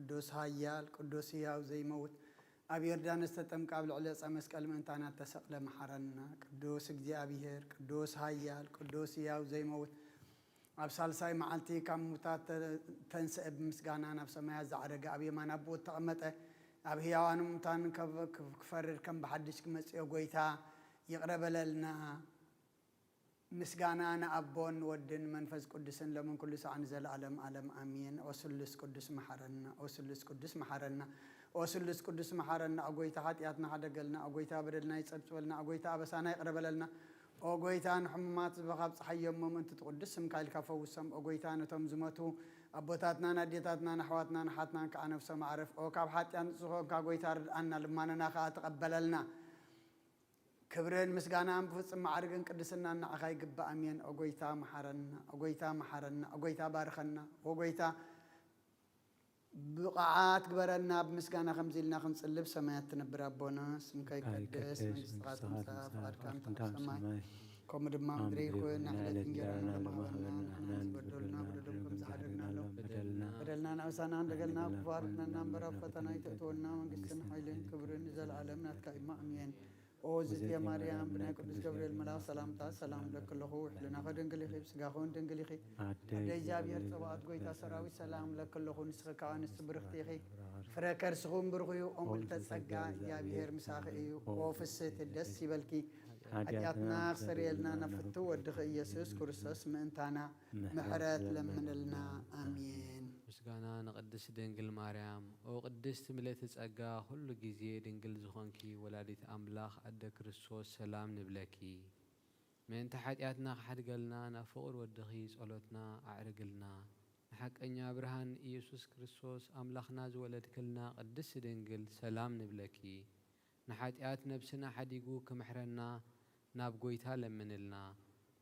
ቅዱስ ኃያል ቅዱስ ሕያው ዘይመውት፣ ኣብ ዮርዳኖስ ተጠምቀ ኣብ ልዕሊ ዕፀ መስቀል ምእንታና እተሰቕለ መሓረና። ቅዱስ እግዚኣብሔር ቅዱስ ኃያል ቅዱስ ሕያው ዘይመውት፣ ኣብ ሳልሳይ መዓልቲ ካብ ሙታት ተ-፣ ተንስአ፣ ብምስጋና ናብ ሰማያት ዝዓረገ፣ ኣብ የማን ኣቦኡ እተቐመጠ፣ ኣብ ሕያዋን ሙታን ከብ-፣ ክፈርድ ከም ብሓድሽ ክመጽእ ጎይታ ይቕረ በለልና። ምስጋና ንኣቦን ወድን መንፈስ ቅዱስን ሎምን ኩሉ ሳዕ ንዘለዓለም ዓለም ኣሜን። ኦ ስሉስ ቅዱስ መሓረና፣ ኦ ስሉስ ቅዱስ መሓረና፣ ኦ ስሉስ ቅዱስ መሓረና። ኦ ጎይታ ሓጢኣትና ሓደገልና፣ ኦ ጎይታ በደልና ይጸብጽበልና፣ ኦ ጎይታ ኣበሳና ይቕረ በለልና። ኦ ጎይታ ንሕሙማት ዝበኻ ኣብጽሓዮም ምእንቲ እቲ ቅዱስ ስምካ ኢልካ ፈውሶም። ኦ ጎይታ ነቶም ዝመቱ ኣቦታትናን ኣዴታትናን ኣሕዋትናን ኣሓትናን ከኣ ነፍሶም ኣዕርፍ። ኦ ካብ ሓጢኣት ንጹህ ዝኾንካ ጎይታ ርድኣና፣ ልማነና ከኣ ተቐበለልና። ክብርን ምስጋናን ብፍጹም ማዕርግን ቅድስናን ንዓኻ ይግባእ። ኣሜን። ኦ ጎይታ መሓረና፣ ኦ ጎይታ መሓረና፣ ኦ ጎይታ ባርኸና፣ ኦ ጎይታ ብቕዓት ግበረና። ብምስጋና ከምዚ ኢልና ክንጽልብ፣ ሰማያት ትነብር ኣቦና፣ ስምካ ይቀደስ፣ መንግስትኻ ትምጻእ፣ ፍቓድካ እንተ ኣብ ሰማይ ከምኡ ድማ ኣብ ምድሪ ይኹን። ንዕለት እንጀራና ለማህበና ንሕና ዝበደሉና በደሎም ከም ዝሓደግናሎም በደልና ንኣበሳና እንደገልና ክፉ ኣርሕነና እምበር ኣብ ፈተና ኣይተእትወና፣ መንግስትን ሓይልን ክብርን ንዘለኣለም ናትካ እዩ። ኣሜን። ኦ ዝእቲ ማርያም፣ ብናይ ቅዱስ ገብርኤል መልኣኽ ሰላምታ ሰላም እብለኪ ኣለኹ። ሕልናኺ ድንግል ኢኺ፣ ብስጋኺ እውን ድንግል ኢኺ። ኣደ እግዚኣብሔር ጸባኦት፣ ጎይታ ሰራዊት፣ ሰላም እብለኪ ኣለኹ። ንስኺ ከኣ ኣንስቲ ብርኽቲ ኢኺ፣ ፍረ ከርስኺ እውን ብሩኽ እዩ። ኦ ምልዕተ ጸጋ፣ እግዚኣብሔር ምሳኺ እዩ። ኦ ፍስህቲ፣ ደስ ይበልኪ፣ ሓጢኣትና ክሰርየልና ናብ ፍትው ወድኺ ኢየሱስ ክርስቶስ ምእንታና ምሕረት ለምንልና። ኣሜን። ምስጋና ንቅድስት ድንግል ማርያም። ኦ ቅድስት ምልእቲ ጸጋ፣ ኩሉ ግዜ ድንግል ዝኾንኪ ወላዲት ኣምላኽ ኣደ ክርስቶስ፣ ሰላም ንብለኪ። ምእንቲ ሓጢኣትና ክሓድገልና ናብ ፍቑር ወድኺ ጸሎትና ኣዕርግልና። ንሓቀኛ ብርሃን ኢየሱስ ክርስቶስ ኣምላኽና ዝወለድክልና ቅድስት ድንግል፣ ሰላም ንብለኪ። ንሓጢኣት ነብስና ሓዲጉ ክምሕረና ናብ ጐይታ ለምንልና።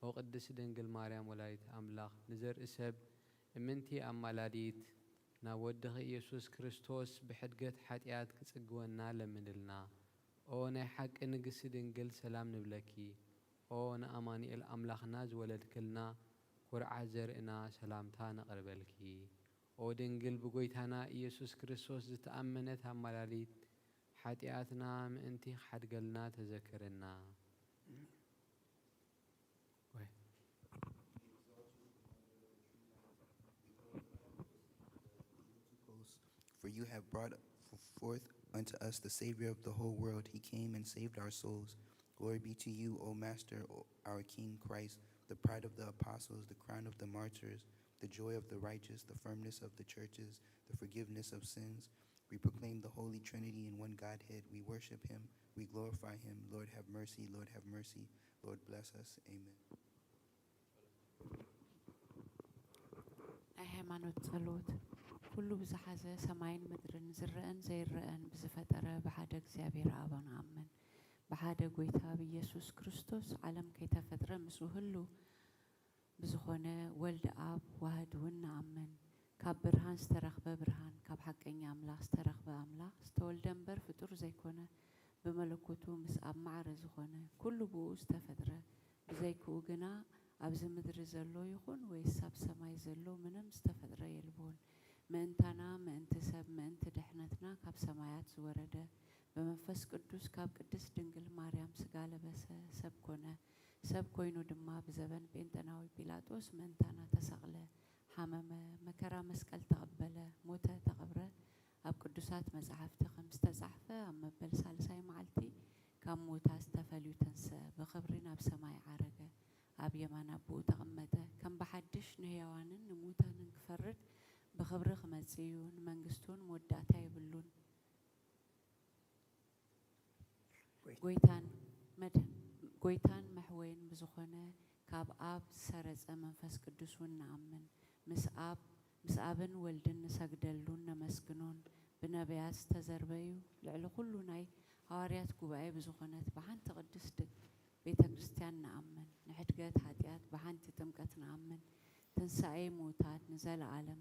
ኦ ቅድስት ድንግል ማርያም ወላዲት ኣምላኽ፣ ንዘርኢ ሰብ እምንቲ ኣማላዲት፣ ናብ ወድኺ ኢየሱስ ክርስቶስ ብሕድገት ሓጢኣት ክጽግወና ለምንልና። ኦ ናይ ሓቂ ንግስቲ ድንግል፣ ሰላም ንብለኪ። ኦ ንኣማኑኤል ኣምላኽና ዝወለድክልና፣ ኩርዓት ዘርእና፣ ሰላምታ ነቕርበልኪ። ኦ ድንግል ብጐይታና ኢየሱስ ክርስቶስ ዝተኣመነት ኣማላዲት፣ ሓጢኣትና ምእንቲ ክሓድገልና ተዘከረና። For you have brought forth unto us the Savior of the whole world. He came and saved our souls. Glory be to you, O Master, O our King Christ, the pride of the apostles, the crown of the martyrs, the joy of the righteous, the firmness of the churches, the forgiveness of sins. We proclaim the Holy Trinity in one Godhead. We worship him. We glorify him. Lord, have mercy. Lord, have mercy. Lord, bless us. Amen. ናይ ሃይማኖት ጸሎት። ኩሉ ብዝሓዘ ሰማይን ምድርን ዝረኣን ዘይረኣን ብዝፈጠረ ብሓደ እግዚኣብሔር ኣብ ንኣምን። ብሓደ ጐይታ ብኢየሱስ ክርስቶስ ዓለም ከይተፈጥረ ምስኡ ህሉው ብዝኾነ ወልድ ኣብ ዋህድ እውን ንኣምን። ካብ ብርሃን ዝተረኽበ ብርሃን፣ ካብ ሓቀኛ ኣምላኽ ዝተረኽበ ኣምላኽ፣ ዝተወልደ እምበር ፍጡር ዘይኮነ፣ ብመለኮቱ ምስ ኣብ ማዕረ ዝኾነ፣ ኩሉ ብኡ ዝተፈጥረ፣ ብዘይክኡ ግና ኣብዚ ምድሪ ዘሎ ይኹን ወይስ ኣብ ሰማይ ዘሎ ምንም ዝተፈጥረ የልቦን። ምእንታና፣ ምእንቲ ሰብ፣ ምእንቲ ድሕነትና ካብ ሰማያት ዝወረደ፣ ብመንፈስ ቅዱስ ካብ ቅድስት ድንግል ማርያም ስጋ ለበሰ፣ ሰብ ኮነ። ሰብ ኮይኑ ድማ ብዘበን ጴንጠናዊ ጲላጦስ ምእንታና ተሰቕለ፣ ሓመመ፣ መከራ መስቀል ተቐበለ፣ ሞተ፣ ተቐብረ። ኣብ ቅዱሳት መጻሕፍቲ ከም ዝተጻሕፈ ኣብ መበል ሳልሳይ መዓልቲ ካብ ምዉታት ተፈልዩ ተንስአ፣ ብኽብሪ ናብ ሰማይ ዓረገ፣ ኣብ የማን ኣቦኡ ተቐመጠ። ከም ብሓድሽ ንህያዋንን ንምዉታንን ክፈርድ ብኽብሪ ክመጽእ እዩ፣ ንመንግስቱ እውን መወዳእታ የብሉን። ጎይታን መድህ- ጎይታን መሕወይን ብዝኾነ ካብ ኣብ ዝሰረጸ መንፈስ ቅዱስ እውን ንኣምን። ምስ ኣብ ምስ ኣብን ወልድን ንሰግደሉን ነመስግኖን። ብነቢያት ዝተዘርበዩ ልዕሊ ኩሉ ናይ ሃዋርያት ጉባኤ ብዝኾነት ብሓንቲ ቅድስት ድ- ቤተ ክርስቲያን ንኣምን። ንሕድገት ሓጢኣት ብሓንቲ ጥምቀት ንኣምን። ትንሳኤ ምዉታት ንዘለኣለም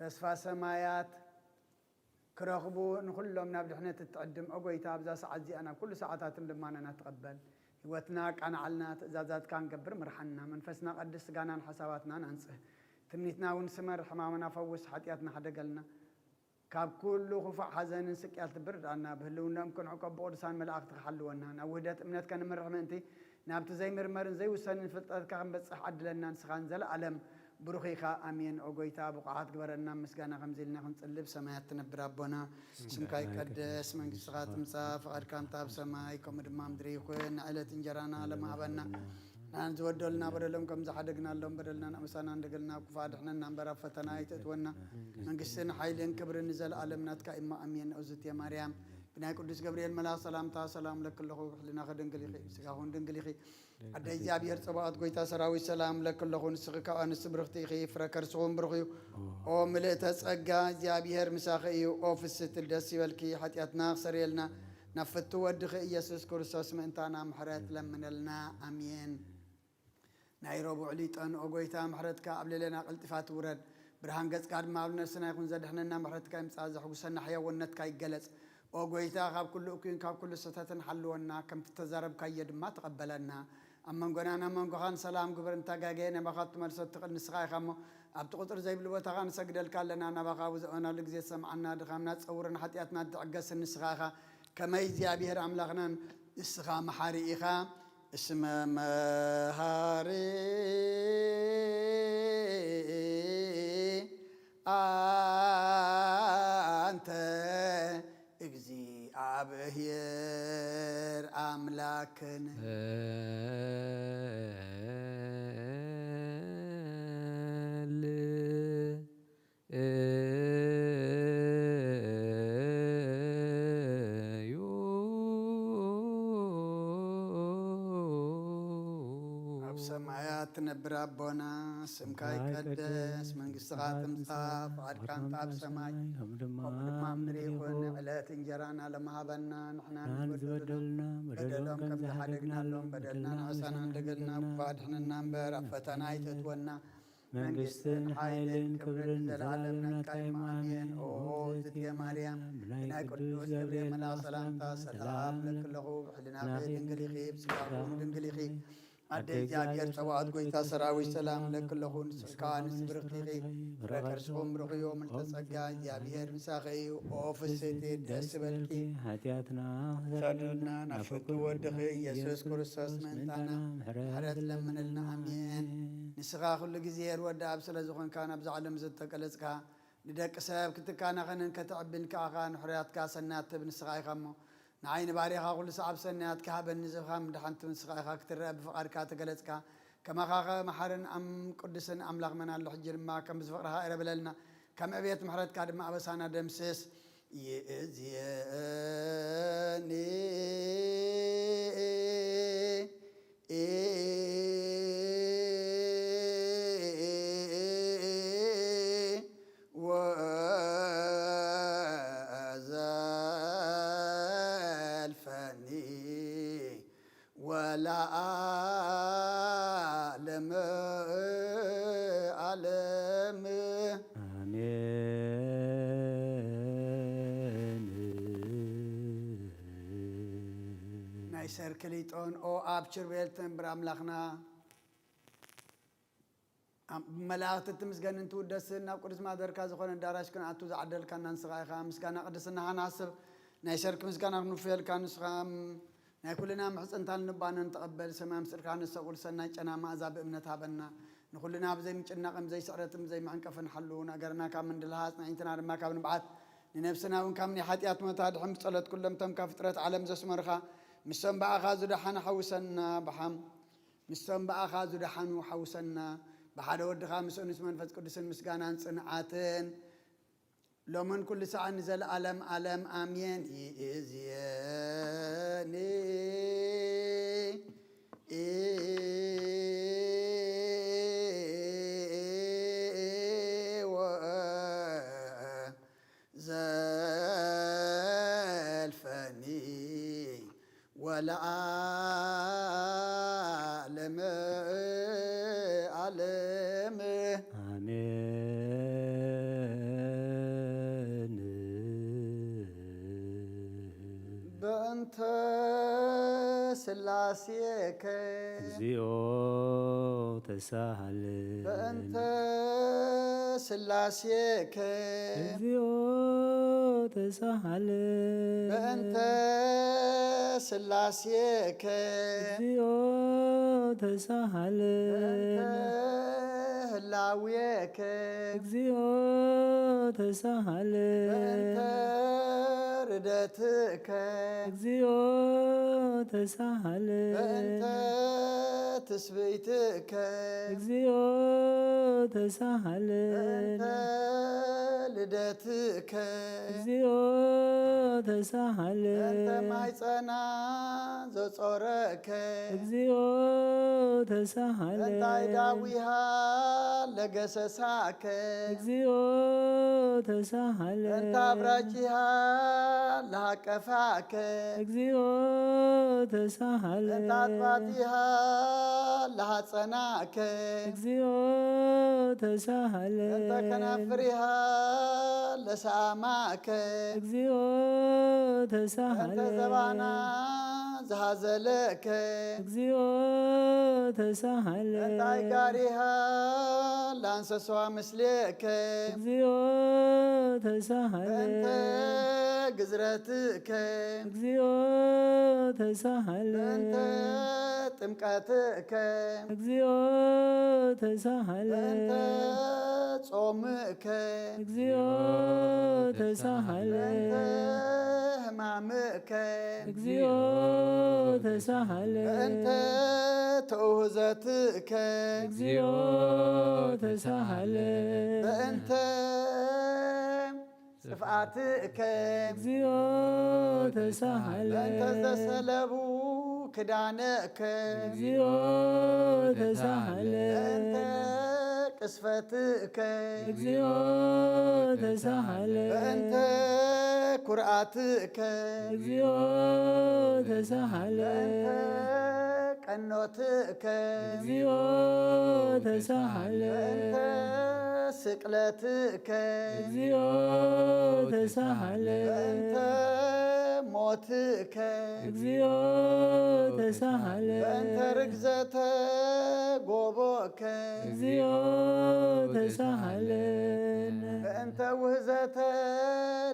ተስፋ ሰማያት ክረኽቡ ንኹሎም ናብ ድሕነት እትዕድም፣ ኦ ጎይታ፣ ኣብዛ ሰዓት እዚኣ ናብ ኩሉ ሰዓታትን ልማናና ትቐበል። ህይወትና ኣቃንዓልና፣ ትእዛዛትካ ንገብር ምርሓና። መንፈስና ቀድስ፣ ስጋናን ሓሳባትናን ኣንጽህ። ትምኒትና እውን ስመር፣ ሕማምና ፈውስ፣ ሓጢኣትና ሓደገልና። ካብ ኩሉ ክፉእ ሓዘንን ስቅያት ትብርዳና። ብህልውናኦም ክንዕቆብ ብቅዱሳን መላእኽቲ ክሓልወና፣ ናብ ውህደት እምነት ከንምርሕ ምእንቲ፣ ናብቲ ዘይምርመርን ዘይውሰንን ፍልጠትካ ክንበጽሕ ዓድለና። ንስኻን ዘለኣለም ብሩኽ ኢኻ። ኣሜን። ኦ ጎይታ፣ ብቑዓት ግበረና፣ ምስጋና ከምዚ ኢልና ክንጽልብ። ሰማያት ትነብር ኣቦና፣ ስምካ ይቀደስ፣ መንግስትኻ ትምጻእ፣ ፍቓድካ እንተ ኣብ ሰማይ ከምኡ ድማ ምድሪ ይኹን። ንዕለት እንጀራና ለማሃበና፣ ንዓን ዝበደሉና በደሎም ከም ዝሓደግናሎም በደልና ንኣመሳና እንደገልና፣ ክፉእ ኣድሕነና እምበር ኣብ ፈተና ኣይተእትወና። መንግስትን ሓይልን ክብርን ንዘለኣለም ናትካ እማ፣ ኣሜን። እግዝእትየ ማርያም፣ ብናይ ቅዱስ ገብርኤል መልኣኽ ሰላምታ ሰላም ለኪ ኣለኹ፣ ብሕልናኺ ድንግል ኢኺ፣ ብስጋኹን ድንግል ኢኺ። ኣደ እግዚኣብሔር ጸባኦት፣ ጎይታ ሰራዊት፣ ሰላም ለኪ ኣለኹ፣ ንስኺ ካብ ኣንስቲ ብርኽቲ ኢኺ፣ ፍረ ከርስኹም ብሩኽ እዩ። ኦ ምልእተ ጸጋ፣ እግዚኣብሔር ምሳኺ እዩ። ኦ ፍስቲ፣ ደስ ይበልኪ፣ ሓጢኣትና ክሰርየልና፣ ናብ ፍቱ ወድኺ ኢየሱስ ክርስቶስ ምእንታና ምሕረት ለምነልና። ኣሜን። ናይ ረቡዕ ሊጦን። ኦ ጎይታ፣ ምሕረትካ ኣብ ልዕሌና ቀልጢፋ ትውረድ፣ ብርሃን ገጽካ ድማ ኣብ ነፍስና ይኹን። ዘድሕነና ምሕረትካ ይምጻእ፣ ዘሕጉሰና ሕያውነትካ ይገለጽ። ኦ ጎይታ፣ ካብ ኩሉ እኩይን ካብ ኩሉ ስሕተትን ሓልወና፣ ከምቲ ተዛረብካዮ ድማ ተቐበለና። ኣብ መንጎናን ኣብ መንጎኻን ሰላም ግበር፣ እንተጋገየ ናባኻ ትመልሶ ትኽእል ንስኻ ኢኻ እሞ፣ ኣብቲ ቁጽሪ ዘይብሉ ቦታኻ ንሰግደልካ ኣለና። ናባኻ ኣብ ዘእመናሉ ግዜ ትሰምዓና፣ ድኻምና ትጸውርን ሓጢኣትና ትዕገስን ንስኻ ኢኻ። ከመይ እግዚኣብሔር ኣምላኽናን ንስኻ መሓሪ ኢኻ። እስመ መሃሪ ኣንተ እግዚኣብሔር ኣምላክን። እዩ። ኣብ ሰማያት ትነብር ኣቦና፣ ስምካ ይቀደስ፣ መንግስትኻ ትምጻእ፣ ፍቓድካ እንተ ኣብ ሰማይ ከምኡ ድማ ኣብ ምድሪ ይኹን። ዕለት እንጀራና ለመሃበና፣ ንሕና ንዝበደሉና በደሎም ከም ዝሓደግናሎም በደልና ንዕሳና እንደገልና፣ ክፉእ ኣድሕነና እምበር ኣብ ፈተና ኣይተእትወና። መንግስትን ሓይልን ክብርን ንዘለኣለም ናትካ እዩ። ኣሜን። ኦ እግዝእትየ ማርያም፣ ብናይ ቅዱስ ገብርኤል መልኣኽ ሰላምታ ሰላም እብለኪ ኣለኹ። ብሕልናኺ ድንግል ኢኺ፣ ብስጋኺ እውን ድንግል ኢኺ። ኣደ እግዚኣብሔር ጸባኦት፣ ጎይታ ሰራዊት፣ ሰላም እብለኪ ኣለኹ። ንስኺ ከኣ ኣንስቲ ብርኽቲ ኢኺ፣ ፍረ ከርስኺ እውን ብሩኽ እዩ። ምልዕተ ጸጋ፣ እግዚኣብሔር ምሳኺ እዩ። ኦ ፍስሕቲ፣ ደስ ይበልኪ። ሓጢኣትና ክሳደልና ናብ ፍቱ ወድኺ ኢየሱስ ክርስቶስ ምእንታና ምሕረት ለምንልና። ኣሜን። ንስኻ ኩሉ ግዜ ርወዲ ኣብ ስለ ዝኾንካ፣ ናብዛ ዓለም ዝተገለጽካ፣ ንደቂ ሰብ ክትካናኸንን ከተዕብን ከኣኻ ንሕሩያትካ ሰናያት ትህብ ንስኻ ኢኻ እሞ፣ ንዓይ ንባርያኻ ኩሉ ሰዓብ ሰናያት ክሃበኒ ዝብኻ ምድሓንቲ ንስኻ ኢኻ ክትረአ ብፍቓድካ ተገለጽካ። ከማኻ ከ መሓርን ኣም-፣ ቅዱስን ኣምላኽ መን ኣሎ? ሕጂ ድማ ከም ዝፍቕርኻ ይረብለልና፣ ከም ዕብየት ምሕረትካ ድማ ኣበሳና ደምስስ። ይእዝየኒ ወዘልፈኒ ወለዓለመ ዓለም። ኣሜን። ናይ ሰርክሊጦን ኦ ኣብ ችርቤል ትነብር ኣምላኽና፣ ኣብ መላእኽቲ ትምስገንን ትውደስን፣ ናብ ቅዱስ ማደርካ ዝኾነ ኣዳራሽ ክንኣቱ ዝዓደልካና ንስኻ ኢኻ። ምስጋና ቅድስናኻ ንሓስብ፣ ናይ ሰርክ ምስጋና ክንውፍየልካ ንስኻ ናይ ኩልና ምሕጽንታን ልባናን ተቐበል። ሰማይ ምስጢርካ ንሰቁል፣ ሰናይ ጨና መኣዛ ብእምነት ሃበና። ንኹልና ብዘይ ምጭናቕን ብዘይ ስዕረትን ብዘይ መዕንቀፍን ሓሉ፣ ነገርና ካብ ምንድልሃ ኣጽናዒትና ድማ ካብ ንብዓት፣ ንነብስና እውን ካብ ናይ ሓጢኣት ሞት ኣድሕን። ብጸሎት ኩሎም እቶም ካብ ፍጥረት ዓለም ዘስመርኻ፣ ምስቶም ብኣኻ ዝደሓኑ ሓውሰና። ብሓም ምስቶም ብኣኻ ዝደሓኑ ሓውሰና። ብሓደ ወድኻ ምስኡ ምስ መንፈስ ቅዱስን ምስጋናን ጽንዓትን ሎምን ኩሉ ሰዓት ንዘለኣለም ኣለም ኣሜን። ይእዝየኒ ወዘልፈኒ ወለዓለመ ዓለም። ኣሜን። ስላሴከ እግዚኦ ተሳሃለ በእንተ ስላሴከ እግዚኦ ተሳሃለ በእንተ ስላሴከ እግዚኦ ተሳሃለ በእንተ ህላዌከ እግዚኦ ተሳሃለ በእንተ ርደትከ እግዚኦ ተሳሃለ በእንተ ትስብእትከ እግዚኦ ተሳሃለ በእንተ ልደትከ እግዚኦ ተሳሃለ በእንተ ማሕፀና ዘጾረከ እግዚኦ ተሳሃለ በእንታይ ዳዊሃ ለገሰሳከ እግዚኦ ተሳሃለ በእንተ አብራጂሃ ለሃቀፋከ እግዚኦ ተሳሃለ በእንተ አጥባቲሃ ለሃፀናከ እግዚኦ ተሳሃለ በእንተ ከናፍሪሃ ለሰአማከ እግዚኦ ተሳሃለ በእንተ ዘባና ዝሃዘለከ እግዚኦ ተሳሃለ በእንታይ ጋሪሃ ላንሰሷ ምስሌከ እግዚኦ ተሳሃለ በእንተ ግዝረትከ እግዚኦ ተሳሃለ በእንተ ጥምቀትከ እግዚኦ ተሳሃለ በእንተ ጾምከ እግዚኦ ተሳሃለ በእንተ ሕማምከ እግዚኦ ተሳሃለ በእንተ ተውህዘትከ እግዚኦ ተሳሃለ በእንተ ጽፍኣትከ እግዚኦ ተሳሃለ በእንተ ዘሰለቡ ክዳነከ እግዚኦ ተሳሃለ በእንተ ቅስፈትከ እግዚኦ ተሳሃለ በእንተ ኩርኣትከ እግዚኦ ተሳሃለ በእንተ ቀኖትከ እግዚኦ ተሳሃለ በእንተ ስቅለትከ እግዚኦ ተሳሃለ በእንተ ሞትከ እግዚኦ ተሳሃለ በእንተ ርግዘተ ጎቦከ እግዚኦ ተሳሃለ በእንተ ውህዘተ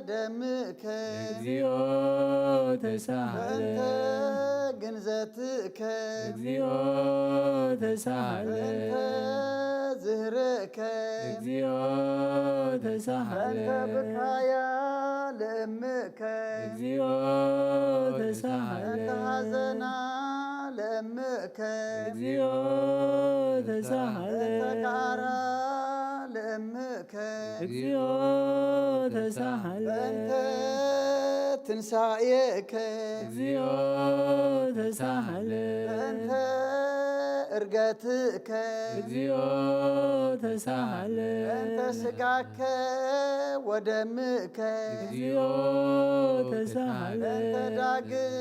ደምከ እግዚኦ ተሳሃለ በእንተ ግንዘትከ እግዚኦ ተሳሃለ በእንተ ዝህርከ እግዚኦ ተሳሃለ በእንተ ብካያ ልእምከ እግዚኦ ተሳሃለ በእንተ ሐዘና ልእምከ እግዚኦ ተሳሃለ በእንተ ጋራ ልእምከ እግዚኦ ተሳሃለ በእንተ ትንሳኤከ እግዚኦ ተሳሃለ በእንተ እርገትከ እግዚኦ ተሳሃለ በእንተ ስጋከ ወደምከ እግዚኦ ተሳሃለ በእንተ ዳግም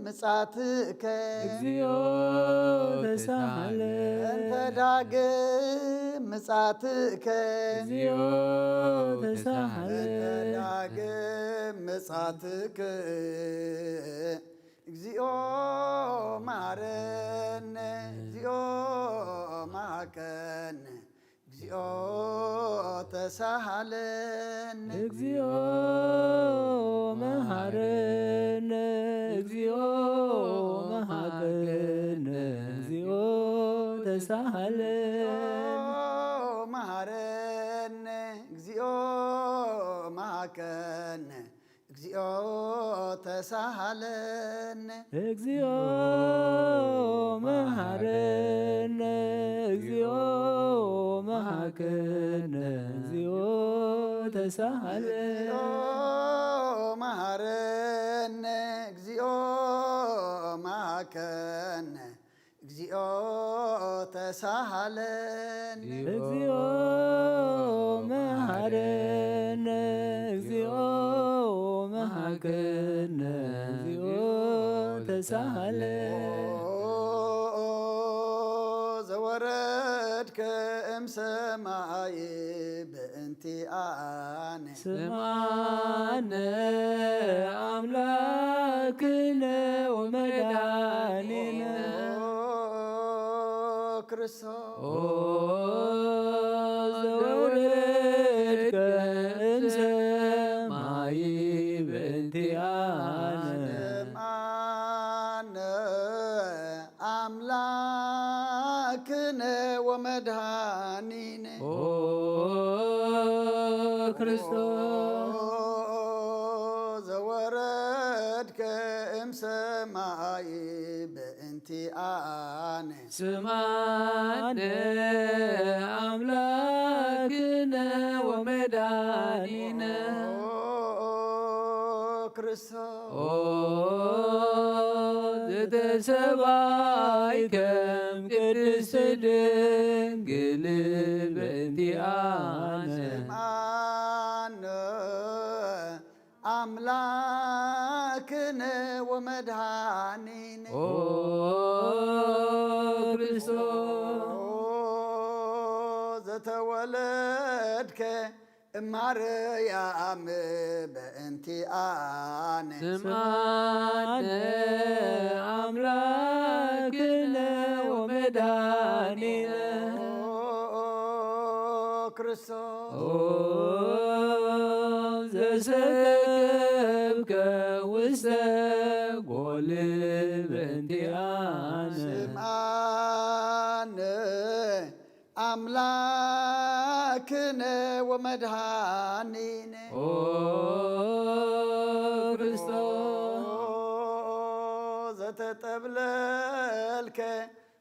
ምጻትከ እግዚኦ ተሳሃለ በእንተ ዳግም ምጻትከ እግዚኦ ተሳሃለ በእንተ ዳግም ምጻትከ እግዚኦ መሐረነ እግዚኦ መሐከነ እግዚኦ ተሳሃለነ እግዚኦ መሐረነ እግዚኦ መሐረነ እግዚኦ ተሳሃለ መሐረነ እግዚኦ መሐከነ እግዚኦ ተሳሃለነ እግዚኦ መሐረነ እግዚኦ መሐከነ እግዚኦ ተሳሃለ እግዚኦ መሐረነ እግዚኦ መሐከነ እግዚኦ ተሳሃለነ እግዚኦ መሐረነ እግዚኦ መሐከነ እግዚኦ ተሳሃለ ኦ ዘወረድከ እምሰማይ በእንቲ በእንቲኣነ። ስምዓነ ኣምላክነ ወመድኃኒነ። ክርስቶስ። ኦ ዘወረድከ እምሰማይ በእንቲኣነ። ስምዓነ ኣምላክነ ወመድኃኒነ። ኦ ክርስቶስ። ዘወረድከ እምሰማይ በእንቲኣነ። ስምዓነ ኣምላክነ ወመድኃኒነ። ኦ ክርስቶስ። ኦ ዘተሰባይ ከም ቅድስት ድንግል በእንቲኣነ። ስምዓነ ኣምላክነ ወመድኃኒነ። ኦ ክርስቶስ። ኦ ዘተወለድከ እማርያም በእንቲኣነ። ስምዓነ ኣምላክነ ወመድኃኒነ። ኦ ክርስቶስ። ኦ ዘሰከብከ ውስተ ጎል በእንቲኣነ። ስምዓነ ኣምላክነ ወመድኃኒነ። ኦ ክርስቶስ። ኦ ዘተጠብለልከ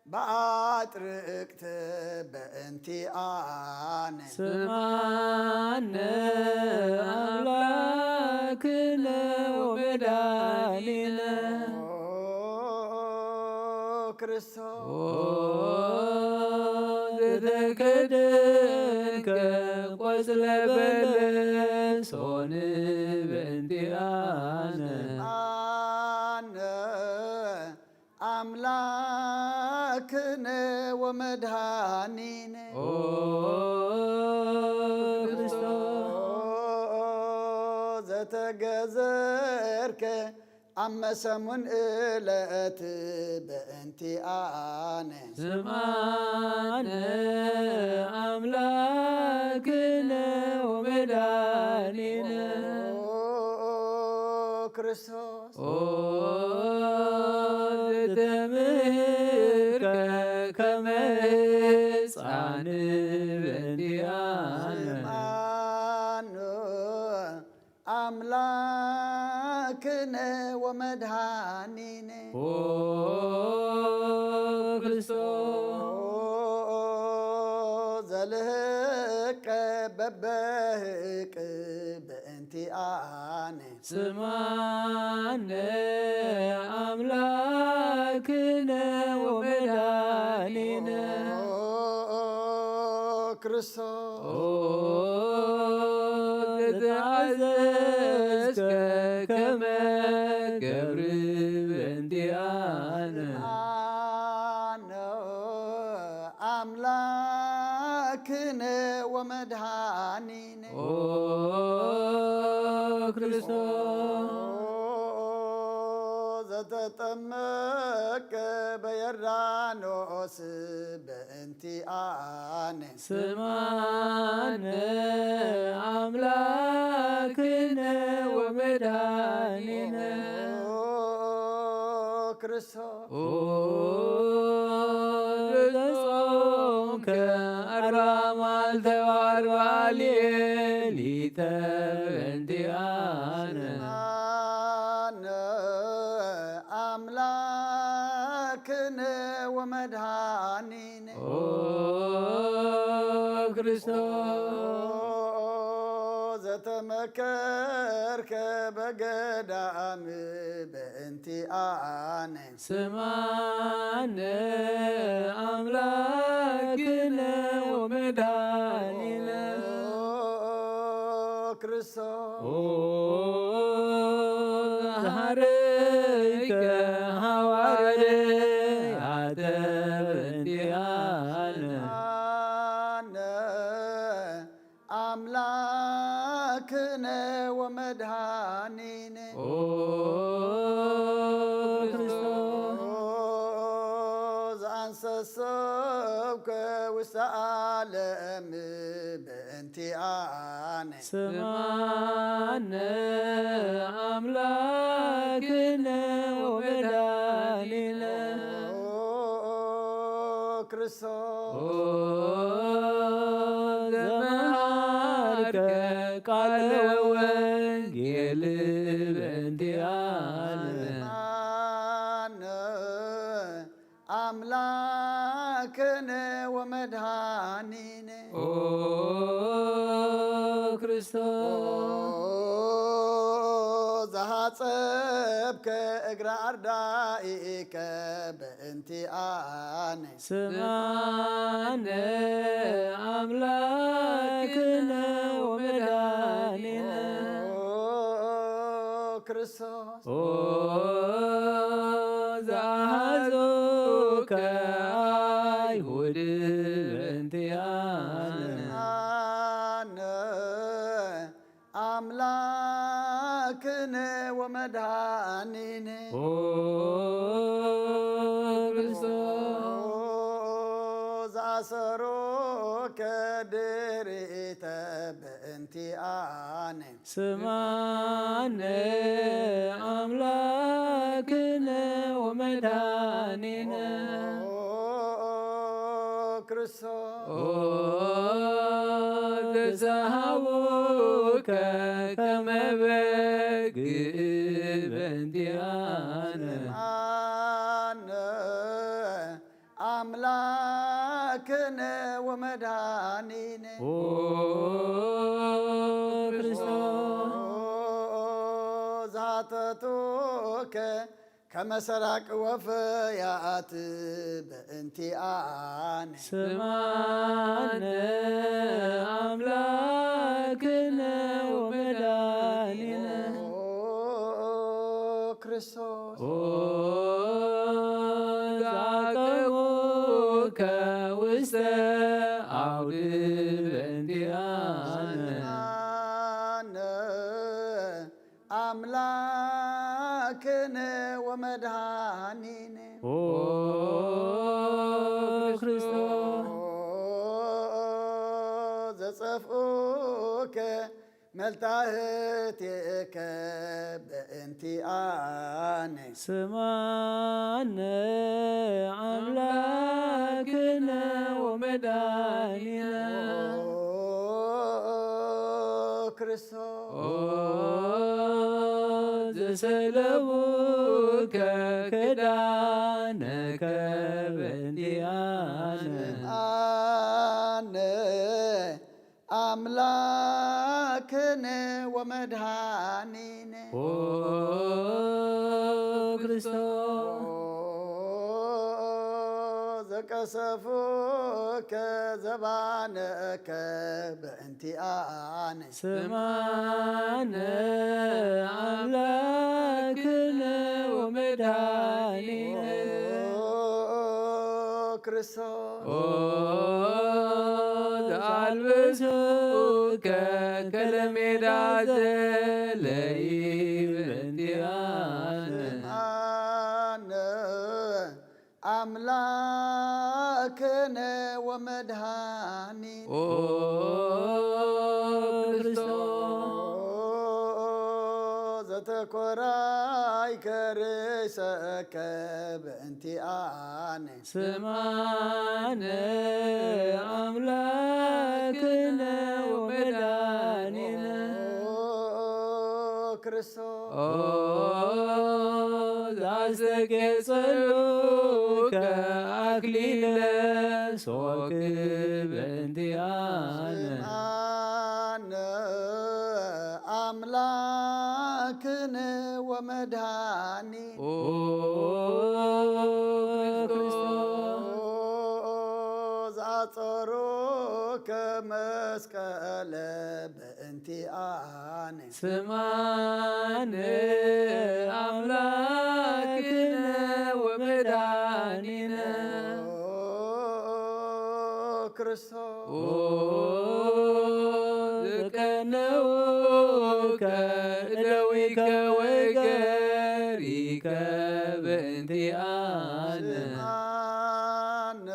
ብኣጥርቅት በእንቲኣነ። ስምዓነ ኣምላክነ ወመድኃኒነ። ኦ ክርስቶስ። ኦ ዘተከደንከ ቆጽለ በለስ ሆን በእንቲኣነ። ስምዓነ ኣምላክነ ወመድኃኒነ። ኦ ክርስቶስ። ኦ ዘተገዘርከ ኣብ መሰሙን እለት በእንቲኣነ። ስምዓነ ኣምላክነ ወመድኃኒነ። ኦ ክርስቶስ። ኦ ዘተምህርከ ከመ ሕፃን በእንቲኣነ። ስምዓነ ኣምላክነ ወመድኃኒነ። ኦ ክርስቶስ። ኦ ዘልህቀ በበህቅ በእንቲኣነ። ስምዓነ ኣምላክነ ወመድኃኒነ። ኦ ክርስቶስ። ኦ ዘተኣዘዝከ ከመ ገብር በእንቲኣነ። ስምዓነ ኣምላክነ ወመድኃኒነ። ኦ ክርስቶስ። ዘተጠመቀ በዮርዳኖስ በእንቲኣነ። ስምዓነ ኣምላክነ ወመድኃኒነ። ኦ ክርስቶስ። ኦ ዘጾምከ ኣርብዓ መዓልተ ወኣርብዓ ሌሊተ በእንቲኣነ። ስምዓነ ኣምላክነ ወመድኃኒነ። ኦ ክርስቶስ። ዘተመከርከ በገዳም በእንቲኣነ። ስምዓነ ኣምላክነ ወመድኃኒነ። ኦ ክርስቶስ። ኦ ዘሃረይከ ሃዋርያተ በእንቲኣነ። ስምዓነ ኣምላክ ክነ ወመድኃኒነ ኦ ክርስቶስ ዘአንሰሰብከ ውስተ ዓለም በእንቲአነ ስማነ አምላክነ ወመድኃኒነ ኦ ክርስቶስ ኦ ዘመሃርከ ቃለ ወንጌል በእንቲአነ ስማነ አምላክነ ወመድኃኒነ ኦ ክርስቶስ ኦ ዘሃጸብከ እግረ አርዳኢከ በእንቲአነ ስማነ አምላክነ ወመድኃኒነ ኦ ክርስቶስ ኦ ዘአሐዙከ አይሁድ በእንቲአነ አነ አምላክነ ወመድኃኒነ ኦ ክርስቶስ ዘአሰሮከ ድሪተ በእንቲአነ ስማነ አምላክነ ወመድኃኒነ ኦ ክርስቶስ ኦ ዘሰሃቡከ ከመ በግ በእንቲአነ አነ አምላክነ ወመድኃኒነ ኦ ክርስቶስ ዛተቱከ ከመ ሰራቂ ወፈያት በእንቲአነ ስማነ አምላክነ ወመድኃኒነ ኦ ክርስቶስ ኦ ዘአቀቡከ ውስተ አውድ በእንቲአነ አነ አምላክነ ወመድኃኒነ ኦ ክርስቶስ ኦ ዘጸፍኡከ መልታህቴከ በእንቲአነ ስማነ አምላክነ ወመድኃኒነ ኦ ክርስቶስ ኦ ዘሰለቡከ ክዳነከ በእንቲአነ አነ አምላክነ ወመድኃኒነ ኦ ክርስቶስ ኦ ዘቀሰፉከ ዘባነከ በእንቲአነ ስማነ አምላክነ ወመድኃኒነ ኦ ክርስቶስ ኦ ዘአልበሱከ ከለሜዳ ዘለይ በእንቲአነ አነ አምላክነ ወመድኃኒነ ኦ ክርስቶስ ዘተኮራይከ ርእሰከ በእንቲአነ ስማነ አምላክነ ወመድኃኒነ ኦ ክርስቶስ ኦ ዘአስተቄጸሉከ አክሊለ ሶክ በእንቲአነ ስማነ አምላክነ ወመድኃኒነ ኦ ክርስቶስ ዘአጸሩከ መስቀለ በእንቲአነ ስማነ አምላክነ ወመድኃኒነ ኦ ክርስቶስ ኦ ዘቀነው እደዊከ ወገሪከ በእንቲኣነ። ስምዓነ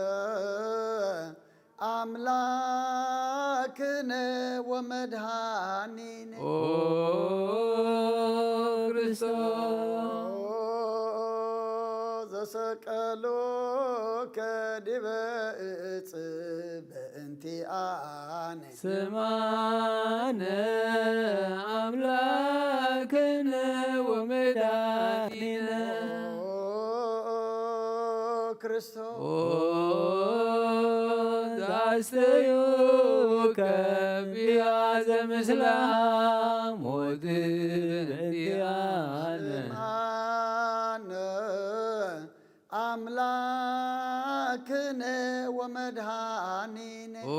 ኣምላክነ ወመድኃኒነ። ኦ ክርስቶስ። ዘሰቀሉከ ዲበ እጽ በእንቲኣነ። ስምዓነ ኣምላክነ ወመድኃኒነ። ኦ ክርስቶስ። ኦ ዘአስተዩከ ቢያዘ ምስለ ሐሞት በእንቲኣነ። ስምዓነ ኣምላክነ ወመድኃኒነ። ኦ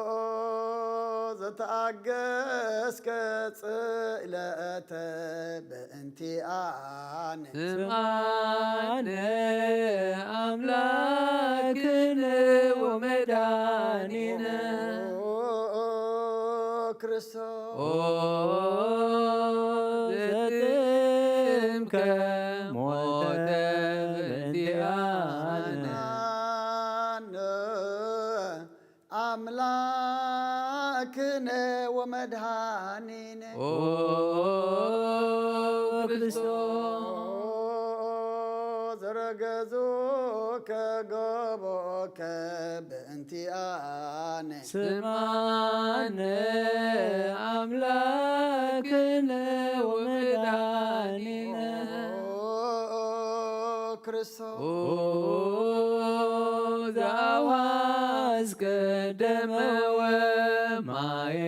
ክርስቶስ። ዘተኣገስከ ጽእለተ በእንቲኣነ። ስምዓነ ኣምላክነ ወመድኃኒነ። ኦ ክርስቶስ። ኦ ዘትምከ ሞተ በእንቲኣነ። ስምዓነ ኣምላክነ ወመድኃኒነ። ኦ ክርስቶስ። ዘረገዙከ ገቦከ በእንቲኣነ። ስምዓነ ኣምላክነ ወመድኃኒነ። ኦ ክርስቶስ። ኦ ዘአውሐዝከ ደመ ወማየ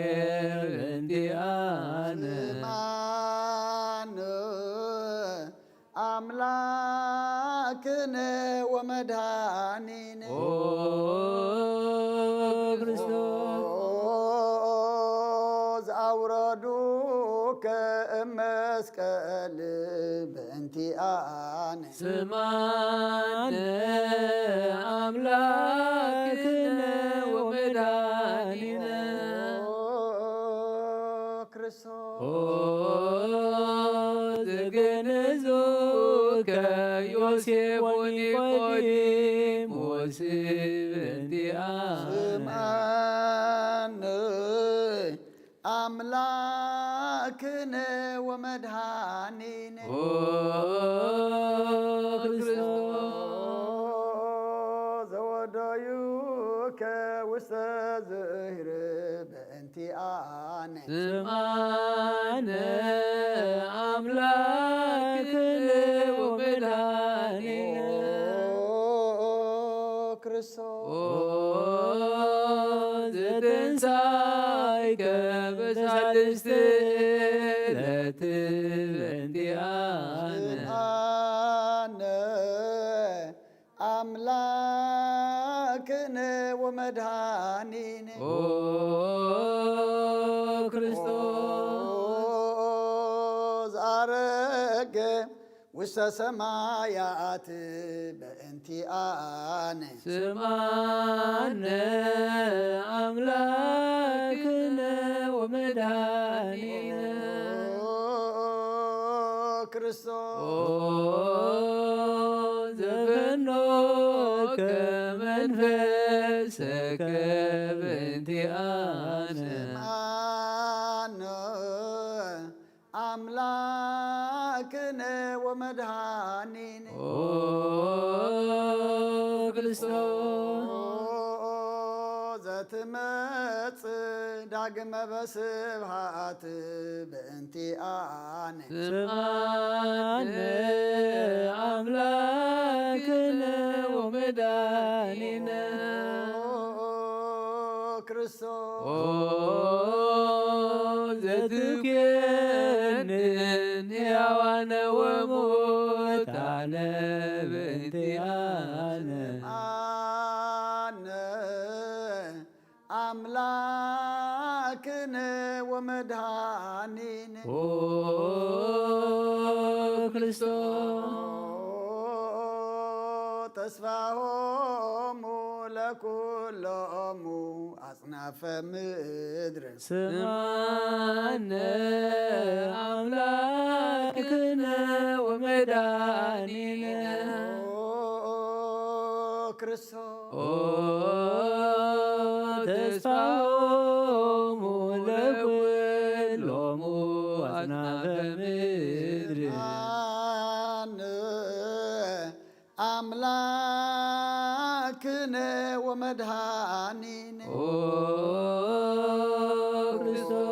በእንቲኣነ። ስምዓነ ኣምላክነ ወመድኃኒነ። ኦ ክርስቶስ። ዘአውረዱከ እመስቀል በእንቲኣነ። ስምዓነ ኣምላክነ ወመድኃኒነ። ኦ ክርስቶስ። ኦ ዘገነዙከ ዮሴፍ ወኒቆዲሞስ በእንቲኣነ። ስምዓነ ኣምላክነ ወመድኃኒነ። ኦ ክርስቶስ። ዘወደዩከ ውስተ ዝህር በእንቲኣነ። ስምዓነ ኣምላክነ ወመድኃኒነ። ኦ ክርስቶስ። ኦ ዘተንሳይከ በሳልስቲ ዕለት በእንቲኣነ። ስምዓነ ኣምላክነ ወመድኃኒነ። ኦ ክርስቶስ። ኦ ዘዐረገ ውስተ ሰማያት በእንቲኣነ። ስምዓነ ኣምላክነ ወመድኃኒነ። ኦ ክርስቶስ። ኦ ዘፈኖከ መንፈሰከ በእንቲኣነ። ስምዓነ ኣምላክነ ወመድኃኒነ። ኦ ክርስቶስ። ኦ ዘትመጽእ ዳግመ በስብሃት በእንቲኣነ። ስምዓነ ኣምላክነ ወመድኃኒነ። ኦ ክርስቶስ። ኦ ዘትኩየንን ሕያዋነ ወሙታነ በእንቲኣነ። ኣነ ኣምላክነ ወመድኃኒነ። ኦ ክርስቶስ። ተስፋሆሙ ለኩሎሙ ኣጽና ኣጽናፈ ምድር። ስምዓነ ኣምላክነ ወመድኃኒነ። ኦ ክርስቶስ። ኦ ተስፋሆሙ ለኩሎሙ ኣጽናፈ ምድር። ኣነ ኣምላክነ ወመድኃኒነ። ኦ ክርስቶስ።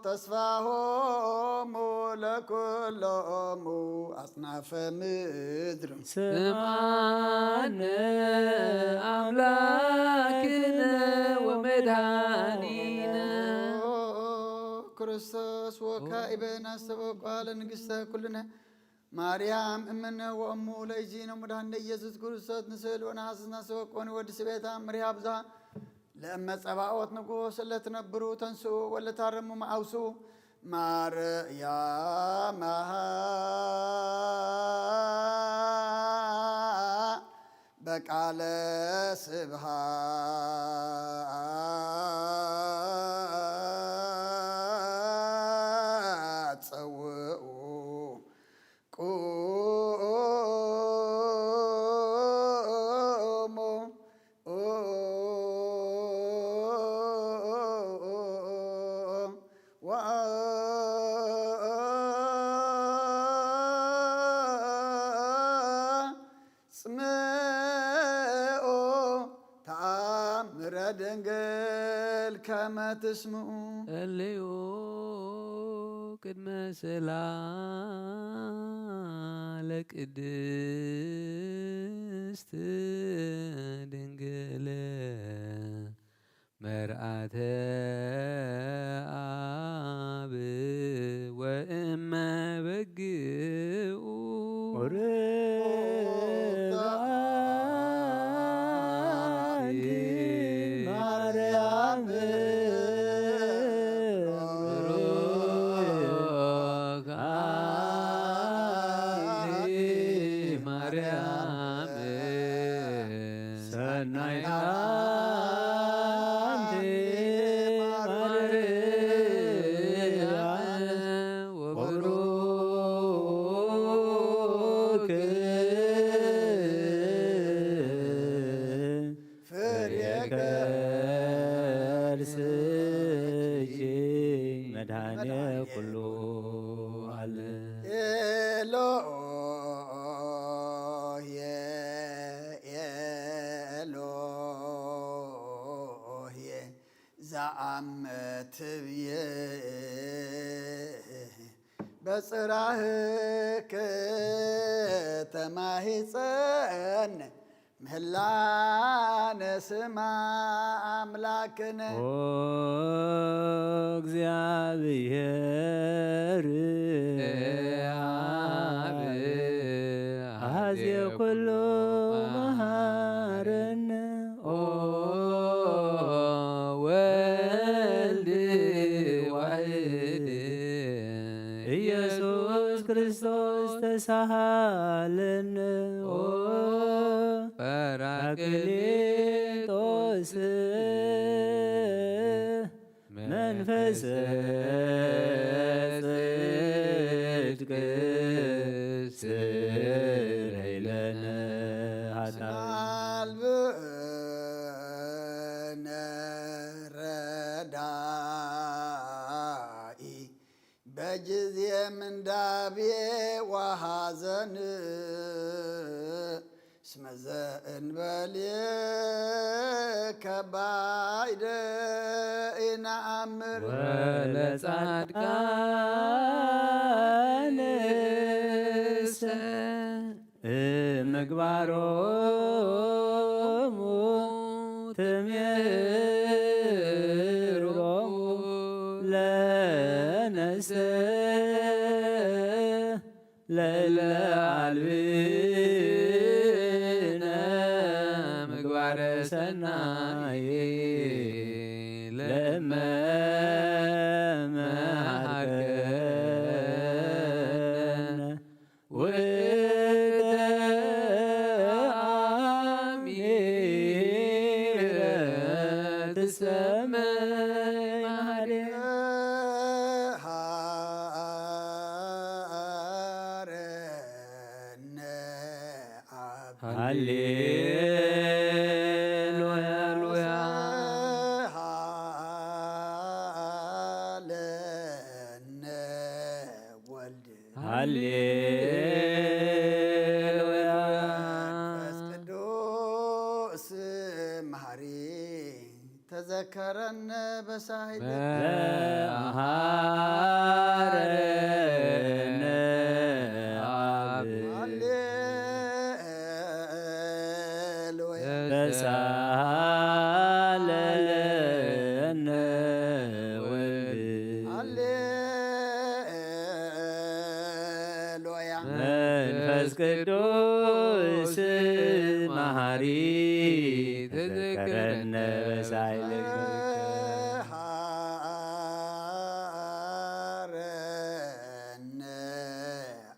ተስፋሆሙ ለኩሎሙ ኣጽናፈ ምድር። ስምዓነ ኣምላክነ ወመድኃኒነ። ክርስቶስ ወካኢበ ናስተበቋ ለንግሥተ ኩልነ ማርያም እምነ ወእሙ ለእግዚእነ መድኃኒነ ኢየሱስ ክርስቶስ ንስእል ወነሐስስ ናስተበቆኒ ወዲ ስቤታ ምሪሃ ብዛ ለእመ ጸባኦት ንጉስ ለትነብሩ ተንስኡ ወለታረሙ መዓውሱ ማርያም በቃለ ስብሐት ጸውኡ ቁሙ ወአጽምዑ ተአምረ ድንግል ከመ ትስምዑ። እልዩ ቅድመ ስእላ ለቅድስት ድንግል መርአተ አብ ወእመ በግኡ። ኦሪት ዘአንቲ ማርያም ብሩክ አንቲ ማርያም ሰናይት አንቲ ማርያም ወብሩክ ፍሬ ከርስኪ መድኃኔ ኩሉ ዓለም። ኤሎሄ ኤሎሄ ዘአመ ትብዬ በጽራህከ ተማሂጸን ምህላነ ስማ አምላክነ። ኦ እግዚአብሔር አብ አዜ ኩሉ መሃረነ። ኦ ወልድ ዋሕድ ኢየሱስ ክርስቶስ ተሳሃለነ። ኦ ጳራቅሊጦስ መንፈስ ጽድቅ ስረይ ለነ ኃጣውእ። አልብነ ረዳኢ በጊዜ ምንዳቤ ወሐዘን እስመ ዘእንበሌከ ባይደ ኢነአምር። ወለጻድቃንሰ ምግባሮሙ ትምህሮሙ ለነሰ ለእለ አልብነ ምግባረ ሰናይ ለእመ መሃርከነ ውእተ አሚረ። ሰማይ ማርያም ሃረነ ኣብ ሃሌሉያ ሃሌሉያ ሃለነ ወልድ ሃሌሉያ መንፈስ ቅዱስ መሐሪ ተዘከረነ በሳይል መሃረነ ኣብ ሃሌሉያ ተሳሃለነ ወልድ ሃሌሉያ መንፈስ ቅዱስ መሃሪ ተዘከረነ በሳይልከ ሃረነ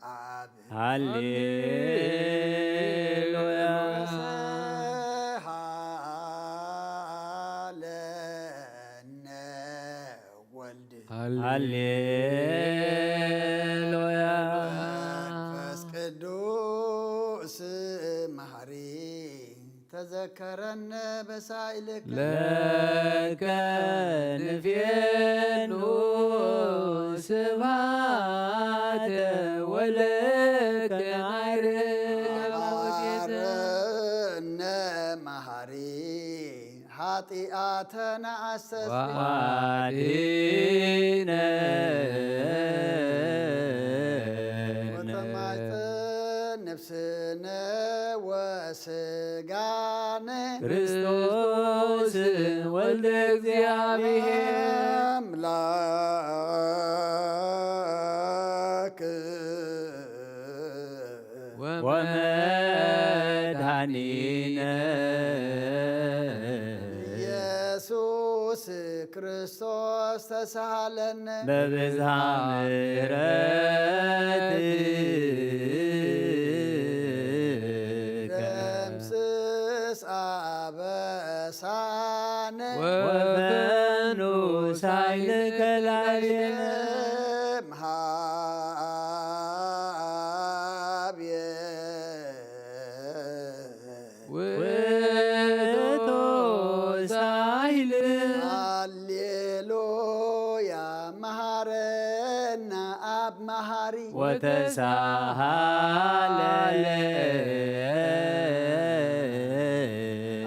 ኣብ ሃሌሉያ ሃለነ ወልድ ሃሌሉያ መንፈስ ቅዱስ መሐሪ ተዘከረነ በሳይልከ ለከ ንፌኑ ስብሐተ ወለከ ናይርግ ሃረነ መሐሪ ኃጢአተነ አስተስሪ ዋዲነ ወተማይፀን ነፍስነ ወስጋነ ክርስቶስ ወልደ እግዚአብሔር አምላክ ወመድኃኒነ ኢየሱስ ክርስቶስ ተሳሃለነ በብዝሃ ምሕረትከ ደምስስ አበሳነ ወፈኑ ሳይልከ ላዕሌነ እምሃብየ ውእቱ ሳይል ሃሌሉያ መሃረና አብ መሃሪ ወተሳሃለ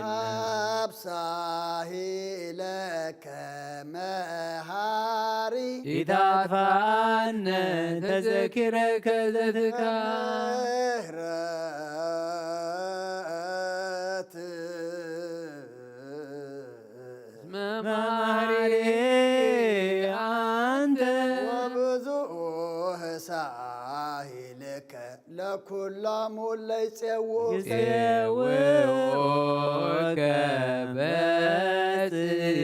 አብ ሳሂለከ መሃሪ ኢታጥፋነ ተዘኪረከ ዘትካ ምህረት መማሪ አንተ ወብዙህ ሳሂልከ ለኩሎሙ ለይጼው ይጼውዑከ በጽድቅ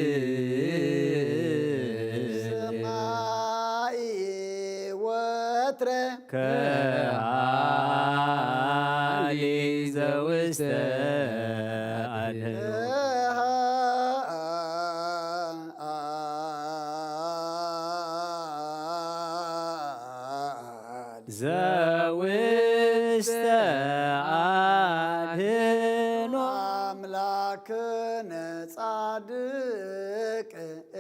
ሰማይ ወትረ ከሃሊ ዘውስተ አድህኖ ዘውስተ አድህኖ አምላክነ ጻድቅ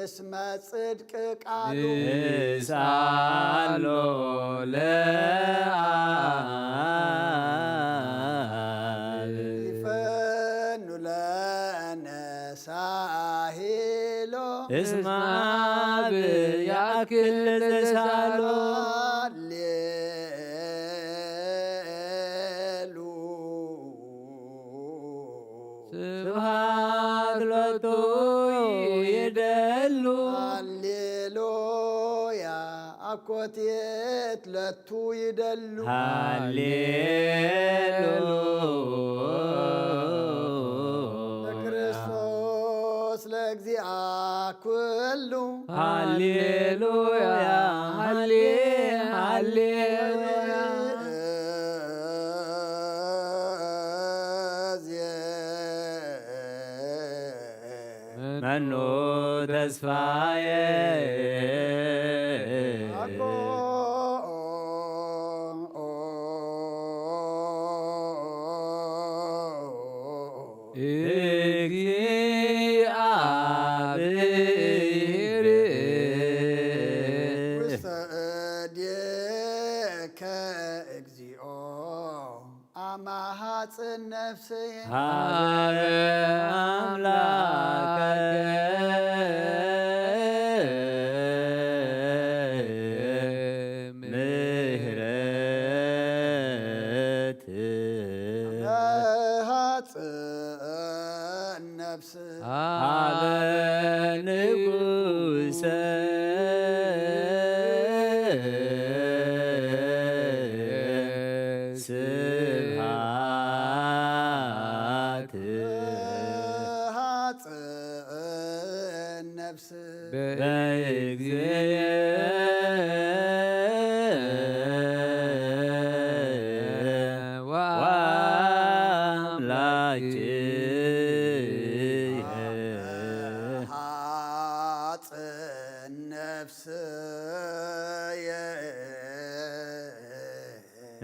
እስመ ጽድቅ ቃሉ ንስአሎ ለአብ ይፈኑ ለነ ሳሂሎ እስመ አብ ያክል ለተሳሎ ሃሌሉ ስብሐት ሎቱ ይደሉ ሃሌሉያ አኮቴት ለቱ ይደሉ ሃሌሉያ ለክርስቶስ ለእግዚአ ኩሉ ሃሌሉያ ሃሌ ሃሌሉያ መኑ ተስፋየ። እግዚአብሔር ውስተ እዴከ እግዚኦ። አማሃጽን ነፍስየ ሀበ አምላከ ምህረት። አማሃጽን ነፍስ ሀበ ንጉሰ ስብሐት። ሃጽን ነፍስ በእግዚእ ወአምላክየ። ሃጽን ነፍስየ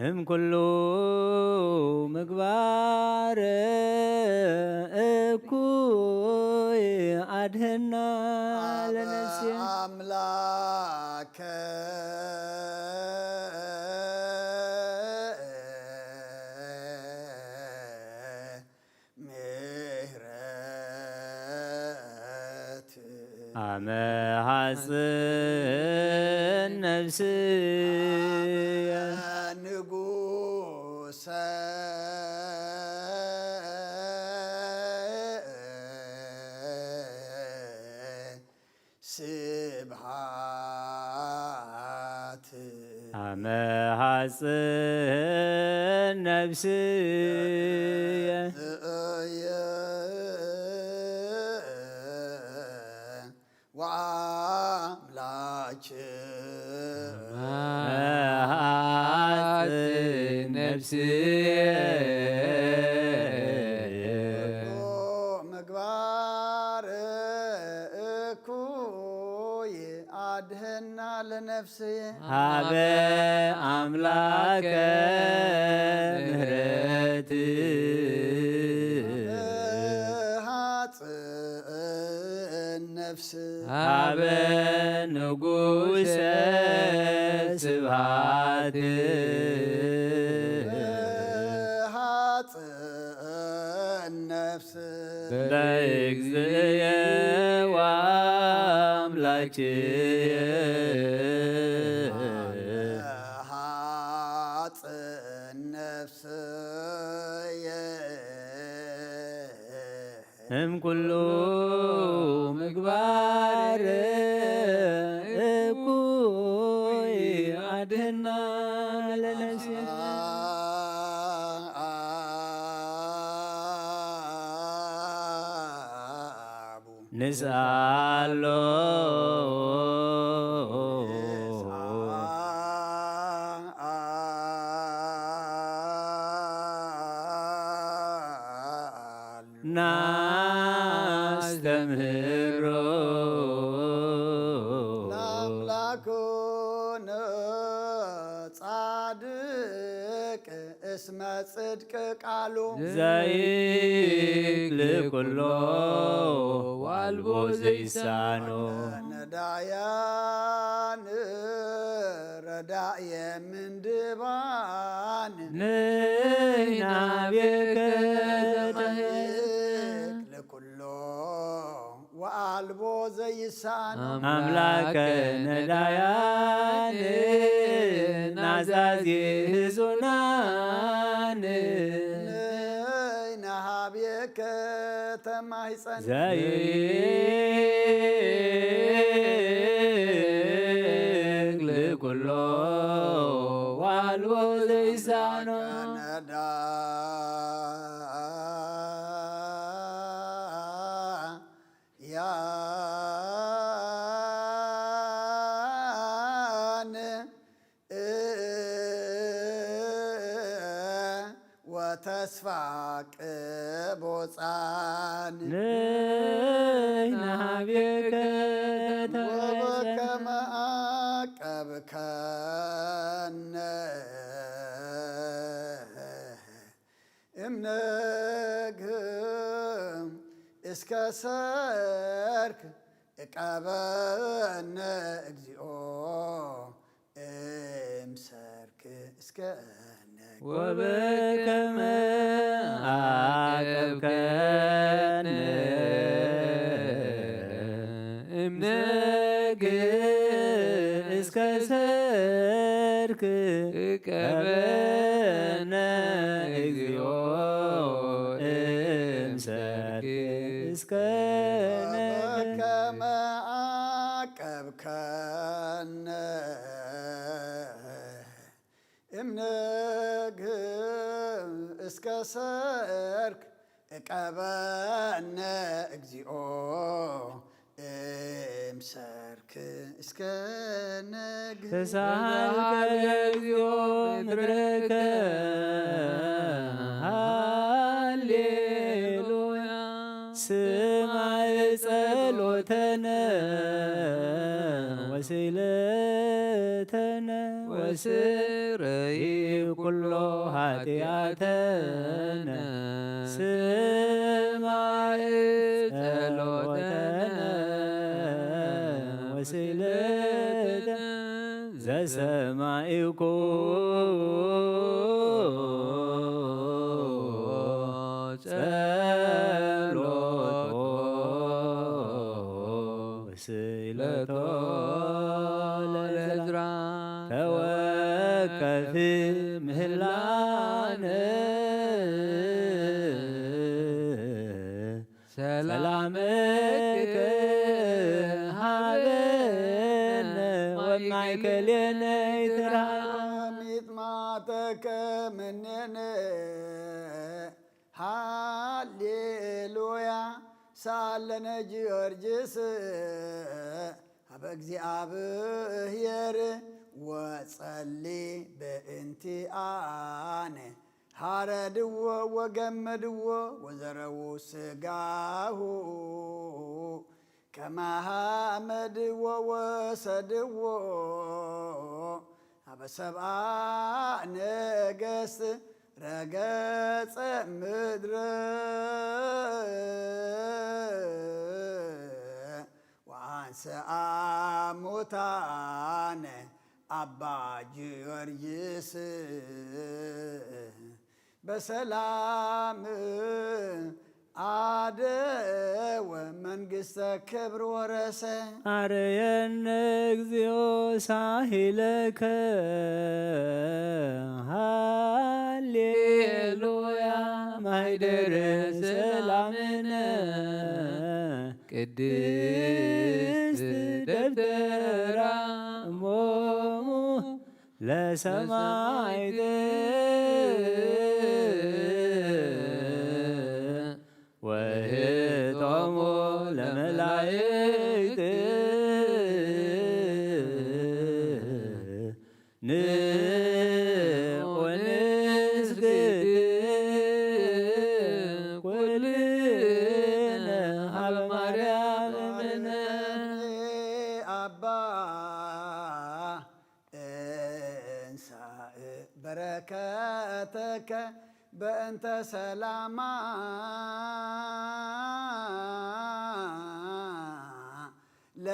እምኩሉ ምግባር እኩይ አድህና ለነፍስየ። አምላከ ምህረት አመ ሐጽን ነፍስየ ንጉሰ ስብሃት። አመ ሐጽን ነፍስየ እየ ወአምላክ መሐጽን ነፍስየ። ምግባር እኩይ አድህና ለነፍስየ። ሀበ አምላከ ምህረት። ሃጽን ነፍስ ሀበ ንጉሰ ስብሃት። ሃጽን ነፍስ በእግዚእየ ወአምላክየ። ሃጽን ነፍስ እምኩሉ ምግባር እኩይ አድህና ለነፍስየ። ንስአሎ ናስተምህሮ ለአምላኩነ ጻድቅ እስመ ጽድቅ ቃሉ ዘይክል ኩሎ ወአልቦ ዘይሳኖ። ነዳያን ረዳየ ምንድባን ንሕና ቤከ ዘይክል ኩሎ ወአልቦ ዘይሳኖ። አምላከ ነዳያን ናዛዚ ህዙናን ንሕና ሀቤከ ተማሂፀን። ዘይክል ኩሎ ወአልቦ ዘይሳኖ። ነዳያን ወተስፋ ቅቦፃን። ከሰርክ እቀበነ እግዚኦ እምሰርክ እስከ ነግ ወበከመ ዓቀብከነ እምነግ እስከ ሰርክ እቀበነ እግዚኦ እምሰርክ እስከ ነግ ከመ ዓቀብከነ እምነግ እስከ ሰርክ እቀበነ እግዚኦ እምሰርክ እስከ ነግ ተሳሃልከ እግዚኦ ምድረከ ሃሌሉያ ስማዕ ጸሎተነ ወስእለተነ ወስረይ ኩሎ ኃጢአተነ ስማዕ ጸሎተነ ወስእለተነ ዘሰማዕኩ ጸሎቶ ስእለቶ ለዕዝራ ተወከፍ ምህላነ ሰላምክ ሃበነ ወማእከሌነ ይትርሃ ሚጥማተከ ምኔነ ሃሌሉያ ሳለነ ጊዮርጊስ ሀበ እግዚኣብሔር ወጸሊ በእንቲአነ ሃረድዎ ወገመድዎ ወዘረዉ ስጋሁ ከመ ሐመድዎ ወሰድዎ ሀበ ሰብአ ነገስት ረገጸ ምድረ ወአንሰአ ሙታነ አባ ጊዮርጊስ በሰላም አደወ መንግስተ ክብር ወረሰ። አረየነ እግዚኦ ሳሂለከ ሃሌሉያ ማይደረ ሰላምነ ቅድስት ደብተራ እሞሙ ለሰማዕት ወህቶሙ ለመላእክት ንዑ ንስግድ ኩልነ ሀበ ማርያም እምነ አባ እንሳእ በረከተከ በእንተ ሰላማ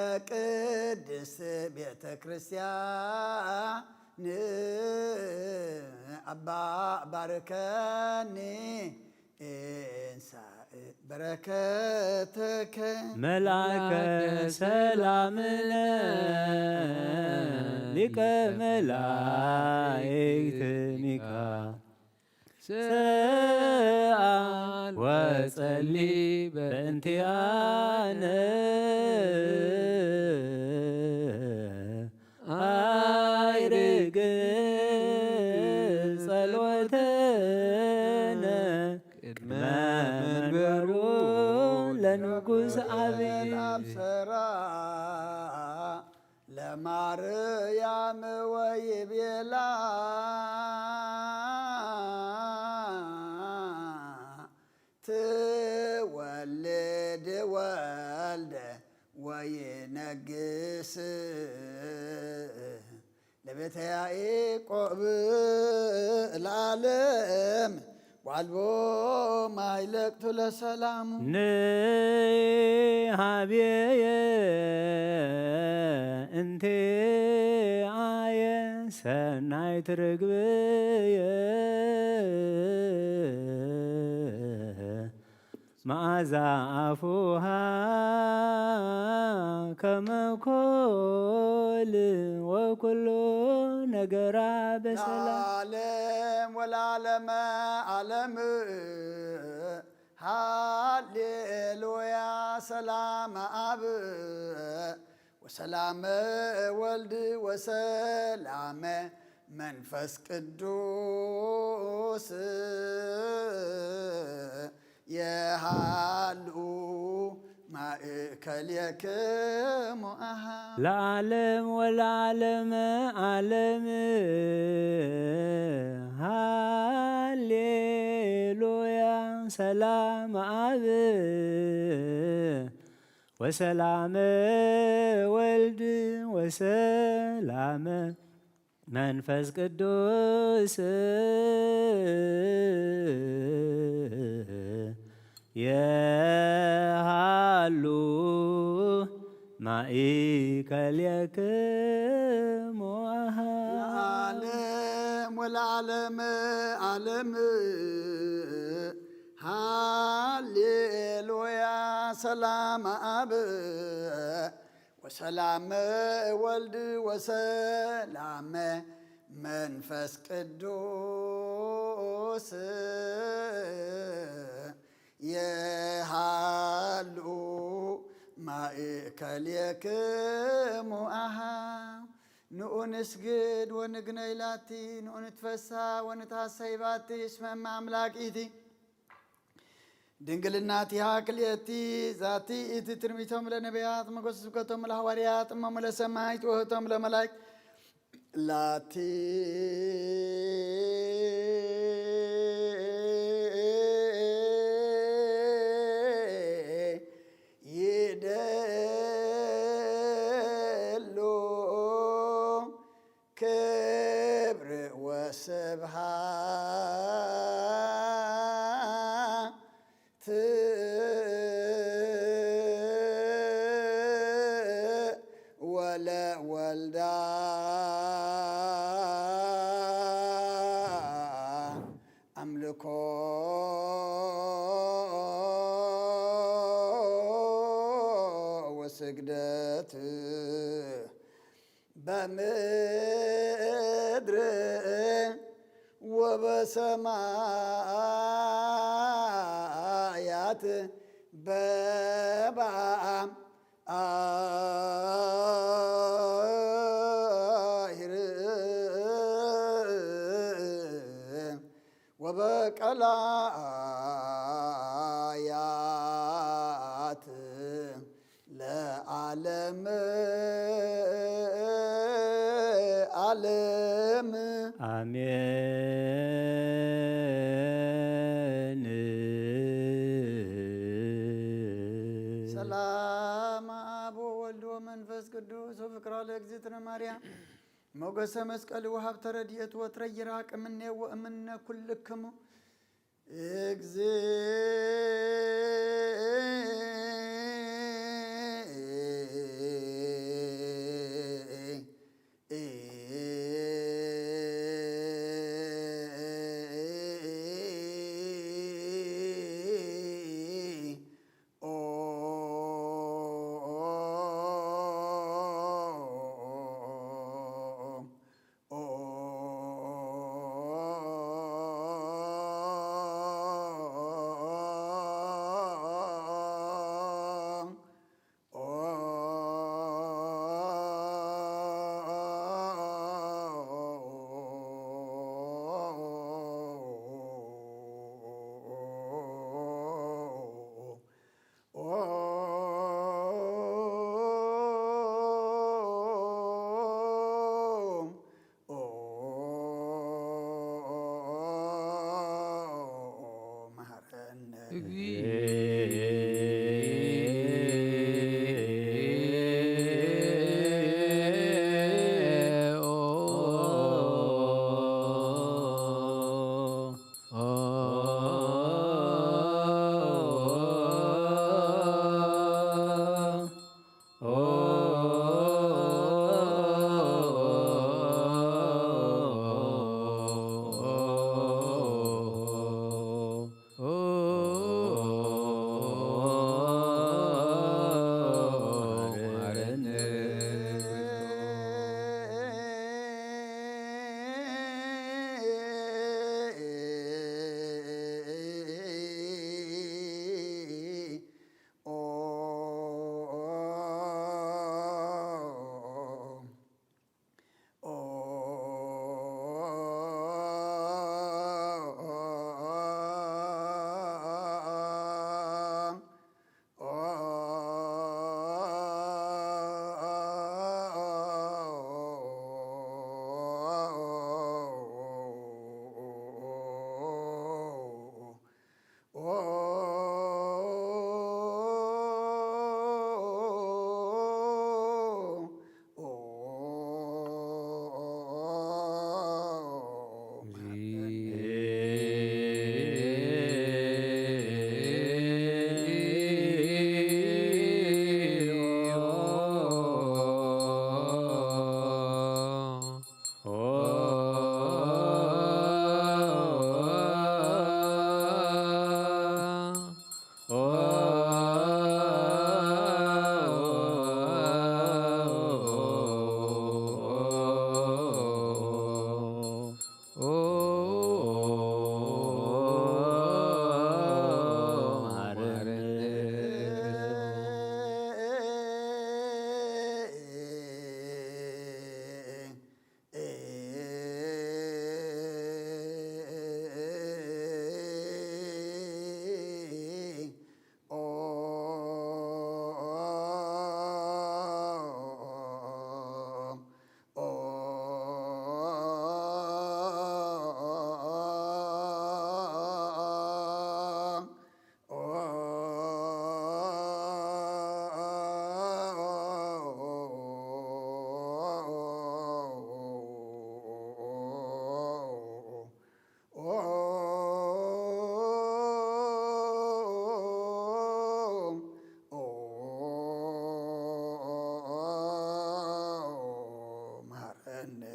ለቅድስት ቤተ ክርስቲያን አባ ባርከኒ እንሳእ በረከተከ መልአከ ሰላምነ ሊቀ መላእክት ሚካ ሰአል ወጸሊ በእንቲአነ አይርግ ጸሎተነ ቅድመ መንበሩ ለንጉስ አብይ አብሰራ ለማርያም ወይቤላ ትወልድ ወልደ ወይነግስ ለቤተ ያዕቆብ ለዓለም ዋልቦ ማይለቅቱ ለሰላሙ። ንሃብየ እንቴ ኣየ ሰናይት ርግብየ መዓዛ ኣፉሃ ከመኮል ወኩሉ ነገራ በሰላም። ለዓለም ወለዓለመ ዓለም ሃሌሉያ። ሰላም ኣብ ወሰላም ወልድ ወሰላም መንፈስ ቅዱስ የሃሉ ማእከሌክሙ ኣሃ። ለዓለም ወለዓለመ ዓለም ሃሌሉያ። ሰላም ኣብ ወሰላመ ወልድ ወሰላመ መንፈስ ቅዱስ የሃሉ ማእከሌክሙ ኣሃ። ለዓለም ወለዓለም ዓለም ሃሌሉያ። ሰላም ኣብ ወሰላም ወልድ ወሰላም መንፈስ ቅዱስ የሃሉ ማእከሌክሙ ኣሃ። ንኡ ንስግድ ወንግነይ ላቲ፣ ንኡ ንትፈሳ ወንትሃሰይ ባቲ፣ እስመ እመ ኣምላክ ኢቲ ድንግልናቲሃ ክልኤቲ። ዛቲ ኢቲ ትርሚቶም ለነቢያት፣ ሞገስ ስብከቶም ለሃዋርያት፣ እሞም ለሰማይት፣ ወህቶም ለመላእክት ላቲ ይደሉ ክብር ወስብሃት ወለወልዳ ኣምልኮ ወስግደት በምድር ወበሰማያት በባ አሂር ወበቀላያት ለዓለም ዓለም። አሜን። ሰላም አብ ወወልድ ወመንፈስ ቅዱስ ወፍቅራ ለእግዝእትነ ማርያም ሞገሰ መስቀል ወሀብተ ረድኤት ወትረ ይራቅ እምኔ ወእምነ ኩልክሙ። እግዝእ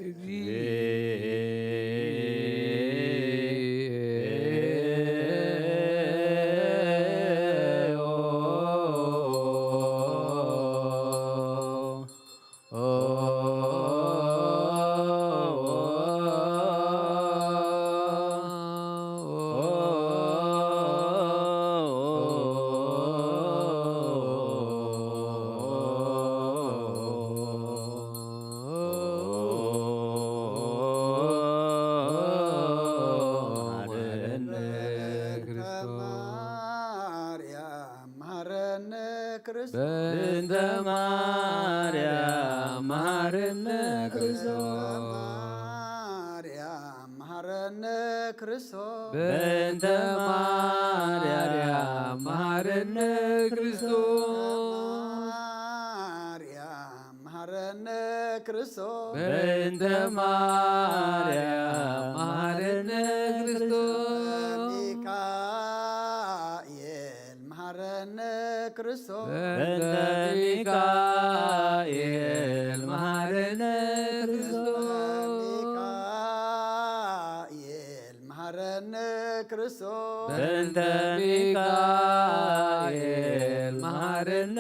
እግዚኦ። መሐረነ ክርስቶስ። ማርያም መሐረነ ክርስቶስ። በእንተ ማርያም መሐረነ ክርስቶስ። ማርያም መሐረነ ክርስቶስ። በእንተ ማርያም መሐረነ ክርስቶስ። ማርያም መሐረነ ክርስቶስ። በእንተ ማርያም መሐረነ ክርስቶስ። ሚካኤል መሐረነ ክርስቶስ። በእንተ ሚካኤል መሐረነ ክርስቶስ። ሚካኤል መሐረነ ክርስቶስ። በእንተ ሚካኤል መሐረነ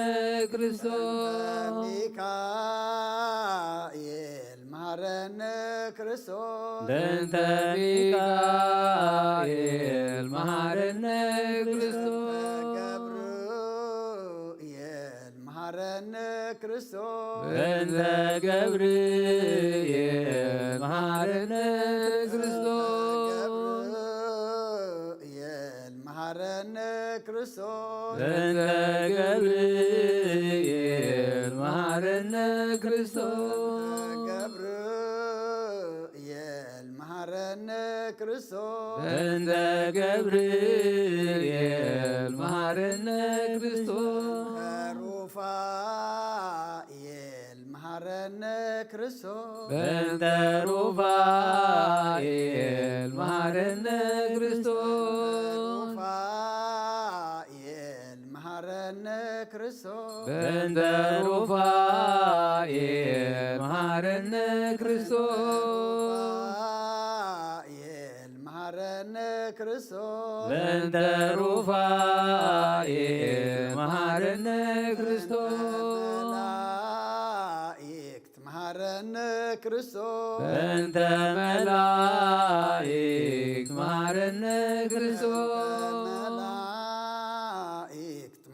ክርስቶስ። ሚካኤል መሐረነ ክርስቶስ። በእንተ ሚካኤል መሐረነ ክርስቶስ። ገብርኤል መሐረነ ክርስቶስ። በእንተ ገብርኤል መሐረነ ክርስቶስ። ገብርኤል መሐረነ ክርስቶስ። በእንተ ገብርኤል መሐረነ ክርስቶስ። ገብርኤል መሐረነ ክርስቶስ። በእንተ ገብርኤል መሐረነ ክርስቶስ። ሩፋኤል መሐረነ ክርስቶስ። በእንተ ሩፋኤል መሐረነ ክርስቶስ። ሩፋኤል መሐረነ ክርስቶስ። በእንተ ሩፋኤል መሐረነ ክርስቶስ። ሩፋኤል መሐረነ ክርስቶስ። በእንተ ሩፋኤል መሐረነ ክርስቶስ። መላእክት መሐረነ ክርስቶስ። በእንተ መላእክት መሐረነ ክርስቶስ። መላእክት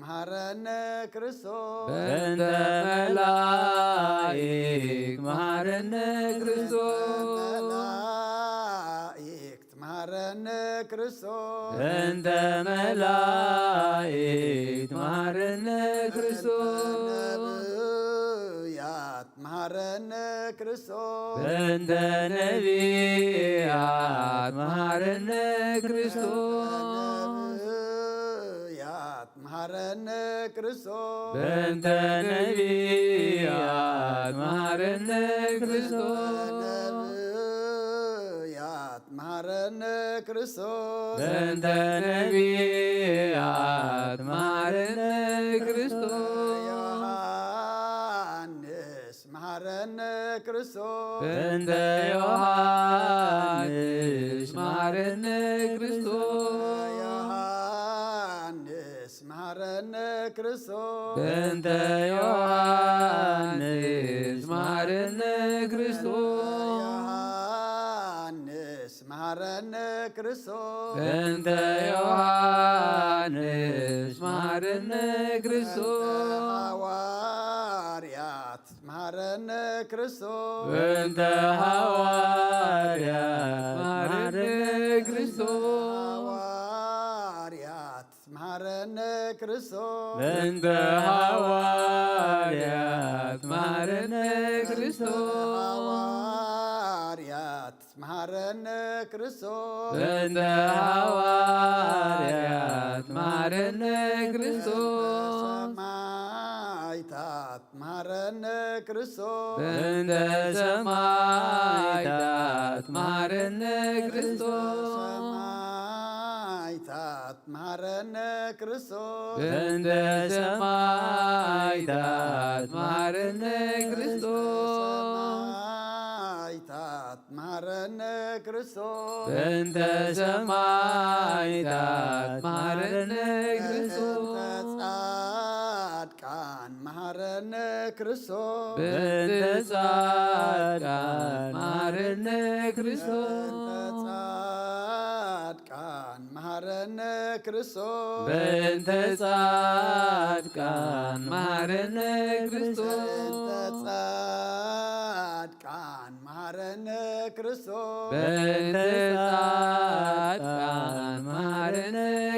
መሐረነ ክርስቶስ። በእንተ መላእክት መሐረነ ክርስቶስ። መላእክት መሐረነ ክርስቶስ። በእንተ መላእክት መሐረነ ክርስቶስ። ነቢያት መሐረነ ክርስቶስ። በእንተ ነቢያት መሐረነ ክርስቶስ። ነቢያት መሐረነ ክርስቶስ። በእንተ ነቢያት መሐረነ ክርስቶስ። ነቢያት መሐረነ ክርስቶስ። በእንተ ነቢያት መሐረነ ክርስቶስ። ዮሐንስ መሐረነ ክርስቶስ። በእንተ ዮሐንስ መሐረነ ክርስቶስ። ዮሐንስ መሐረነ ክርስቶስ። በእንተ ዮሐንስ መሐረነ ክርስቶስ። ዮሐንስ መሐረነ ክርስቶስ። በእንተ ዮሐንስ መሐረነ ክርስቶስ። ሐዋርያት መሐረነ ክርስቶስ። በእንተ ሐዋርያት መሐረነ ክርስቶስ። ሐዋርያት መሐረነ ክርስቶስ። በእንተ ሐዋርያት መሐረነ ክርስቶስ። ሐዋርያት መሐረነ ክርስቶስ። በእንተ ሐዋርያት መሐረነ ክርስቶስ። ሰማዕታት መሐረነ ክርስቶስ። በእንተ ሰማዕታት መሐረነ ክርስቶስ። ሰማዕታት መሐረነ ክርስቶስ። በእንተ ሰማዕታት መሐረነ ክርስቶስ። ሰማዕታት ክርስቶስ በእንተ ሰማዕታት መሃረነ ክርስቶስ። በእንተ ጻድቃን መሃረነ ክርስቶስ። በእንተ ጻድቃን መሃረነ ክርስቶስ። በእንተ ጻድቃን መሃረነ ክርስቶስ። በእንተ ጻድቃን መሃረነ ክርስቶስ። በእንተ ጻድቃን መሃረነ ክርስቶስ። በእንተ ጻድቃን መሃረነ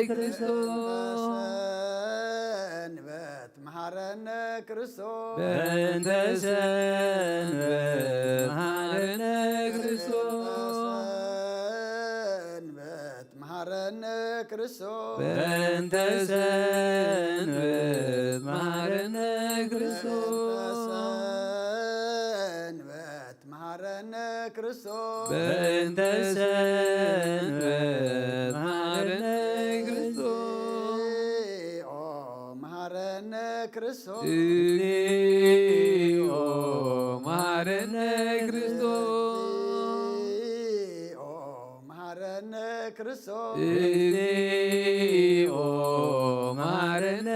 ክርስቶስ። በእንተ ሰንበት መሃረነ ክርስቶስ። በእንተ ሰንበት መሃረነ ክርስቶስ። በእንተ ሰንበት መሃረነ ክርስቶስ። በእንተ ሰንበት መሃረነ ክርስቶስ። በእንተ ሰንበት መሃረነ ክርስቶስ። በእንተ ሰንበት መሃረነ ክርስቶስ። እግዚኦ መሃረነ ክርስቶስ። እግዚኦ መሃረነ ክርስቶስ። እግዚኦ መሃረነ ክርስቶስ። እግዚኦ መሃረነ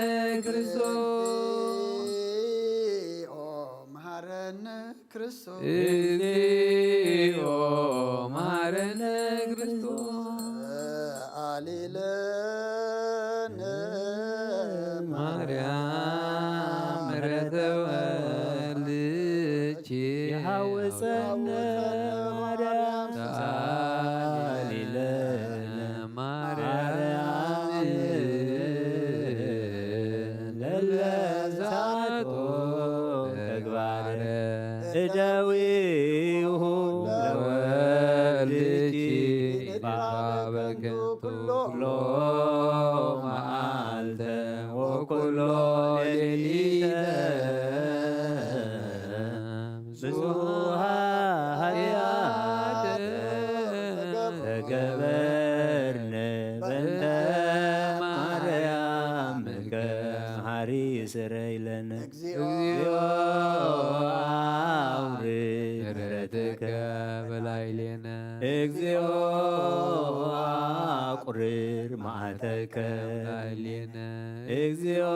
ክርስቶስ። እግዚኦ መሃረነ ክርስቶስ። እግዚኦ መሃረነ ክርስቶስ። ሰአሊ ለነ ማርያም ምሕረተ ወልድኪ። የሐውፀነ ማርያም ሰአሊ ለነ ማርያም ለለዛቶ ተግባረ እደዊሁ ለወልድኪ ይትባበክን ኩሎ መዓልተ ወኩሎ ሌሊተ። ብዙኃ ኃጢአት ተገበርነ በእንተ ማርያምከ መሐሪ ስረይ ለነ። እግዚኦ አውርድ ምሕረትከ በላዕሌነ። እግዚኦ አቁርር መዓተከ በላዕሌነ። እግዚኦ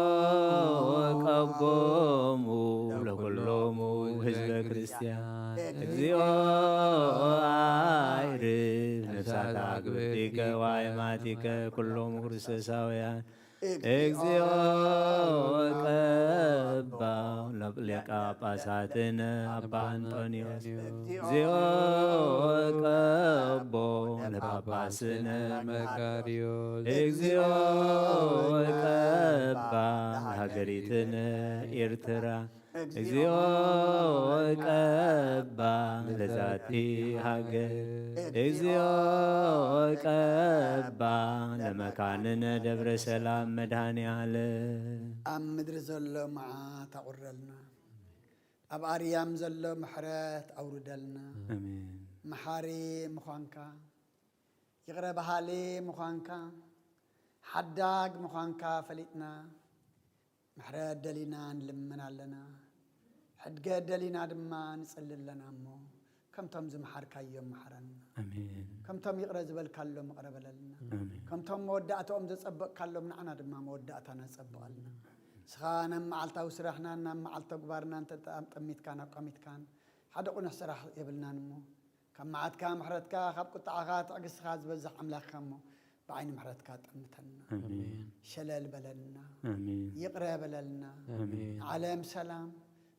ቀቦሙ ለኩሎሙ ህዝበ ክርስቲያን። እግዚኦ አዕርፍ ነፍሳት አግብርቲከ ወአይማቲከ ኩሎሙ ክርስቶሳውያን። እግዚኦ ቀባ ሊቀ ጳጳሳትነ አባ አንጦንዮስ። እግዚኦ ቀቦ ለጳጳስነ መቃርዮስ። እግዚኦ ቀባ ለሀገሪትነ ኤርትራ። እግዚኦ ቀባ ለዛቲ ሀገር። እግዚኦ ቀባ ለመካንነ ደብረ ሰላም መድኃኔ ዓለም። ኣብ ምድሪ ዘሎ መዓት ኣቑረልና፣ ኣብ ኣርያም ዘሎ ምሕረት ኣውርደልና። ኣሜን። መሓሪ ምዃንካ፣ ይቕረ በሃሊ ምዃንካ፣ ሓዳግ ምዃንካ ፈሊጥና፣ ምሕረት ደሊና ንልምን ኣለና። ሕድገት ደሊና ድማ ንጽሊ ኣለና እሞ፣ ከምቶም ዝመሓርካዮም መሓረና። ኣሜን። ከምቶም ይቕረ ዝበልካሎም ይቕረ በለልና። ኣሜን። ከምቶም መወዳእታኦም ዘጸበቕካሎም ንዓና ድማ መወዳእታና ጸብቐልና። ንስኻ ናብ መዓልታዊ ስራሕናን ናብ መዓልቲ ተግባርናን ተጠ-፣ ጠሚትካን ኣቋሚትካን ሓደ ቁኑሕ ስራሕ የብልናን እሞ፣ ካብ መዓትካ ምሕረትካ ካብ ቁጥዓኻ ትዕግስትኻ ዝበዝሕ ኣምላኽ ኢኻ እሞ፣ ብዓይኒ ምሕረትካ ጠምተና። ኣሜን። ሸለል በለልና። ኣሜን። ይቕረ በለልና። ኣሜን። ንዓለም ሰላም፣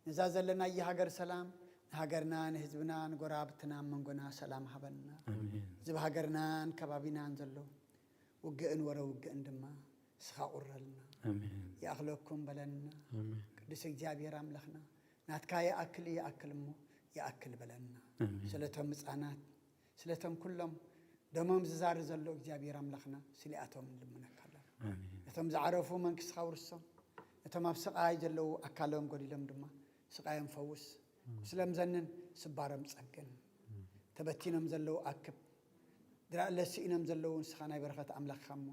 ነዛ ዘለናያ ሃገር ሰላም፣ ንሃገርና፣ ንህዝብና፣ ንጎረባብትና፣ ኣብ መንጎና ሰላም ሃበና። ኣሜን። እዚ ኣብ ሃገርናን ከባቢናን ዘሎ ውግእን ወረ ውግእን ድማ ንስኻ ቁረልና። ኣሜን። ይኣኽለኩም በለና። ኣሜን። ቅዱስ እግዚኣብሔር ኣምላኽና፣ ናትካ ይኣክል እዩ፣ ይኣክል እሞ ይኣክል በለና። ኣሜን። ስለቶም ህፃናት፣ ስለቶም ኩሎም ደሞም ዝዛሪ ዘሎ እግዚኣብሔር ኣምላኽና፣ ስሊኣቶም ንልምነካ ኣለና። ኣሜን። ነቶም ዝዓረፉ መንግስትኻ ውርሶም፣ ነቶም ኣብ ስቓይ ዘለዉ ኣካሎም ጎዲሎም ድማ ስቓዮም ፈውስ። ቁስሎም ዘንን ስባሮም ጸግን። ተበቲኖም ዘለዉ ኣክብ። ድራእለ ስኢኖም ዘለዉ ንስኻ ናይ በረኸት ኣምላኽ ኢኻ እሞ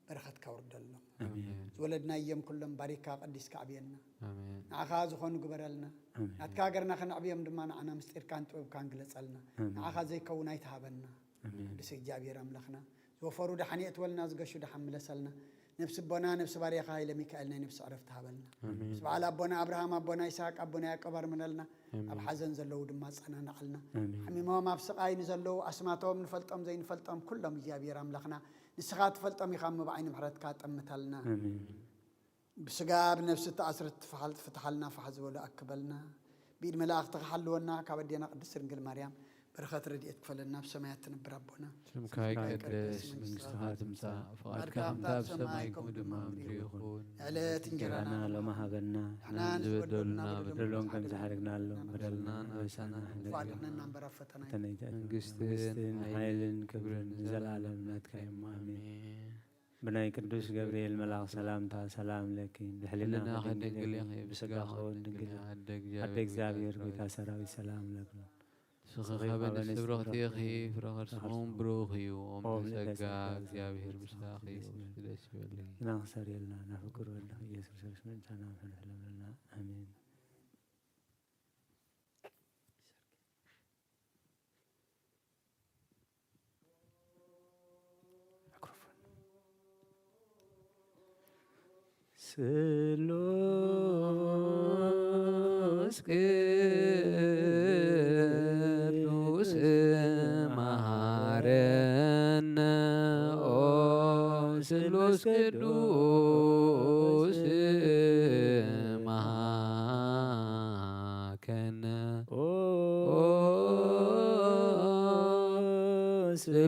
በረኸትካ ውርደሎም። ኣሜን። ዝወለድናዮም ኩሎም ባሪካ ቀዲስካ ኣዕብየና። ኣሜን። ንዓኻ ዝኾኑ ግበረልና። ኣሜን። ናትካ ሃገርና ከነዕብዮም ድማ ንዓና ምስጢርካን ጥበብካን ግለጸልና። ኣሜን። ንዓኻ ዘይከውን ኣይትሃበና። ኣሜን። ቅዱስ እግዚኣብሔር ኣምላኽና፣ ዝወፈሩ ደሓን የእትወልና፣ ዝገሹ ደሓን ምለሰልና። ነብሲ ኣቦና፣ ነብሲ ባርያኻ ሃይለ ሚካኤል ናይ ነብሲ ዕረፍቲ ሃበልና። ኣሜን። ምስ በዓል ኣቦና ኣብርሃም፣ ኣቦና ይስሐቅ፣ ኣቦና ያዕቆብ ኣርምነልና። ኣሜን። ኣብ ሓዘን ዘለዉ ድማ ኣጸናንዓልና። ኣሜን። ሓሚሞም ኣብ ስቓይ ንዘለዉ ኣስማቶም ንፈልጦም ዘይንፈልጦም ኩሎም እግዚኣብሔር ኣምላኽና ንስኻ ትፈልጦም ኢኻ፣ እሞ ብዓይኒ ምሕረትካ ጠምተልና። ኣሜን። ብስጋ ብነፍሲ ተኣስረት ትፍሓል-፣ ትፍትሓልና፣ ፋሕ ዝበሉ ኣክበልና። ብኢድ መላእኽቲ ክሓልወና፣ ካብ ኣዴና ቅድስት ድንግል ማርያም በረኸት ረድኤት ክፈለና፣ ኣብ ሰማያት ትነብር ኣቦና። ስምካ ይቀደስ፣ መንግስትኻ ትምጻእ፣ ፍቓድካ ከምታ ኣብ ሰማይ ከምኡ ድማ ኣብ ምድሪ ይኹን። ዕለት እንጀራና ሎሚ ሃበና፣ ንሕና ንዝበደሉና በደሎም ከም ዝሓረግናሎም፣ በደልና ንበሳና፣ ንኽፋእ ኣድሕነና እምበር ኣብ ፈተና ኣይተን። መንግስትን መንግስትን ሓይልን ሓይልን ክብርን ክብርን ንዘለኣለም ናትካ እዩ። ኣሜን። ኣሜን። ብናይ ቅዱስ ገብርኤል መልኣኽ ሰላምታ ሰላም ለኪ፣ ብሕልናኺ ህልናኺ ድንግል ድንግል ኢኺ፣ ኢኺ፣ ብስጋኺ ብስጋኺ እውን እውን ድንግል ድንግል ኢኺ፣ ኢኺ። ኣደ ኣደ እግዚኣብሔር እግዚኣብሔር ጎይታ ሰራዊት ሰላም ለኪ። ስኺ ካብ ኣንስቲ ብርኽቲ ኢኺ፣ ፍረ ከርስኺ እውን ብሩኽ እዩ። ኦም ተጸጋ ተጸጋ እግዚኣብሔር እግዚኣብሔር ምስላኺ እዩ። ምስላኺ እዩ። ደስ ይበልኪ። ዝናኽሰር የልና፣ ናፍቅር ወልድኺ ኢየሱስ ክርስቶስ ምእንታና ምሕረት ለምለና። ኣሜን። ስሉስ ቅዱስ መሃረነ፣ ኦ ስሉስ ቅዱስ መሃከነ። ኦ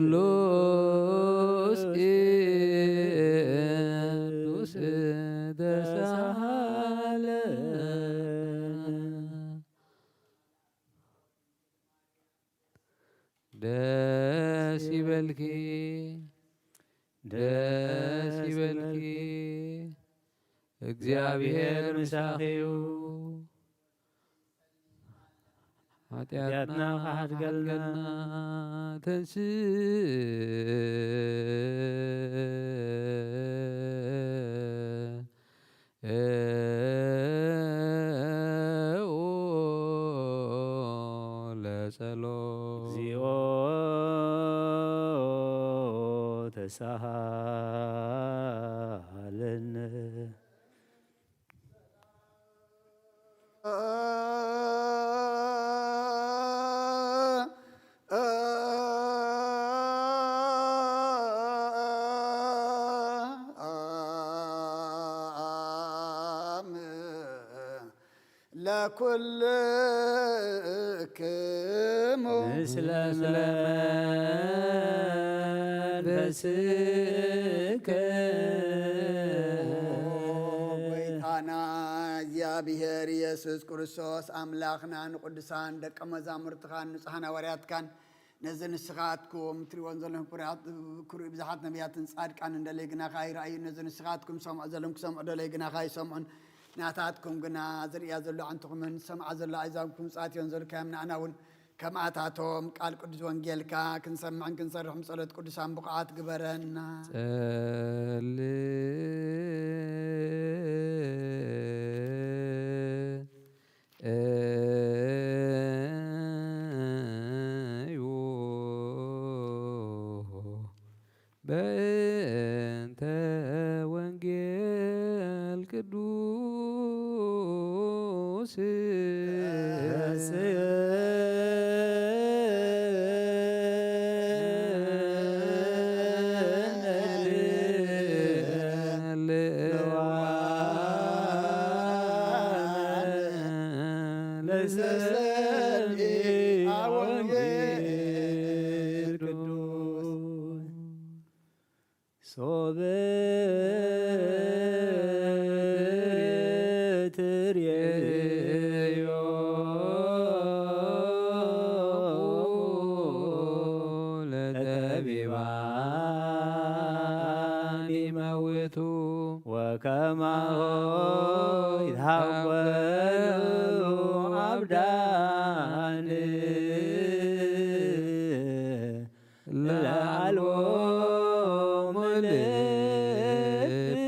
ስሉስ ቅዱስ ተሳሃለነ። ደስ ይበልኪ፣ ደስ ይበልኪ፣ እግዚኣብሔር ምሳኺ እዩ። ሓጢኣትና ክሓድገልና ተንስእ። ለጸሎት። እግዚኦ ተሳሃለነ። ለኩልክሙ ምስለ መንፈስከ። ጎይታና እግዚኣብሔር ኢየሱስ ክርስቶስ ኣምላኽና ንቅዱሳን ደቀ መዛሙርትኻን ንጹሓን ሃዋርያትካን ነዚ ንስኻትኩም ትሪእዎን ዘለኹም ክሩያት-፣ ክሩይ ብዙሓት ነቢያትን ጻድቃን እንደለይ ግናኻ ይረኣዩ። ነዚ ንስኻትኩም ሰምዑ ዘለኹም ክሰምዑ ደለይ ግናኻ ይሰምዑን። ናታትኩም ግና ዝርእያ ዘሎ ኣዕንትኹምን ዝሰምዓ ዘሎ ኣእዛንኩም ጻትዮን ዘልካዮም ንኣና እውን ከምኣታቶም ቃል ቅዱስ ወንጌልካ ክንሰምዕን ክንሰርሕን ብጸሎት ቅዱሳን ብቑዓት ግበረና። ጸልእ እዩ በእንተ ወንጌል ቅዱስ። ለሰሚዐ ወንጌል ቅዱስ። ሶበ ትርእዮ ለጠቢባን ይመውቱ። ወከማሁ ይትሃወሉ አብዳን ለአልቦሙ ልብ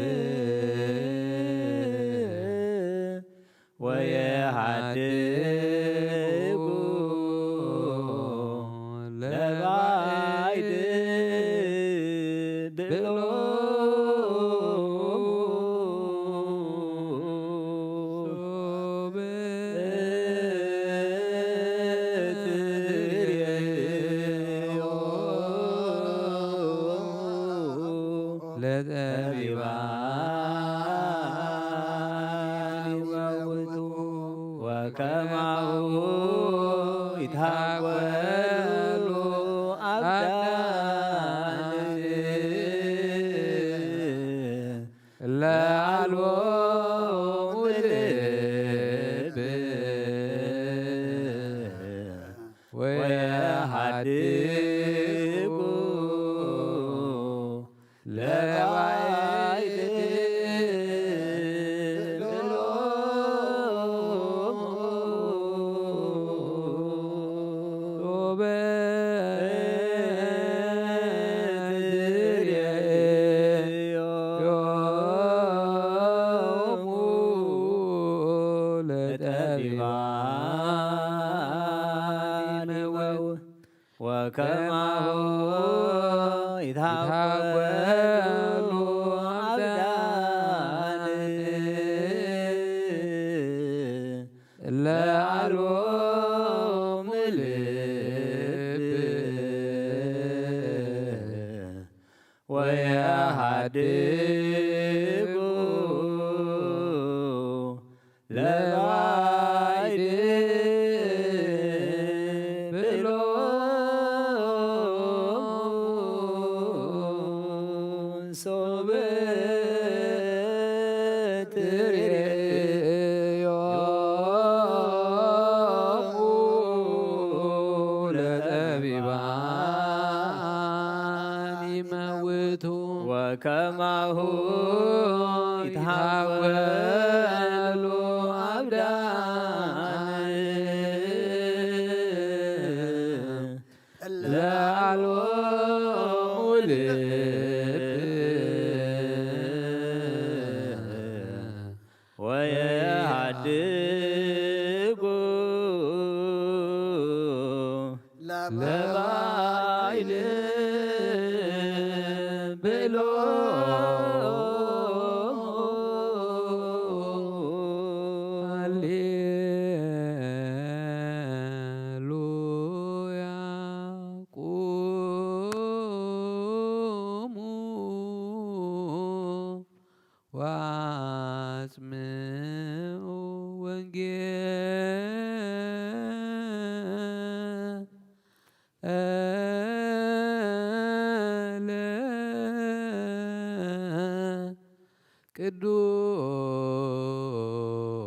ወየሃድጉ ለባዕድ ከማሁ ይትሃወሉ ኣብዳን ለአልቦሙ ልብ ወየሃድጉ ለባይድ ሎሙ ሶበ ትርእዮሙ ለጠቢባን ይመውት። ወከማሁ ይትሃወሉ አብዳን ለአልቦሙ ልብ ወየሃድጉ ለባይድ ብሎ ሶበ ትርእዮሙ ለጠቢባን ይመውቱ። ወከማሁ ይትሃወሉ አብዳን ለአልቦሙ ልብ ወየሃድጉ ለባይል ብሎ ሃሌሉያ ቁሙ ወአጽምዑ ወንጌለ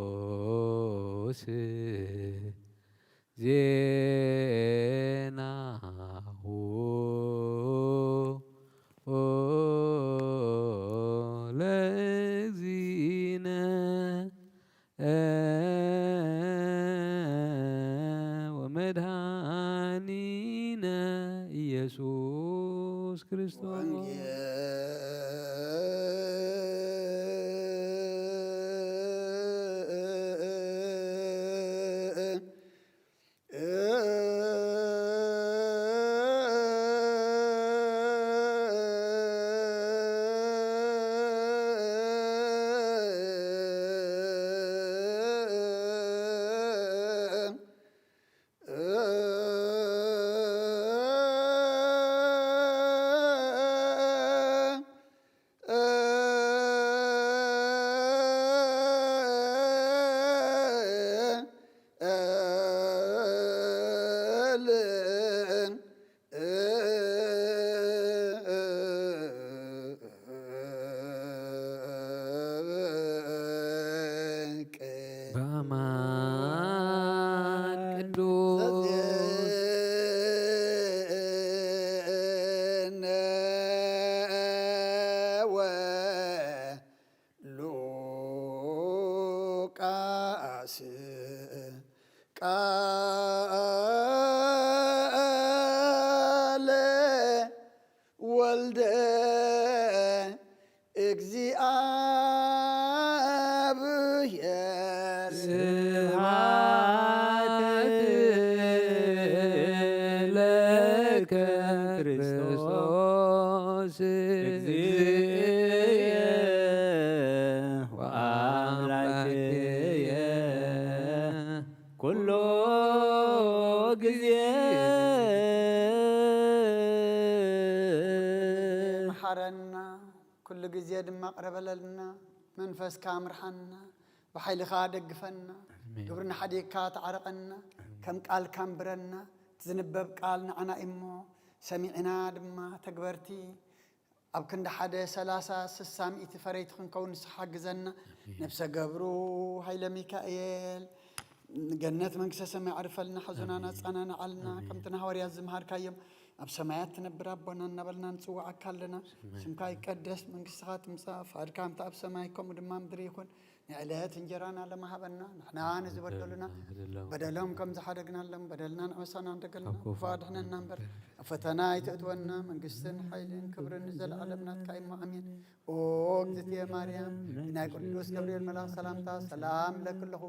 ቅዱስ ዜናሁ ለእግዚእነ ወመድኃኒነ ኢየሱስ ክርስቶስ። በአማን ቅዱስ ቃለ ወልደ እግዚአብሔር። ስብሐት ለከ ክርስቶስ እግዚእየ ወአምላክየ ኩሎ ጊዜ። መሓረና፣ ኩሉ ግዜ ድማ ቅረበለልና። መንፈስካ ኣምርሓና፣ ብሓይልኻ ደግፈና። ግብርና ሓዲግካ ተዓረቐና፣ ከም ቃልካ ኣንብረና። እቲ ዝንበብ ቃል ንዓና እዩ እሞ፣ ሰሚዕና ድማ ተግበርቲ ኣብ ክንዲ ሓደ ሰላሳ፣ ስሳ፣ ሚእቲ ፈረይቲ ክንከውን ንስኻ ሓግዘና። ኣሜን። ነፍሰ ገብሩ ሃይለ ሚካኤል፣ ገነት መንግስተ ሰማይ ኣዕርፈልና፣ ሓዘናና ኣሜን። ኣጸናንዓልና። ኣሜን። ከምቲ ንሃዋርያት ዝመሃርካዮም፣ ኣብ ሰማያት ትነብር ኣቦና እናበልና ንጽውዓካ ኣለና። ሰማይ ስምካ ይቀደስ፣ መንግስትኻ ትምጻእ፣ ፍቓድካ ከምቲ ኣብ ሰማይ ከምኡ ድማ ምድሪ ይኹን። ንዕለት እንጀራና ለማሃበና፣ ንሕና ንዝበደሉና በደሎም ከም ዝሓደግናሎም በደልና ንዕወሳና እንደገልና ካብ ክፉእ ክፉእ ኣድሕነና እምበር፣ ኣብ ፈተና ኣይተእትወና። መንግስትን ሓይልን ክብርን ንዘለዓለም ናትካ እዩ እሞ፣ ኣሜን። ኦ እግዝእትየ ማርያም፣ ናይ ቅዱስ ገብርኤል መልኣኽ ሰላምታ ሰላም እለኪ ኣለኹ።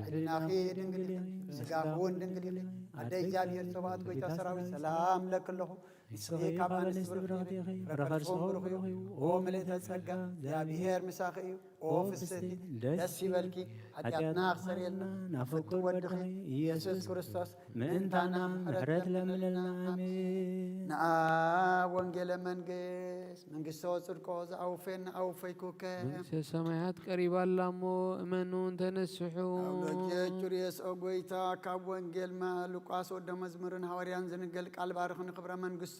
ሕሊናኺ ድንግል እዩ፣ ስጋኺ እውን ድንግል እዩ። ኣደ እግዚኣብሔር፣ ጸባኦት፣ ጎይታ ሰራዊት፣ ሰላም እለኪ ኣለኹ። ንስኺ ካብ ኣንስቲ ብርኽቲ ኢኺ፣ ፍረ ከርስኺ ብሩኽ እዩ። ኦ ምልእተ ጸጋ፣ እግዚኣብሔር ምሳኺ እዩ። ኦ ፍስሕቲ፣ ደስ ይበልኪ፣ ሓጢኣትና ክሰርየልና ናብ ፍቁር ወድኺ ኢየሱስ ክርስቶስ ምእንታና ምሕረት ለምንልና። ኣሜን። ንኣብ ወንጌለ መንግስት መንግስቶ ጽድቆ ዝኣውፌን ኣውፈይኩከ። መንግስተ ሰማያት ቀሪባ ኣላ እሞ እመኑ እንተነስሑ። ኣብ ሎጀ ጩርየስ ኦ ጎይታ፣ ካብ ወንጌል ማ-፣ ሉቃስ ወደ መዝሙርን ሃዋርያን ዝንገል ቃል ባርኽ ንክብረ መንግስቱ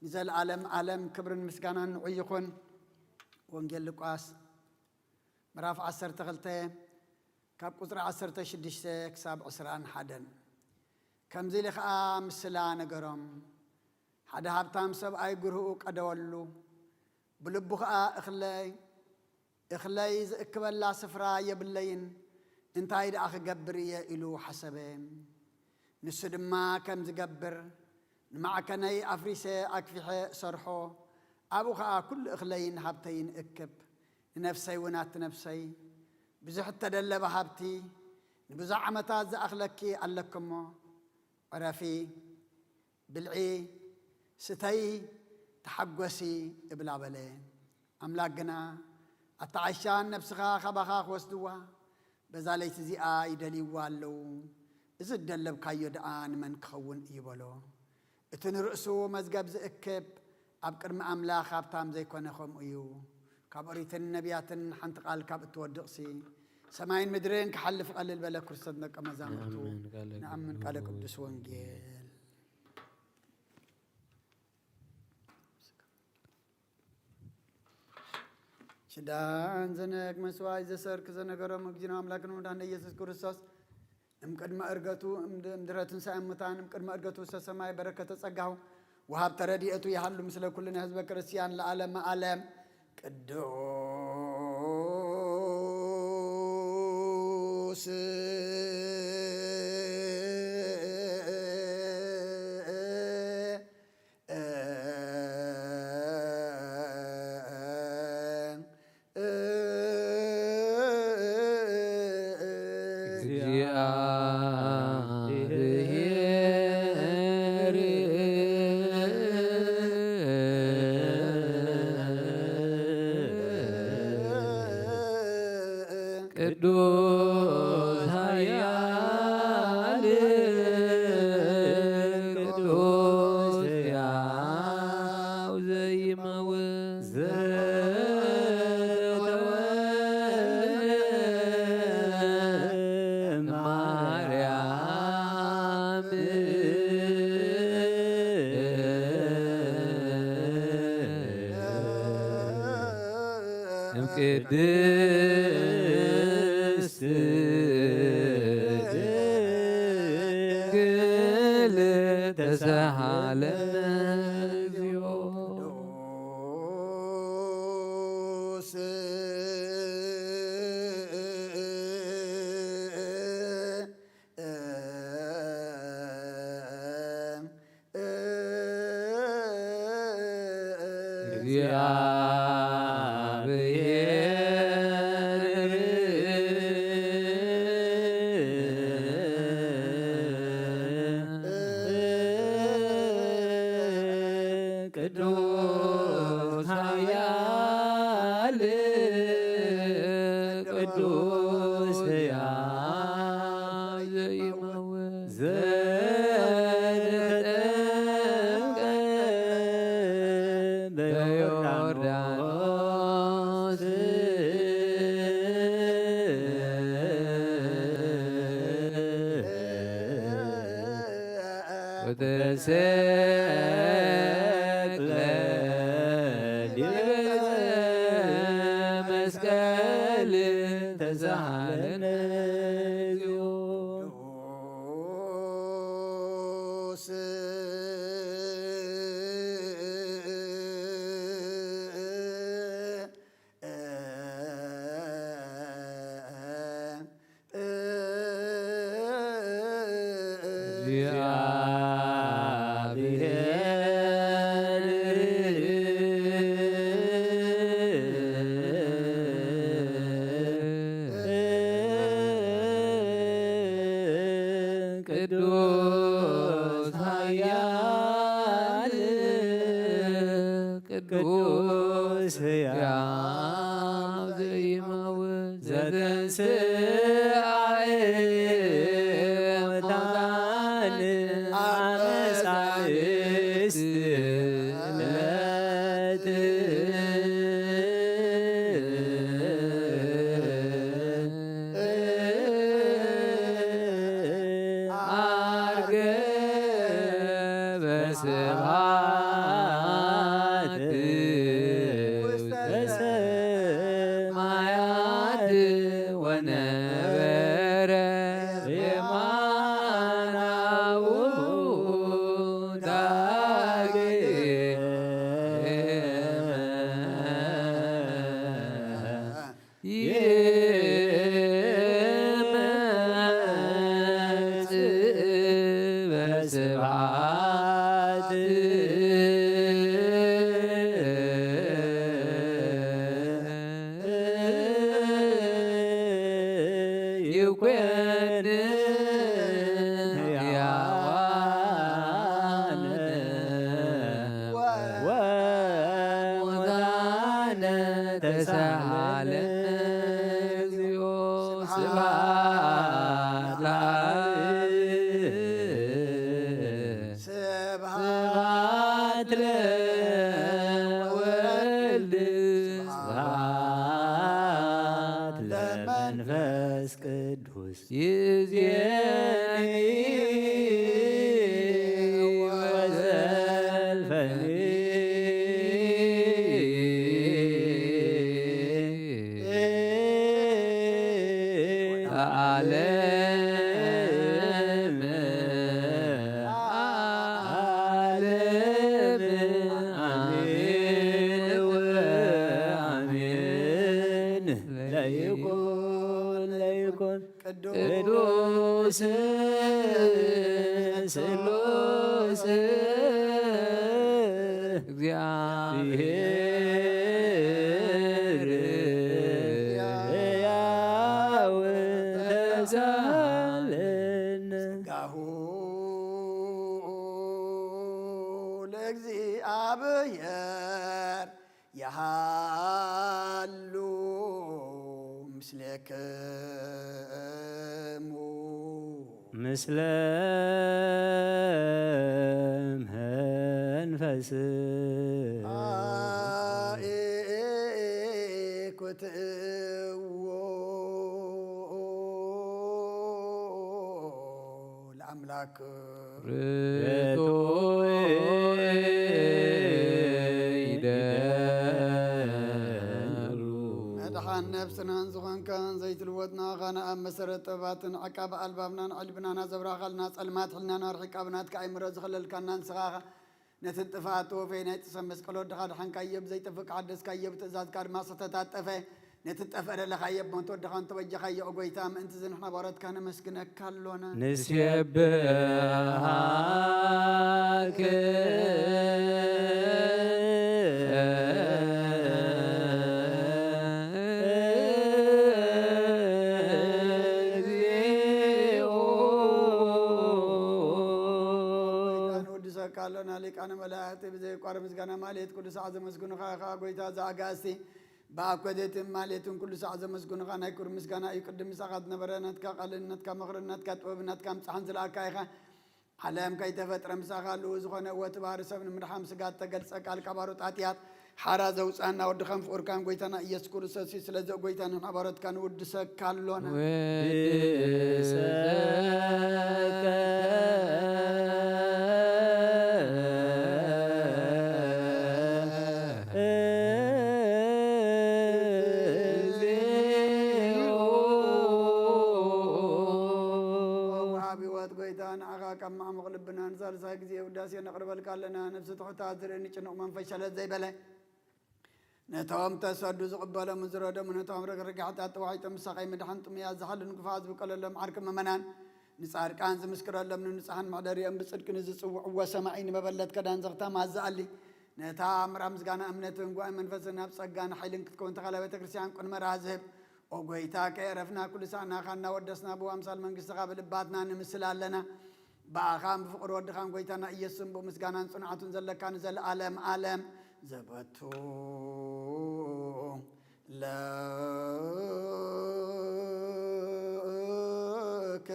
ንዘለዓለም ዓለም ክብርን ምስጋናን ንዑ ይኹን። ወንጌል ሉቃስ ምዕራፍ ዓሰርተ ክልተ ካብ ቁጽሪ ዓሰርተ ሽዱሽተ ክሳብ ዕስራን ሓደን። ከምዚ ኢሉ ኸኣ ምስላ ነገሮም። ሓደ ሃብታም ሰብኣይ ግርህኡ ቀደወሉ፣ ብልቡ ኸኣ እኽለይ፣ እኽለይ ዝእክበላ ስፍራ የብለይን፣ እንታይ ደኣ ክገብር እየ ኢሉ ሓሰበ። ንሱ ድማ ከም ዝገብር ንማዕከነይ ኣፍሪሰ ኣክፊሐ እሰርሖ፣ ኣብኡ ኸኣ ኩሉ እኽለይን ሃብተይን እክብ። ንነፍሰይ እውን ኣቲ ነፍሰይ፣ ብዙሕ እተደለበ ሃብቲ ንብዙሕ ዓመታት ዝኣኽለኪ ኣለኪ እሞ፣ ዕረፊ፣ ብልዒ፣ ስተዪ፣ ተሓጎሲ እብላ በለ። ኣምላክ ግና፣ ኣታ ዓሻ፣ ነብስኻ ካባኻ ክወስድዋ በዛ ለይቲ እዚኣ ይደልይዋ ኣለዉ፣ እዚ እደለብካዮ ደኣ ንመን ክኸውን እዩ በሎ። እቲ ንርእሱ መዝገብ ዝእክብ ኣብ ቅድሚ ኣምላኽ ሃብታም ዘይኮነ ከምኡ እዩ። ካብ ኦሪትን ነቢያትን ሓንቲ ቃል ካብ እትወድቕሲ ሰማይን ምድርን ክሓልፍ ቀልል በለ። ክርስቶስ ደቀ መዛሙርቱ ኣሜን። ቃለ ንኣምን። ቃለ ቅዱስ ወንጌል። ሽዳን ዘነክ መስዋይ ዘሰርክ ዘነገሮም እግዚእነ ኣምላክን ወዳነ ኢየሱስ ክርስቶስ እምቅድመ እርገቱ እምድ-፣ እምድረ ትንሳኤ ሙታን እምቅድመ እርገቱ ውስተ ሰማይ በረከተ ጸጋሁ ወሃብተ ረድኤቱ ይሃሉ ምስለ ኩልነ ህዝበ ክርስቲያን ለዓለመ ዓለም። ቅዱስ ቅዱስ ኃያል ቅዱስ ሕያው ዘይመውት ዘተወልደ ማርያም እምቅድስት ድንግል ተሳሃለነ እግዚኦ። እግዚአብሔር ቅዱስ ኃያል ቅዱስ ሕያው ዘይመውት ዘተጠምቀ በዮርዳኖስ ተሰቅለ ዲበ መስቀል ተሳሃለነ። ቅዱስ ኃያል ቅዱስ ሕያው ዘይመውት ዘተንሥአ እሙታን አመሳልስት ዕለት ዐርገ በስብሐት ውስተ ሰማያት ወነበረ የማናሁ ዳግመ ይመጽእ በስብሐት ይኮንን ሕያዋን ወሙታነ ተሳሃለነ እግዚኦ ስብሐት ለአብ ስብሐት ለወልድ ስብሐት ለመንፈስ ቅዱስ ይዜኒ ወዘልፈኒ ለዓለም ዓለም አሜን ወአሜን። ለይኩን ለይኩን ቅዱስ ስሉስ እግዚአብሔር ሕያው ተሳለነ። ጸጋሁ ለእግዚአብሔር የሃሉ ምስሌክሙ ምስለ መንፈስ አኤኩትዎ ለአምላክ ርቱዕ ይደሉ። መድሓን ነፍስናን ዝኾንካን ዘይትልወጥ ንኣኻና ኣብ መሰረት ጥበባትን ዕቃብ ኣልባብናን ዕልብናና ዘብራኻልና ጸልማት ሕልናና ኣርሒቃ ብናትካ ኣይምረ ዝኸለልካና ንስኻ ነቲ ጥፍኣት ተወፈየ ናይ ጥሰ መስቀል ወድኻ ድሓንካዮ ብዘይጠፍእ ከሓደስካዮ ብትእዛዝካ ድማ ዝተታጠፈ ነቲ ጠፍአ ደለኻዮ ብሞት ወድኻ እንተበጀኻዮ ጎይታ ምእንቲ ዝንሕና ባሮትካ ነመስግነካ ኣሎና። ንሴብሃከ ንወድሰካ ኣሎና ሊቃነ መላእክቲ ብዘይቋር ምስጋና ማለት ቅዱስ ኣዘመስግኑኻ ኢኻ ጎይታ ዘኣጋእዝቲ ብኣኮቴትን ማሌትን ኩሉ ሳዕ ዘመስግኑኻ ናይ ክብሪ ምስጋና እዩ። ቅድም ምሳኻ ዝነበረ ናትካ ቃልን ናትካ ምኽርን ናትካ ጥበብን ናትካ ምጽሓን ዝለኣካ ኢኻ። ዓለም ከይተፈጥረ ምሳኻ ኣለዉ ዝኾነ እወ እቲ ባህሪ ሰብ ንምድሓም ስጋ እተገልጸ ቃል ካብ ኣሮጣጥያት ሓራ ዘውፅኣና ወድኻን ፍቑርካን ጎይታና ኢየሱስ ክርስቶስ እዩ። ስለዚ ጎይታ ንሕና ባሮትካ ንውድሰካ ኣሎና። ወድሰከ ህይወት ጎይታ፣ ንዓኻ ካብ ማዕሙቕ ልብናን ሳልሳይ ግዜ ውዳሴ ነቕርበልካ ኣለና። ነፍሲ ትሑታት ዝርኢ ንጭኑቕ መንፈስ ሸለል ዘይበለ፣ ነቶም ተሰዱ ዝቕበሎም ዝረደሙ፣ ነቶም ረግረጋሕታት ተዋሒጦም ምሳቐይ ምድሓን ጥሙያት ዝሓሉ ንክፋት ዝብቀለሎም ዓርኪ ምእመናን፣ ንጻድቃን ዝምስክረሎም ንንጹሓን መሕደሪኦም ብጽድቂ ንዝጽውዕዎ ሰማዒ ንመበለት ከዳን ዘኽታም ኣዘኣሊ ነታ ምራ ምስጋና እምነትን ጉባኤ መንፈስን ናብ ጸጋን ሓይልን ክትከውን ተኻላ ቤተ ክርስቲያን ቅድመ ራዝህብ ኦ ጎይታ ከየዕረፍና ኩሉ ሳዕ ናኻ እናወደስና ብኣምሳል መንግስትኻ ብልባትና ንምስል ኣለና። ብኣኻን ብፍቕሪ ወድኻን ጎይታና ኢየሱስን ብምስጋናን ጽንዓቱን ዘለካ ንዘለኣለም ኣለም ዘበቱ ለክ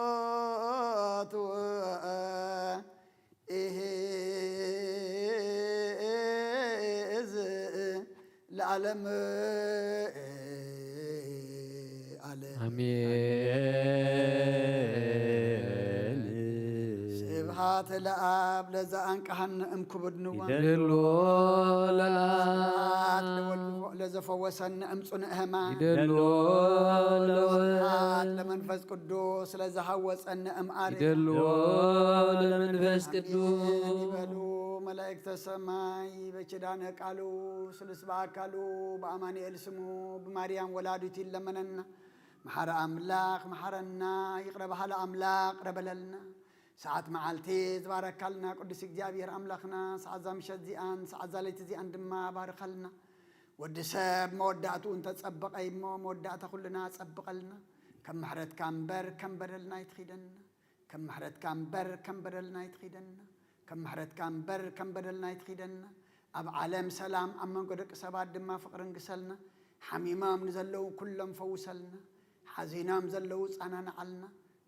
ስብሃት ወእሂዝ ለዓለም ዓለም። ኣሜን። ስብሃት ለኣብ ለዘኣንቀሃኒ እም ክቡድ ንዋም። ይደሎ ለኣብ። ስብሃት ለወልድ ለዘፈወሰኒ እም ጽኑዕ ህማም። ይደሎ ለወልድ። ስብሃት ለመንፈስ ቅዱስ ለዘሃወጸኒ እም ኣርያም። ይደሎ ለመንፈስ ኣሜን ቅዱስ። ይበሉ መላእክተ ሰማይ በኪዳነ ቃሉ ስሉስ በኣካሉ በኣማኑኤል ስሙ ብማርያም ወላዲቱ ይለመነና። መሓሪ ኣምላኽ መሓረና፣ ይቕረ በሃሊ ኣምላኽ ይቕረ በለልና። ሰዓት መዓልቲ ዝባረካልና ቅዱስ እግዚኣብሔር ኣምላኽና፣ ሰዓት እዛ ምሸት እዚኣን ሰዓት እዛ ለይቲ እዚኣን ድማ ባርኸልና። ወዲ ሰብ መወዳእትኡ እንተጸበቐ እሞ መወዳእታ ኩልና ጸብቐልና። ከም ምሕረትካ እምበር ከም በደልና ኣይትኺደና። ከም ምሕረትካ እምበር ከም በደልና ኣይትኺደና። ከም ምሕረትካ እምበር ከም በደልና ኣይትኺደና። ኣብ ዓለም ሰላም፣ ኣብ መንጎ ደቂ ሰባት ድማ ፍቕርን ግሰልና። ሓሚሞም ንዘለዉ ኩሎም ፈውሰልና። ሓዚኖም ዘለዉ ጻናንዓልና።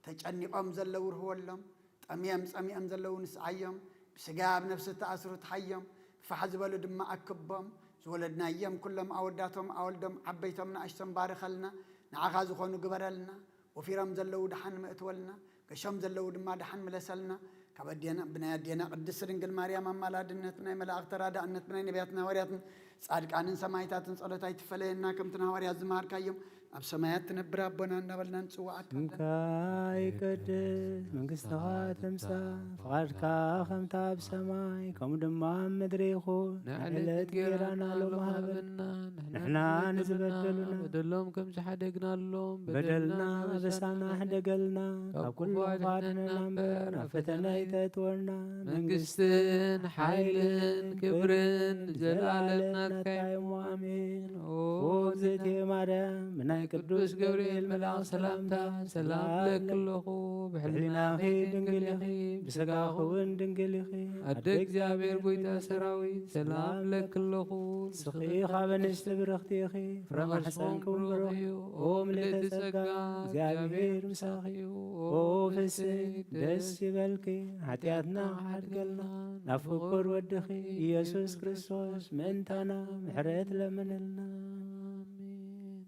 ተጨኒቖም ዘለዉ ርህወሎም። ጠምዮም ጸሚኦም ዘለዉ ንስዓዮም። ብስጋ ብነፍሲ እተኣስሩ ትሓዮም። ፋሕ ዝበሉ ድማ ኣክቦም። ዝወለድናዮም ኩሎም ኣወዳቶም ኣወልዶም ዓበይቶም ንኣሽቶም ባርኸልና። ንዓኻ ዝኾኑ ግበረልና። ወፊሮም ዘለዉ ደሓን ምእትወልና፣ ገሾም ዘለዉ ድማ ደሓን ምለሰልና። ካብ ኣዴና፣ ብናይ ኣዴና ቅድስት ድንግል ማርያም ኣማላድነት፣ ብናይ መላእኽቲ ተራዳእነት፣ ብናይ ነቢያትን ሃዋርያትን ጻድቃንን ሰማዕታትን ጸሎት ኣይትፈለየና። ከምቲ ንሃዋርያት ዝመሃርካዮም፣ ኣብ ሰማያት ትነብር ኣቦና እናበልና ንጽውዓካ ኣለና። ስምካ ይቀደስ፣ መንግስትኻ ትምጻእ፣ ፍቓድካ ከምታ ኣብ ሰማይ ከምኡ ድማ ኣብ ምድሪ ይኹን። ንዕለት እንጌራና ሎሚ ሃበና፣ ንሕና ንዝበደሉና በደሎም ከም ዝሓደግናሎም በደልና በሳና ሕደገልና፣ ካብ ኩሉ ክፉእ ኣድሕነና እምበር፣ ኣብ ፈተና ኣይተእትወና። መንግስትን ሓይልን ክብርን ንዘለኣለም ናትካ እዩ። ኣሜን። ኦ እግዝእትየ ማርያም፣ ብናይ ቅዱስ ገብርኤል መልኣኽ ሰላምታ ሰላም እብለኪ ኣለኹ። ብሕሊናኺ ድንግል ኢኺ፣ ብስጋኺ እውን ድንግል ኢኺ። ኣደ እግዚኣብሔር ጎይታ ሰራዊት፣ ሰላም እብለኪ ኣለኹ። ንስኺ ካብ ኣንስቲ ብርኽቲ ኢኺ፣ ፍረ ማሕፀንኪ እውን ብሩኽ እዩ። ኦ ምልእቲ ጸጋ፣ እግዚኣብሔር ምሳኺ እዩ። ኦ ፍስሕቲ ደስ ይበልኪ፣ ሓጢኣትና ሓድገልና፣ ናብ ፍቁር ወድኺ ኢየሱስ ክርስቶስ ምእንታና ምሕረት ለምንልና። ኣሜን።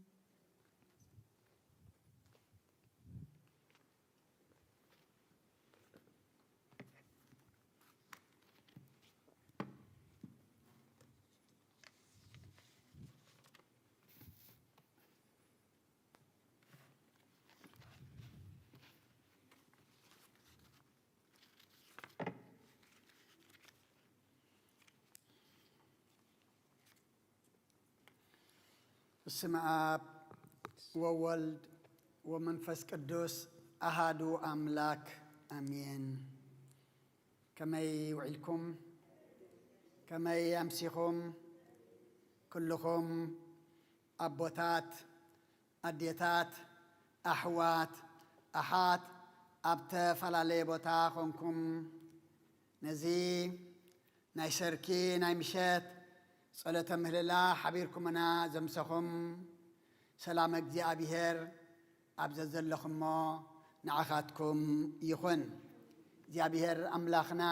በስመ አብ ወወልድ ወመንፈስ ቅዱስ አሃዱ አምላክ አሜን። ከመይ ውዒልኩም? ከመይ ኣምሲኹም? ኩልኹም ኣቦታት፣ ኣዴታት፣ ኣሕዋት፣ ኣሓት ኣብ ተፈላለየ ቦታ ኾንኩም ነዚ ናይ ሰርኪ ናይ ምሸት ጸሎተ ምህልላ ሓቢርኩምና ዘምሰኹም፣ ሰላም እግዚኣብሔር ኣብ ዘዘለኹሞ ንዓኻትኩም ይኹን። እግዚኣብሔር ኣምላኽና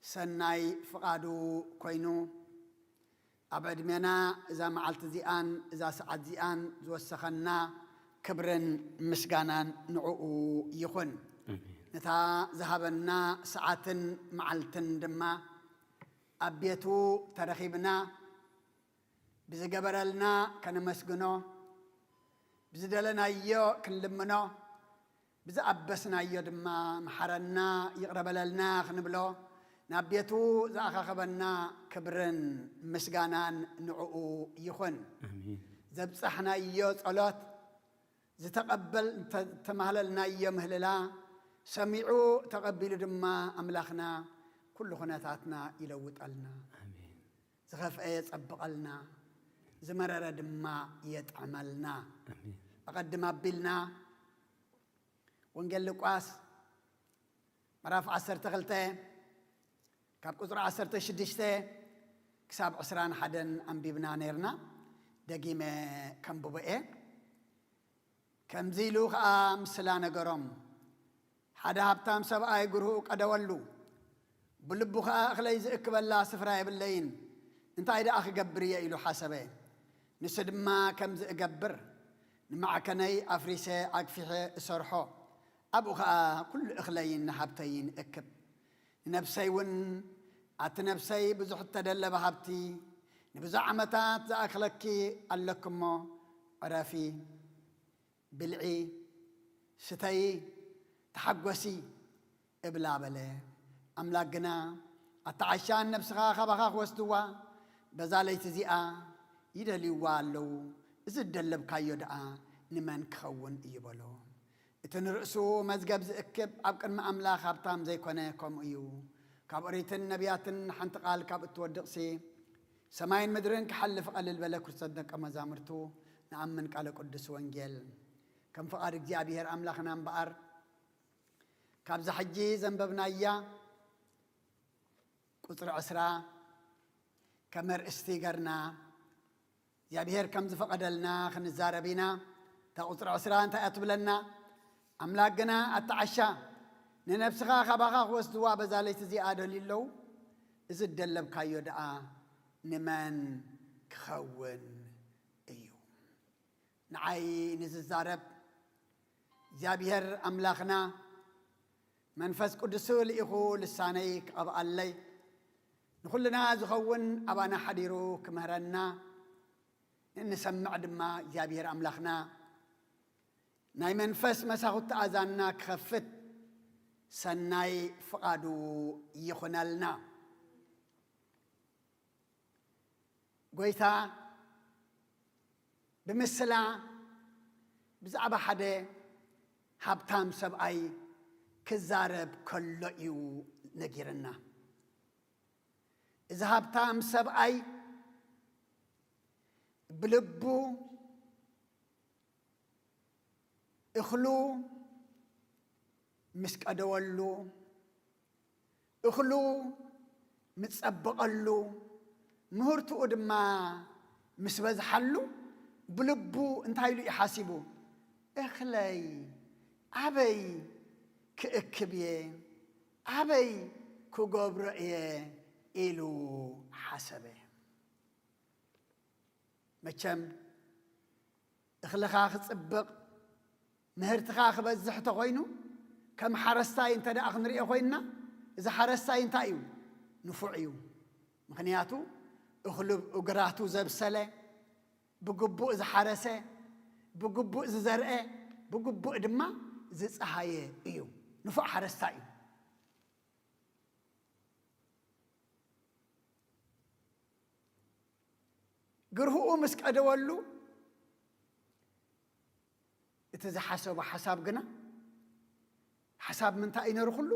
ሰናይ ፍቓዱ ኮይኑ ኣብ ዕድሜና እዛ መዓልቲ እዚኣን እዛ ሰዓት እዚኣን ዝወሰኸና ክብርን ምስጋናን ንዕኡ ይኹን። ኣሜን። ነታ ዝሃበና ሰዓትን መዓልትን ድማ ኣብ ቤቱ ተረኺብና ብዝገበረልና ከነመስግኖ፣ ብዝደለናዮ ክንልምኖ፣ ብዝኣበስናዮ ድማ መሓረና ይቕረ በለልና ክንብሎ ናብ ቤቱ ዝኣኻኸበና ክብርን ምስጋናን ንዕኡ ይኹን። ኣሜን። ዘብጻሕናዮ ጸሎት ዝተቐበል-፣ እተ-፣ እተማህለልናዮ ምህልላ ሰሚዑ ተቐቢሉ ድማ ኣምላኽና ኩሉ ኩነታትና ይለውጠልና። ኣሜን። ዝኸፍአ የጸብቐልና፣ ዝመረረ ድማ የጥዕመልና። ኣሜን። ኣቐድም ኣቢልና ወንጌል ሉቃስ ምዕራፍ ዓሰርተ ክልተ ካብ ቁጽሪ ዓሰርተ ሽዱሽተ ክሳብ ዕስራን ሓደን ኣንቢብና ነይርና። ደጊመ ከንብቦ እየ። ከምዚ ኢሉ ኸኣ ምስላ ነገሮም። ሓደ ሃብታም ሰብኣይ ግርህኡ ቀደወሉ። ብልቡ ኸኣ እኽለይ ዝእክበላ ስፍራ የብለይን፣ እንታይ ደኣ ክገብር እየ ኢሉ ሓሰበ። ንሱ ድማ ከምዚ እገብር፣ ንማዕከነይ ኣፍሪሰ ኣግፊሐ እሰርሖ፣ ኣብኡ ኸኣ ኩሉ እኽለይን ንሃብተይን እክብ። ንነብሰይ እውን፣ ኣቲ ነብሰይ ብዙሕ እተደለበ ሃብቲ ንብዙሕ ዓመታት ዝኣክለኪ ኣለኪ እሞ፣ ዕረፊ፣ ብልዒ፣ ስተዪ፣ ተሓጎሲ እብላ በለ። ኣምላክ ግና፣ ኣታ ዓሻ ንነብስኻ ካባኻ ክወስድዋ፣ በዛ ለይቲ እዚኣ ይደልይዋ ኣለዉ፣ እዚ ዝደለብካዮ ደኣ ንመን ክኸውን እዩ በሎ። እቲ ንርእሱ መዝገብ ዝእክብ ኣብ ቅድሚ ኣምላኽ ሃብታም ዘይኮነ ከምኡ እዩ። ካብ ኦሪትን ነቢያትን ሓንቲ ቃል ካብ እትወድቕሲ ሰማይን ምድርን ክሓልፍ ቀልል በለ። ክርስቶስ ደቀ መዛሙርቱ ንኣምን ቃለ ቅዱስ ወንጌል ከም ፍቓድ እግዚኣብሔር ኣምላኽና እምበኣር ካብዛ ሕጂ ዘንበብናያ ቁጽሪ ዕስራ ከም ኣርእስቲ ገርና እግዚኣብሔር ከም ዝፈቐደልና ክንዛረብ ኢና። እታ ቁጽሪ ዕስራ እንታይ እያ ትብለና? ኣምላክ ግና ኣታ ዓሻ ንነብስኻ ካባኻ ክወስድዋ በዛ ለይቲ እዚኣ ደልዩ ኣለዉ። እዚ እደለብካዮ ደኣ ንመን ክኸውን እዩ? ንዓይ ንዝዛረብ እግዚኣብሔር ኣምላኽና መንፈስ ቅዱሱ ልኢኹ ልሳነይ ክቐብኣለይ፣ ንኹልና ዝኸውን ኣባና ሓዲሩ ክምህረና፣ ንንሰምዕ ድማ እግዚኣብሔር ኣምላኽና ናይ መንፈስ መሳኹቲ ኣዛንና ክኸፍት ሰናይ ፍቓዱ ይኹነልና። ጎይታ ብምስላ ብዛዕባ ሓደ ሃብታም ሰብኣይ ክዛረብ ከሎ እዩ ነጊርና። እዚ ሃብታም ሰብኣይ ብልቡ እኽሉ ምስ ቀደወሉ፣ እኽሉ ምስ ጸበቐሉ፣ ምህርትኡ ድማ ምስ በዝሓሉ፣ ብልቡ እንታይ ኢሉ እዩ ሓሲቡ? "እኽለይ ኣበይ ክእክብ እየ? ኣበይ ክገብሮ እየ?" ኢሉ ሓሰበ። መቸም እኽልኻ ክጽብቕ፣ ምህርትኻ ክበዝሕ ተኾይኑ፣ ከም ሓረስታይ እንተ ደኣ ክንሪኦ ኮይንና፣ እዚ ሓረስታይ እንታይ እዩ? ንፉዕ እዩ። ምኽንያቱ፣ እኽሉ እግራቱ ዘብሰለ፣ ብግቡእ ዝሓረሰ፣ ብግቡእ ዝዘርአ፣ ብግቡእ ድማ ዝጸሃየ እዩ። ንፉዕ ሓረስታይ እዩ። ግርህኡ ምስ ቀደወሉ፣ እቲ ዝሓሰቦ ሓሳብ ግና፣ ሓሳብ ምንታይ እዩ ነይሩ ኩሉ?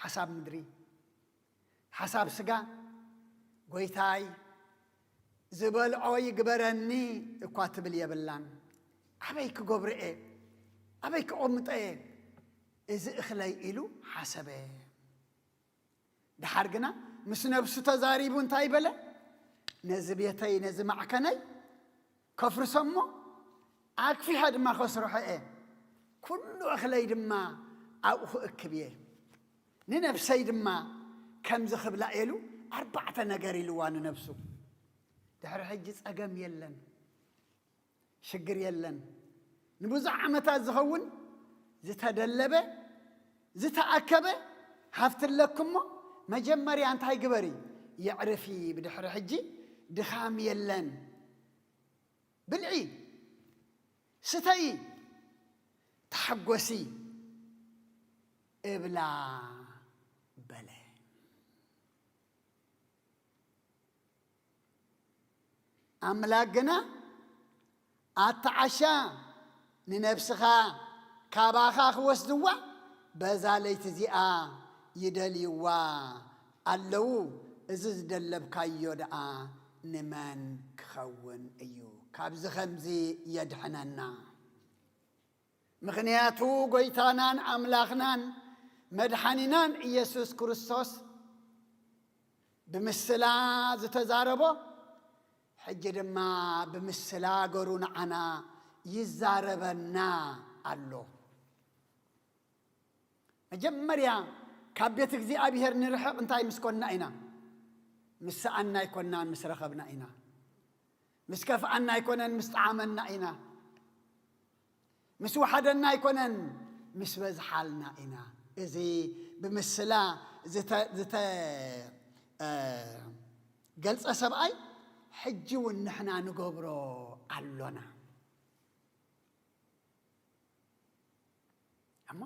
ሓሳብ ምድሪ፣ ሓሳብ ስጋ። "ጎይታይ፣ ዝበልዖ ይግበረኒ" እኳ ትብል የብላን። "ኣበይ ክገብሮ እየ? ኣበይ ክቐምጦ እየ እዚ እኽለይ?" ኢሉ ሓሰበ። ደሓር ግና ምስ ነብሱ ተዛሪቡ እንታይ በለ? "ነዚ ቤተይ፣ ነዚ ማዕከነይ ከፍርሶ እሞ፣ ኣግፊሐ ድማ ከስርሖ እየ። ኩሉ እኽለይ ድማ ኣብኡ ክእክብ እየ። ንነብሰይ ድማ ከምዚ ክብላ" ኢሉ ኣርባዕተ ነገር ኢልዋ ንነብሱ። ድሕሪ ሕጂ ጸገም የለን። ሽግር የለን። ንብዙሕ ዓመታት ዝኸውን ዝተደለበ፣ ዝተኣከበ ሃብቲ ኣለኪ እሞ፣ መጀመርያ እንታይ ግበሪ? የዕርፊ፣ ብድሕሪ ሕጂ ድኻም የለን። ብልዒ፣ ስተዪ፣ ተሓጎሲ እብላ በለ። ኣምላክ ግና ኣታ ዓሻ ንነብስኻ ካባኻ ክወስድዋ በዛ ለይቲ እዚኣ ይደልይዋ ኣለዉ። እዚ ዝደለብካዮ ደኣ ንመን ክኸውን እዩ? ካብዚ ኸምዚ የድሕነና። ምኽንያቱ ጎይታናን ኣምላኽናን መድሓኒናን ኢየሱስ ክርስቶስ ብምስላ ዝተዛረቦ፣ ሕጂ ድማ ብምስላ ገሩ ንዓና ይዛረበና ኣሎ። መጀመርያ ካብ ቤት እግዚኣብሔር ንርሕቕ እንታይ ምስ ኮንና ኢና? ምስ ሰኣና ኣይኮናን፣ ምስ ረኸብና ኢና። ምስ ከፍኣና ኣይኮነን፣ ምስ ጠዓመና ኢና። ምስ ወሓደና ኣይኮነን፣ ምስ በዝሓልና ኢና። እዚ ብምስላ ዝተ-፣ ዝተ-፣ እ፣ ገልጸ ሰብኣይ ሕጂ እውን ንሕና ንገብሮ ኣሎና። እሞ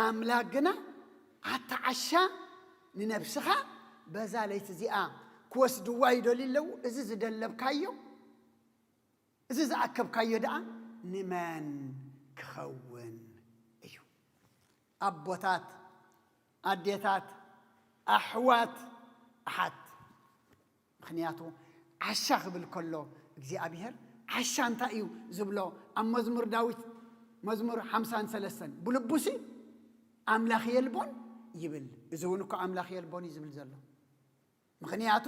ኣምላክ ግና ኣታ ዓሻ ንነብስኻ በዛ ለይቲ እዚኣ ክወስድዋ ይደልዩ ኣለዉ። እዚ ዝደለብካዮ፣ እዚ ዝኣከብካዮ ደኣ ንመን ክኸውን እዩ? ኣቦታት፣ ኣዴታት፣ ኣሕዋት፣ ኣሓት። ምኽንያቱ ዓሻ ክብል ከሎ እግዚኣብሔር ዓሻ እንታይ እዩ ዝብሎ? ኣብ መዝሙር ዳዊት መዝሙር ሓምሳን ሰለስተን ብልቡሲ ኣምላኽ የልቦን ይብል። እዚ እውን እኮ ኣምላኽ የልቦን እዩ ዝብል ዘሎ። ምኽንያቱ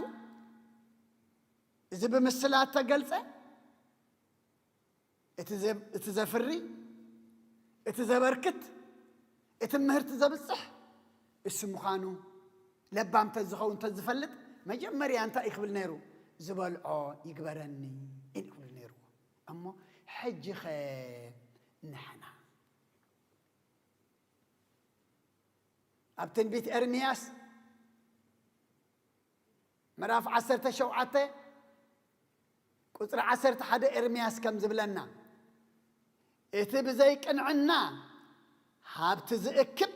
እዚ ብምስላ እተገልጸ እቲ ዘ-፣ እቲ ዘፍሪ፣ እቲ ዘበርክት፣ እቲ ምህርቲ ዘብጽሕ እሱ ምዃኑ ለባም ተዝኸውን ተዝፈልጥ መጀመርያ እንታይ እዩ ክብል ነይሩ? "ዝበልዖ ይግበረኒ" እዩ ክብል ነይሩ። እሞ ሕጂኸ ንሕና ኣብ ትንቢት ኤርምያስ ምዕራፍ ዓሰርተ ሸውዓተ ቁጽሪ ዓሰርተ ሓደ ኤርምያስ ከም ዝብለና፣ እቲ ብዘይ ቅንዕና ሃብቲ ዝእክብ፣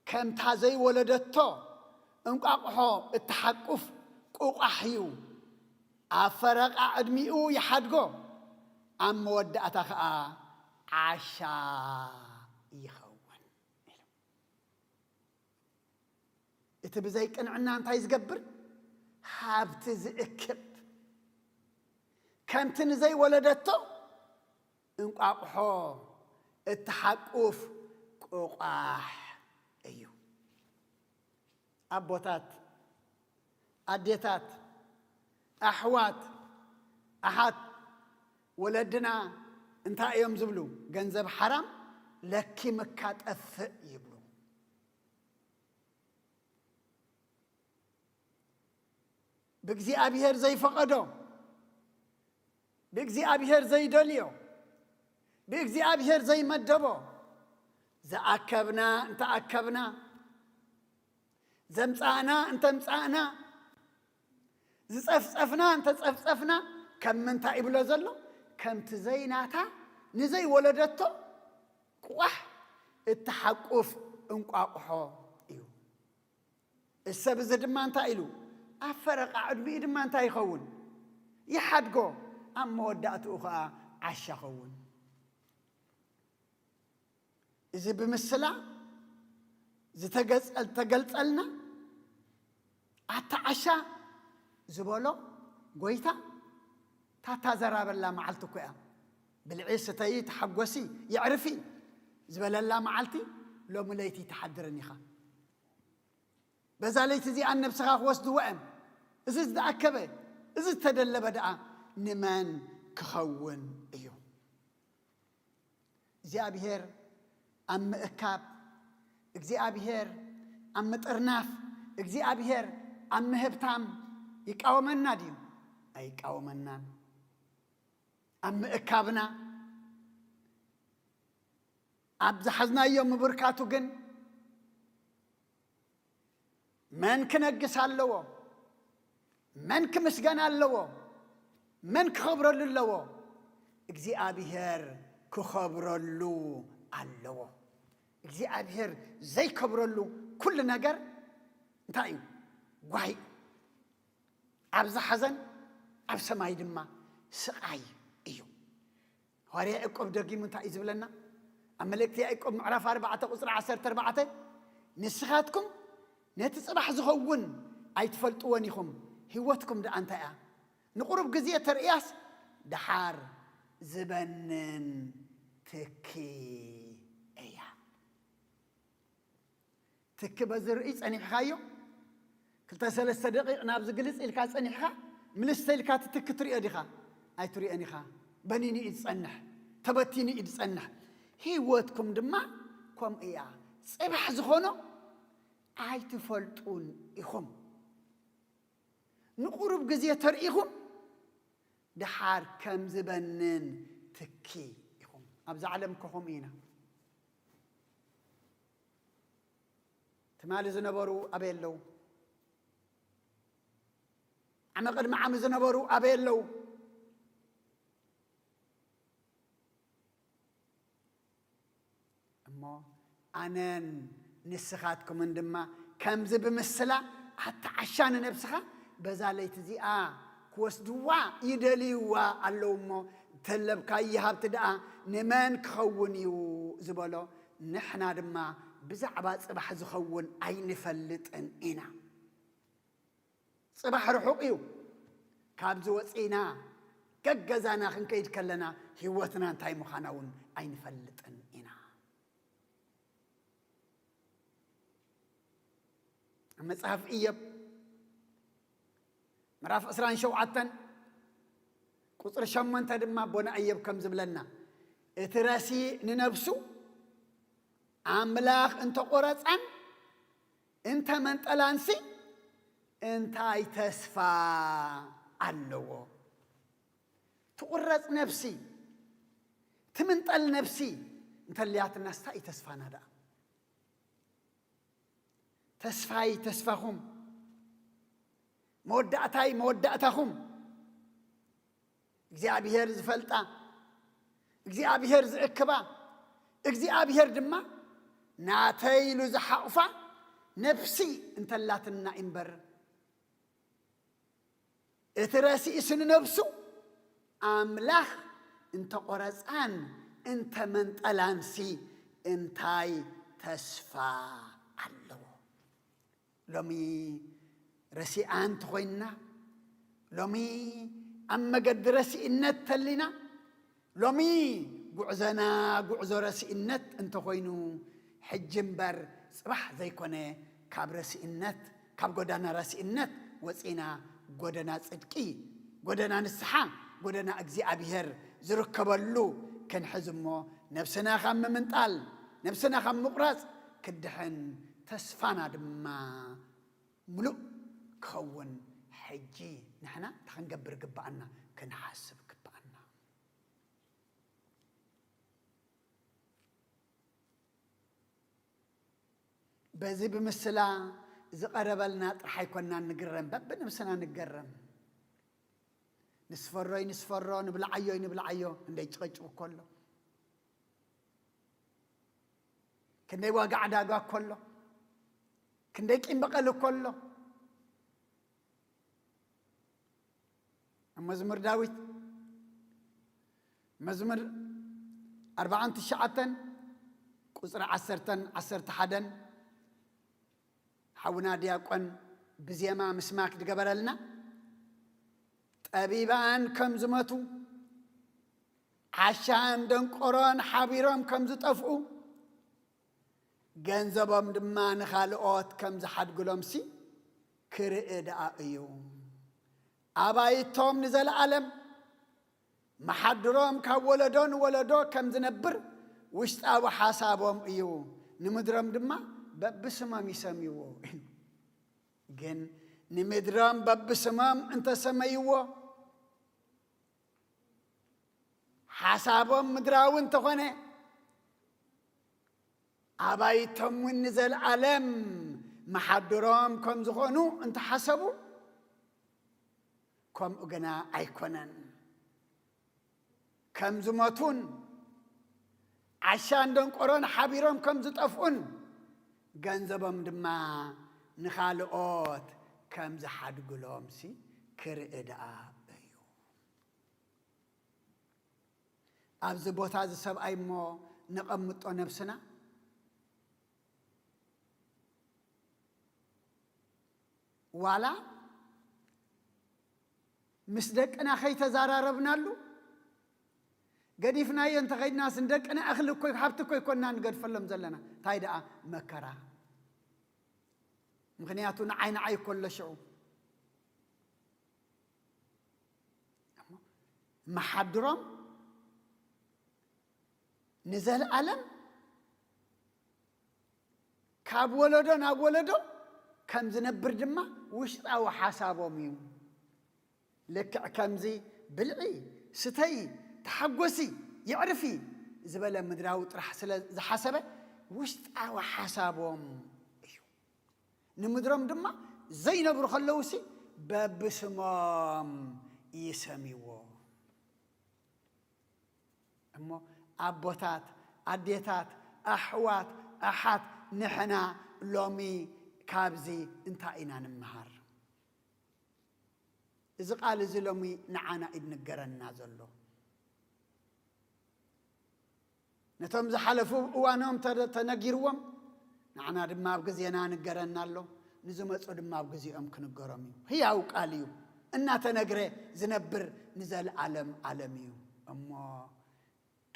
ከምታ ዘይወለደቶ እንቋቑሖ እትሓቁፍ ቁቋሕ እዩ። ኣብ ፈረቓ ዕድሚኡ ይሓድጎ፣ ኣብ መወዳእታ ኸኣ ዓሻ ይኸውን። ኢሉ። እቲ ብዘይ ቅንዕና እንታይ ዝገብር? ሃብቲ ዝእክብ፣ ከምቲ ንዘይወለደቶ እንቋቑሖ እትሓቁፍ ቁቋሕ እዩ። ኣቦታት፣ ኣዴታት፣ ኣሕዋት፣ ኣሓት፣ ወለድና እንታይ እዮም ዝብሉ? "ገንዘብ ሓራም ለኪምካ ጠፍእ" ይብሉ። ብእግዚኣብሔር ዘይፈቐዶ፣ ብእግዚኣብሔር ዘይደልዮ፣ ብእግዚኣብሔር ዘይመደቦ፣ ዝኣከብና እንተኣከብና፣ ዘምጻእና እንተምጻእና፣ ዝጸፍጸፍና እንተጸፍጸፍና፣ ከም ምንታይ ይብሎ ዘሎ? ከምቲ ዘይናታ ንዘይወለደቶ ቁቋሕ እትሓቁፍ እንቋቑሖ እዩ። እዚ ሰብ እዚ ድማ እንታይ ኢሉ? ኣብ ፈረቓ ዕድሚኡ ድማ እንታይ ይኸውን? ይሓድጎ፣ ኣብ መወዳእትኡ ኸኣ ዓሻ ኸውን። እዚ ብምስላ ዝተገጸ-፣ ዝተገልጸልና ኣታ ዓሻ ዝበሎ ጎይታ፣ ታታ ዘራበላ መዓልቲ እኮ እያ። ብልዒ፣ ስተዪ፣ ተሓጎሲ፣ የዕርፊ ዝበለላ መዓልቲ ሎሚ ለይቲ ትሓድርን ኢኻ። በዛ ለይቲ እዚኣን ነብስኻ ክወስድዎ እዮም። እዚ ዝተኣከበ፣ እዚ ዝተደለበ ደኣ ንመን ክኸውን እዩ? እግዚኣብሔር ኣብ ምእካብ፣ እግዚኣብሔር ኣብ ምጥርናፍ፣ እግዚኣብሔር ኣብ ምህብታም ይቃወመና ድዩ? ኣይቃወመናን። ኣብ ምእካብና፣ ኣብ ዝሓዝናዮ ምብርካቱ ግን መን ክነግስ ኣለዎ? መን ክምስገን ኣለዎ? መን ክኸብረሉ ኣለዎ? እግዚኣብሔር ክኸብረሉ ኣለዎ። እግዚኣብሔር ዘይከብረሉ ኩሉ ነገር እንታይ እዩ? ጓሂ እዩ። ኣብዚ ሓዘን፣ ኣብ ሰማይ ድማ ስቓይ እዩ። ሃዋርያ ያዕቆብ ደጊሙ እንታይ እዩ ዝብለና? ኣብ መልእክቲ ያዕቆብ ምዕራፍ ኣርባዕተ ቁጽሪ ዓሰርተ ኣርባዕተ፣ "ንስኻትኩም ነቲ ጽባሕ ዝኸውን ኣይትፈልጥዎን ኢኹም፣ ህይወትኩም ደኣ እንታይ እያ? ንቑሩብ ግዜ ተርእያስ ደሓር ዝበንን ትኪ እያ።" ትኪ በዚ ርእይ ጸኒሕካዮ፣ ክልተ ሰለስተ ደቂቕ ናብዚ ግልጽ ኢልካ ጸኒሕካ፣ ምልስ ኢልካ እቲ ትኪ ትሪኦ ዲኻ? ኣይትሪኦን ኢኻ። በኒኑ እዩ ዝጸንሕ፣ ተበቲኑ እዩ ዝጸንሕ። ህይወትኩም ድማ ከምኡ እያ። ጽባሕ ዝኾኖ ኣይትፈልጡን ኢኹም። ንቑሩብ ግዜ ተርኢኹም፣ ደሓር ከም ዝበንን ትኪ ኢኹም። ኣብዛ ዓለም እኮ ከምኡ ኢና። ትማሊ ዝነበሩ ኣበይ ኣለዉ? ዓመ ቅድሚ ዓሚ ዝነበሩ ኣበይ ኣለዉ? እሞ ኣነን ንስኻትኩምን ድማ ከምዚ ብምስላ፣ ኣታ ዓሻ ንነብስኻ፣ በዛ ለይቲ እዚኣ ክወስድዋ ይደልይዋ ኣለዉ እሞ፣ ተለብካዮ ሃብቲ ደኣ ንመን ክኸውን እዩ ዝበሎ፣ ንሕና ድማ ብዛዕባ ጽባሕ ዝኸውን ኣይንፈልጥን ኢና። ጽባሕ ርሑቕ እዩ። ካብዚ ወጺእና ገገዛና ክንከይድ ከለና ህይወትና እንታይ ምዃና እውን ኣይንፈልጥን ኢና። ኣብ መጽሓፍ ኢዮብ ምዕራፍ ዕስራን ሸውዓተን ቁጽሪ ሸሞንተ ድማ ኣቦና ኢዮብ ከም ዝብለና፣ "እቲ ረሲእ ንነብሱ ኣምላኽ እንተቖረጻን እንተመንጠላንሲ እንታይ ተስፋ ኣለዎ?" ትቑረጽ ነብሲ፣ ትምንጠል ነብሲ እንተልያትናስ እንታይ እዩ ተስፋና ደኣ? ተስፋይ ተስፋኹም፣ መወዳእታይ መወዳእታኹም እግዚኣብሔር ዝፈልጣ፣ እግዚኣብሔር ዝእክባ፣ እግዚኣብሔር ድማ ናተይ ኢሉ ዝሓቑፋ ነብሲ እንተላትና እምበር፣ እቲ ረሲእሲ ንነብሱ ኣምላኽ እንተቖረጻን እንተመንጠላንሲ እንታይ ተስፋ ኣለዎ? ሎሚ ረሲኣን እንተኾይንና፣ ሎሚ ኣብ መገዲ ረሲእነት ተሊና፣ ሎሚ ጉዕዞና ጉዕዞ ረሲእነት እንተኾይኑ፣ ሕጂ እምበር ጽባሕ ዘይኮነ ካብ ረሲእነት፣ ካብ ጎዳና ረሲእነት ወጺና ጎደና ጽድቂ፣ ጎደና ንስሓ፣ ጎደና እግዚኣብሔር ዝርከበሉ ክንሕዝ እሞ፣ ነብስና ካብ ምምንጣል፣ ነብስና ካብ ምቑራጽ ክድሕን፣ ተስፋና ድማ ምሉእ ክኸውን ሕጂ ንሕና እንታይ ክንገብር ግብኣና? ክንሓስብ ግብኣና። በዚ ብምስላ ዝቐረበልና ጥራሕ ኣይኮናን ንግረም፣ በብነብስና ንገረም። ንስፈሮይ ንስፈሮ፣ ንብልዓዮይ ንብልዓዮ፣ እንደይ ጭቕጭቕ እኮ ኣሎ። ክንደይ ዋጋ ዕዳጋ እኮ ኣሎ። ክንደይ ቂም በቐል እኮ ኣሎ። ኣብ መዝሙር ዳዊት፣ መዝሙር ኣርባዓን ትሽዓተን ቁጽሪ ዓሰርተን ዓሰርተ ሓደን፣ ሓውና ዲያቆን ብዜማ ምስማክ ዝገበረልና፣ "ጠቢባን ከም ዝመቱ፣ ዓሻን ደንቆሮን ሓቢሮም ከም ዝጠፍኡ፣ ገንዘቦም ድማ ንኻልኦት ከም ዝሓድግሎምሲ ክርኢ ደኣ እዩ። ኣባይቶም ንዘለኣለም፣ መሓድሮም ካብ ወለዶ ንወለዶ ከም ዝነብር ውሽጣዊ ሓሳቦም እዩ። ንምድሮም ድማ በብስሞም ይሰምይዎ" እዩ። ግን ንምድሮም በብስሞም እንተሰመይዎ፣ ሓሳቦም ምድራዊ እንተኾነ፣ ኣባይቶም እውን ንዘለኣለም መሓድሮም ከም ዝኾኑ እንተሓሰቡ፣ ከምኡ ግና ኣይኮነን። ከም ዝሞቱን ዓሻን ደንቆሮን ሓቢሮም ከም ዝጠፍኡን ገንዘቦም ድማ ንኻልኦት ከም ዝሓድጉሎምሲ ክርኢ ደኣ እዩ። ኣብዚ ቦታ እዚ ሰብኣይ እሞ ነቐምጦ ነብስና ዋላ ምስ ደቅና ከይተዛራረብናሉ ገዲፍናዮ እንተኸይድናስ ንደቅና እኽሊ እኮ ሃብቲ እኮ ይኮንና ንገድፈሎም ዘለና። እንታይ ደኣ መከራ። ምኽንያቱ ንዓይ ንዓይ እኮ ኣሎ ሽዑ መሓድሮም ንዘለኣለም ካብ ወለዶ ናብ ወለዶ ከም ዝነብር ድማ ውሽጣዊ ሓሳቦም እዩ። ልክዕ ከምዚ ብልዒ፣ ስተይ፣ ተሓጎሲ፣ የዕርፊ ዝበለ ምድራዊ ጥራሕ ስለ ዝሓሰበ ውሽጣዊ ሓሳቦም እዩ። ንምድሮም ድማ ዘይነብሩ ከለውሲ በብስሞም ይሰምይዎ። እሞ ኣቦታት፣ ኣዴታት፣ ኣሕዋት፣ ኣሓት፣ ንሕና ሎሚ ካብዚ እንታይ ኢና ንምሃር? እዚ ቃል እዚ ሎሚ ንዓና እዩ ዝንገረና ዘሎ። ነቶም ዝሓለፉ እዋኖም ተ-፣ ተነጊርዎም፣ ንዓና ድማ ኣብ ግዜና ንገረና ኣሎ። ንዝመጹ ድማ ኣብ ግዜኦም ክንገሮም እዩ። ህያው ቃል እዩ። እናተነግረ ዝነብር ንዘለኣለም ኣለም እዩ። እሞ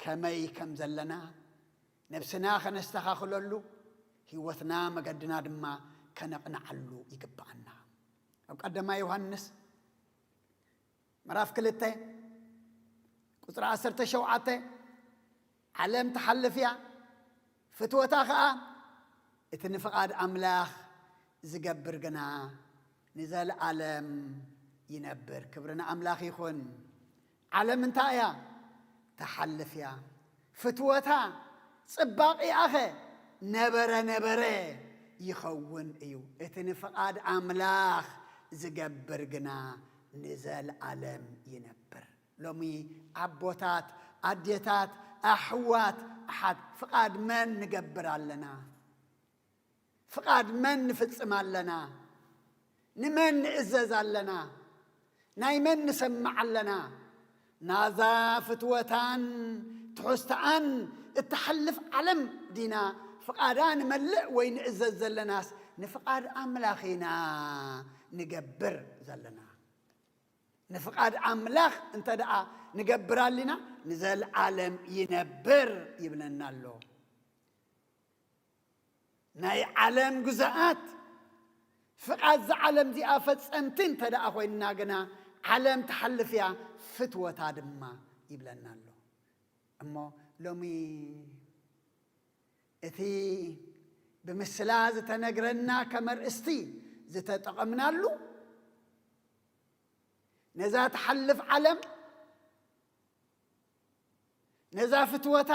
ከመይ ከም ዘለና ነብስና ከነስተኻኽለሉ፣ ህይወትና መገድና ድማ ከነቕንዓሉ ይግብኣና። ኣብ ቀዳማይ ዮሃንስ ምዕራፍ ክልተ ቁጽሪ ዓሰርተ ሸውዓተ፣ ዓለም ትሓልፍ እያ፣ ፍትወታ ኸኣ፣ እቲ ንፍቓድ ኣምላኽ ዝገብር ግና ንዘለኣለም ይነብር። ክብሪ ንኣምላኽ ይኹን። ዓለም እንታይ እያ? ትሓልፍ እያ። ፍትወታ፣ ጽባቕኣኸ ነበረ ነበረ ይኸውን እዩ። እቲ ንፍቓድ ኣምላኽ ዝገብር ግና ንዘለኣለም ይነብር። ሎሚ ኣቦታት፣ ኣዴታት፣ ኣሕዋት፣ ኣሓት፣ ፍቓድ መን ንገብር ኣለና? ፍቓድ መን ንፍጽም ኣለና? ንመን ንእዘዝ ኣለና? ናይ መን ንሰምዕ ኣለና? ናዛ ፍትወታን ትሑዝተኣን እትሓልፍ ዓለም ዲና ፍቓዳ ንመልእ ወይ ንእዘዝ ዘለናስ ንፍቓድ ኣምላኽ ኢና ንገብር ዘለና? ንፍቓድ ኣምላኽ እንተ ደኣ ንገብር ኣሊና ንዘለዓለም ይነብር ይብለና ኣሎ። ናይ ዓለም ግዛኣት ፍቓድ እዛ ዓለም እዚኣ ፈጸምቲ እንተ ደኣ ኮይንና ግና ዓለም ትሓልፍ እያ፣ ፍትወታ ድማ ይብለና ኣሎ። እሞ ሎሚ እቲ ብምስላ ዝተነግረና ከም ኣርእስቲ ዝተጠቐምናሉ ነዛ ትሓልፍ ዓለም፣ ነዛ ፍትወታ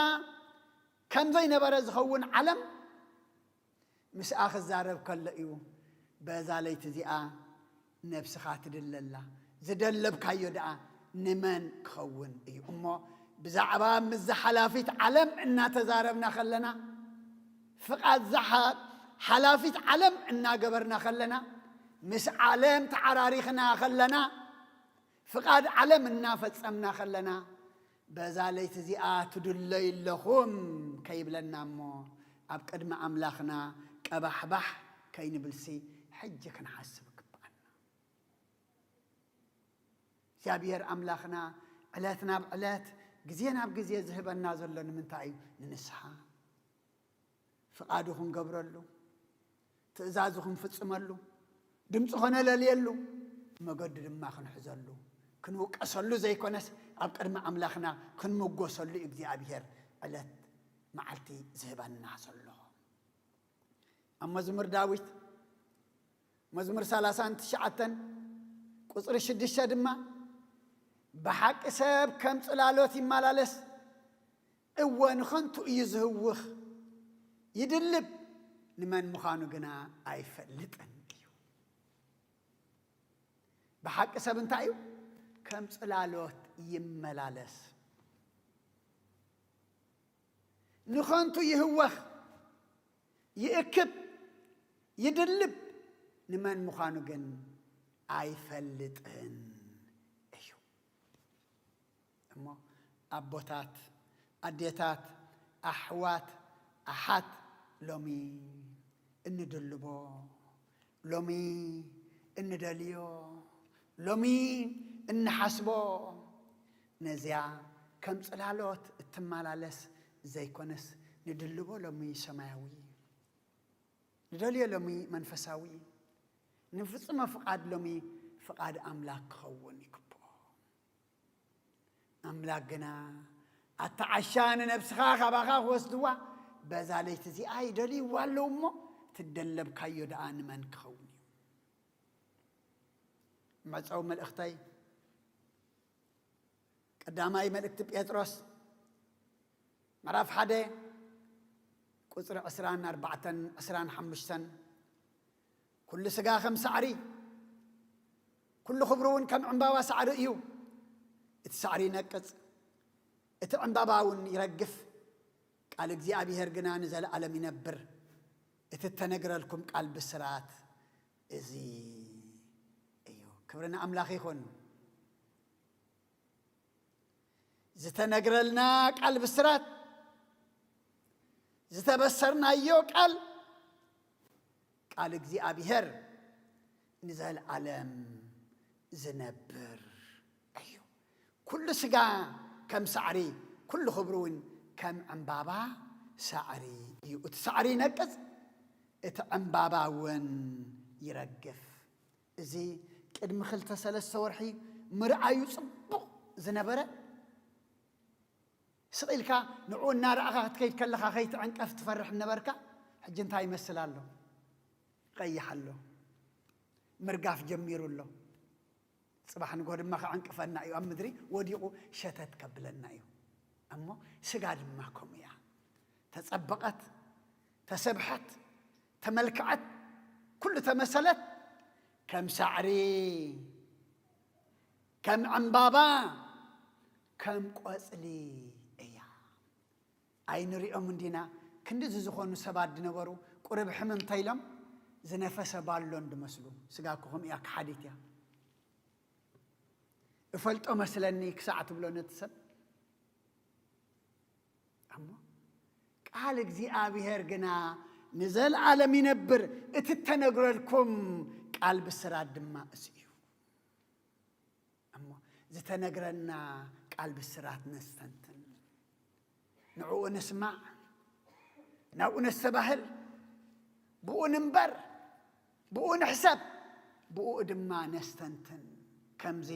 ከም ዘይነበረ ዝኸውን ዓለም ምስኣ ክዛረብ ከሎ እዩ። በዛ ለይቲ እዚኣ ነብስኻ ትድለላ። ዝደለብካዮ ደኣ ንመን ክኸውን እዩ? እሞ ብዛዕባ ምስዛ ሓላፊት ዓለም እናተዛረብና ከለና፣ ፍቓድ እዛ ሓ-፣ ሓላፊት ዓለም እናገበርና ከለና፣ ምስ ዓለም ተዓራሪኽና ከለና፣ ፍቓድ ዓለም እናፈጸምና ከለና፣ በዛ ለይቲ እዚኣ ትድለዩ ኣለኹም ከይብለና እሞ፣ ኣብ ቅድሚ ኣምላኽና ቀባሕባሕ ከይንብልሲ፣ ሕጂ ክንሓስብ ይግብኣና። እግዚኣብሔር ኣምላኽና ዕለት ናብ ዕለት፣ ግዜ ናብ ግዜ ዝህበና ዘሎ ንምንታይ እዩ? ንንስሓ። ፍቓዱ ክንገብረሉ፣ ትእዛዙ ክንፍጽመሉ፣ ድምፁ ከነለልየሉ፣ መገዱ ድማ ክንሕዘሉ፣ ክንውቀሰሉ ዘይኮነስ፣ ኣብ ቅድሚ ኣምላኽና ክንምጎሰሉ እዩ እግዚኣብሔር ዕለት መዓልቲ ዝህበና ዘሎ። ኣብ መዝሙር ዳዊት፣ መዝሙር ሰላሳን ትሽዓተን ቁጽሪ ሽዱሽተ ድማ፣ "ብሓቂ ሰብ ከም ጽላሎት ይመላለስ፣ እወ ንኸንቱ እዩ ዝህውኽ፣ ይድልብ፣ ንመን ምዃኑ ግና ኣይፈልጥን እዩ።" ብሓቂ ሰብ እንታይ እዩ? ከም ጽላሎት ይመላለስ። ንኸንቱ ይህወኽ፣ ይእክብ፣ ይድልብ፣ ንመን ምዃኑ ግን ኣይፈልጥን እዩ። እሞ ኣቦታት፣ ኣዴታት፣ ኣሕዋት፣ ኣሓት፣ ሎሚ እንድልቦ፣ ሎሚ እንደልዮ፣ ሎሚ እንሓስቦ፣ ነዚያ ከም ጽላሎት እትመላለስ ዘይኮነስ፣ ንድልቦ ሎሚ ሰማያዊ፣ ንደልዮ ሎሚ መንፈሳዊ፣ ንፍጽሞ ፍቓድ ሎሚ ፍቓድ ኣምላክ ክኸውን ይግብኦ። ኣምላክ ግና፣ ኣታ ዓሻ፣ ንነብስኻ ካባኻ ክወስድዋ በዛ ለይቲ እዚኣ ይደልይዋ ኣለዉ እሞ፣ ትደለብካዮ ደኣ ንመን ክኸውን እዩ? መጸው መልእኽተይ፣ ቀዳማይ መልእክቲ ጴጥሮስ ምዕራፍ ሓደ ቁጽሪ ዕስራን ኣርባዕተን፣ ዕስራን ሓሙሽተን፣ "ኩሉ ስጋ ከም ሳዕሪ፣ ኩሉ ክብሩ እውን ከም ዕምባባ ሳዕሪ እዩ። እቲ ሳዕሪ ይነቅጽ፣ እቲ ዕምባባ እውን ይረግፍ፣ ቃል እግዚኣብሔር ግና ንዘለኣለም ይነብር። እቲ እተነግረልኩም ቃል ብስራት እዚ እዩ።" ክብሪ ንኣምላኽ ይኹን። ዝተነግረልና ቃል ብስራት፣ ዝተበሰርናዮ ቃል፣ ቃል እግዚኣብሔር ንዘለዓለም ዝነብር እዩ። "ኩሉ ስጋ ከም ሳዕሪ፣ ኩሉ ክብሩ እውን ከም ዕምባባ ሳዕሪ እዩ። እቲ ሳዕሪ ይነቅጽ፣ እቲ ዕምባባ እውን ይረግፍ።" እዚ ቅድሚ ክልተ ሰለስተ ወርሒ ምርኣዩ ጽቡቕ ዝነበረ፣ ስቕ ኢልካ ንዕኡ እናረኣኻ ክትከይድ ከለኻ ከይትዕንቀፍ ትፈርሕ ነበርካ። ሕጂ እንታይ ይመስል ኣሎ? ይቐይሕ ኣሎ። ምርጋፍ ጀሚሩ ኣሎ። ጽባሕ ንግሆ ድማ ክዕንቅፈና እዩ። ኣብ ምድሪ ወዲቑ ሸተት ከብለና እዩ። እሞ ስጋ ድማ ከምኡ እያ። ተጸበቐት፣ ተሰብሐት፣ ተመልክዐት፣ ኩሉ ተመሰለት፣ ከም ሳዕሪ፣ ከም ዕምባባ፣ ከም ቆጽሊ እያ። ኣይንሪኦም እንዲና? ክንድዚ ዝኾኑ ሰባት ዝነበሩ፣ ቁሩብ ሕም እንተኢሎም ዝነፈሰ ባሎን ዝመስሉ። ስጋ እኮ ከምኡ እያ፣ ከሓዲት እያ። "እፈልጦ መስለኒ" ክሳዕ ትብሎ ነቲ ሰብ። እሞ ቃል እግዚኣብሔር ግና ንዘለዓለም ይነብር፣ እቲ እተነግረልኩም ቃል ብስራት ድማ እሱ እዩ። እሞ ዝተነግረና ቃል ብስራት ነስተንትን፣ ንዕኡ ንስማዕ፣ ናብኡ ነስተባህል፣ ብኡ ንንበር፣ ብኡ ንሕሰብ፣ ብኡ ድማ ነስተንትን። ከምዚ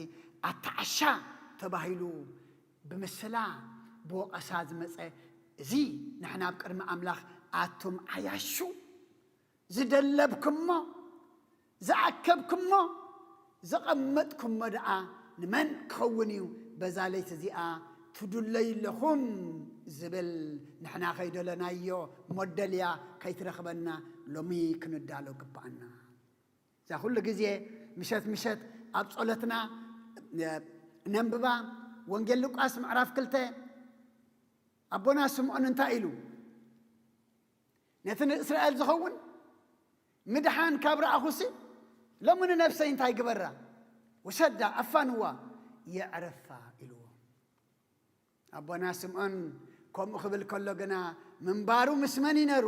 ኣታ ዓሻ ተባሂሉ ብምስላ፣ ብወቐሳ ዝመጸ፣ እዚ ንሕና ኣብ ቅድሚ ኣምላኽ፣ ኣቱም ዓያሹ፣ ዝደለብኩሞ፣ ዝኣከብኩሞ፣ ዘቐመጥኩሞ ደኣ ንመን ክኸውን እዩ? በዛ ለይቲ እዚኣ ትድለዩ ኣለኹም ዝብል፣ ንሕና ከይደለናዮ መደልያ ከይትረኽበና ሎሚ ክንዳሎ ግብኣና። እዛ ኩሉ ግዜ ምሸት ምሸት ኣብ ጸሎትና ነንብባ። ወንጌል ሉቃስ ምዕራፍ ክልተ፣ ኣቦና ስምዖን እንታይ ኢሉ? ነቲ ንእስራኤል ዝኸውን ምድሓን ካብ ረኣኹሲ፣ ሎሚ ንነፍሰይ እንታይ ግበራ? ውሰዳ፣ ኣፋንዋ፣ የዕርፋ ኢልዎ። ኣቦና ስምዖን ከምኡ ክብል ከሎ ግና፣ ምንባሩ ምስ መን እዩ ነሩ?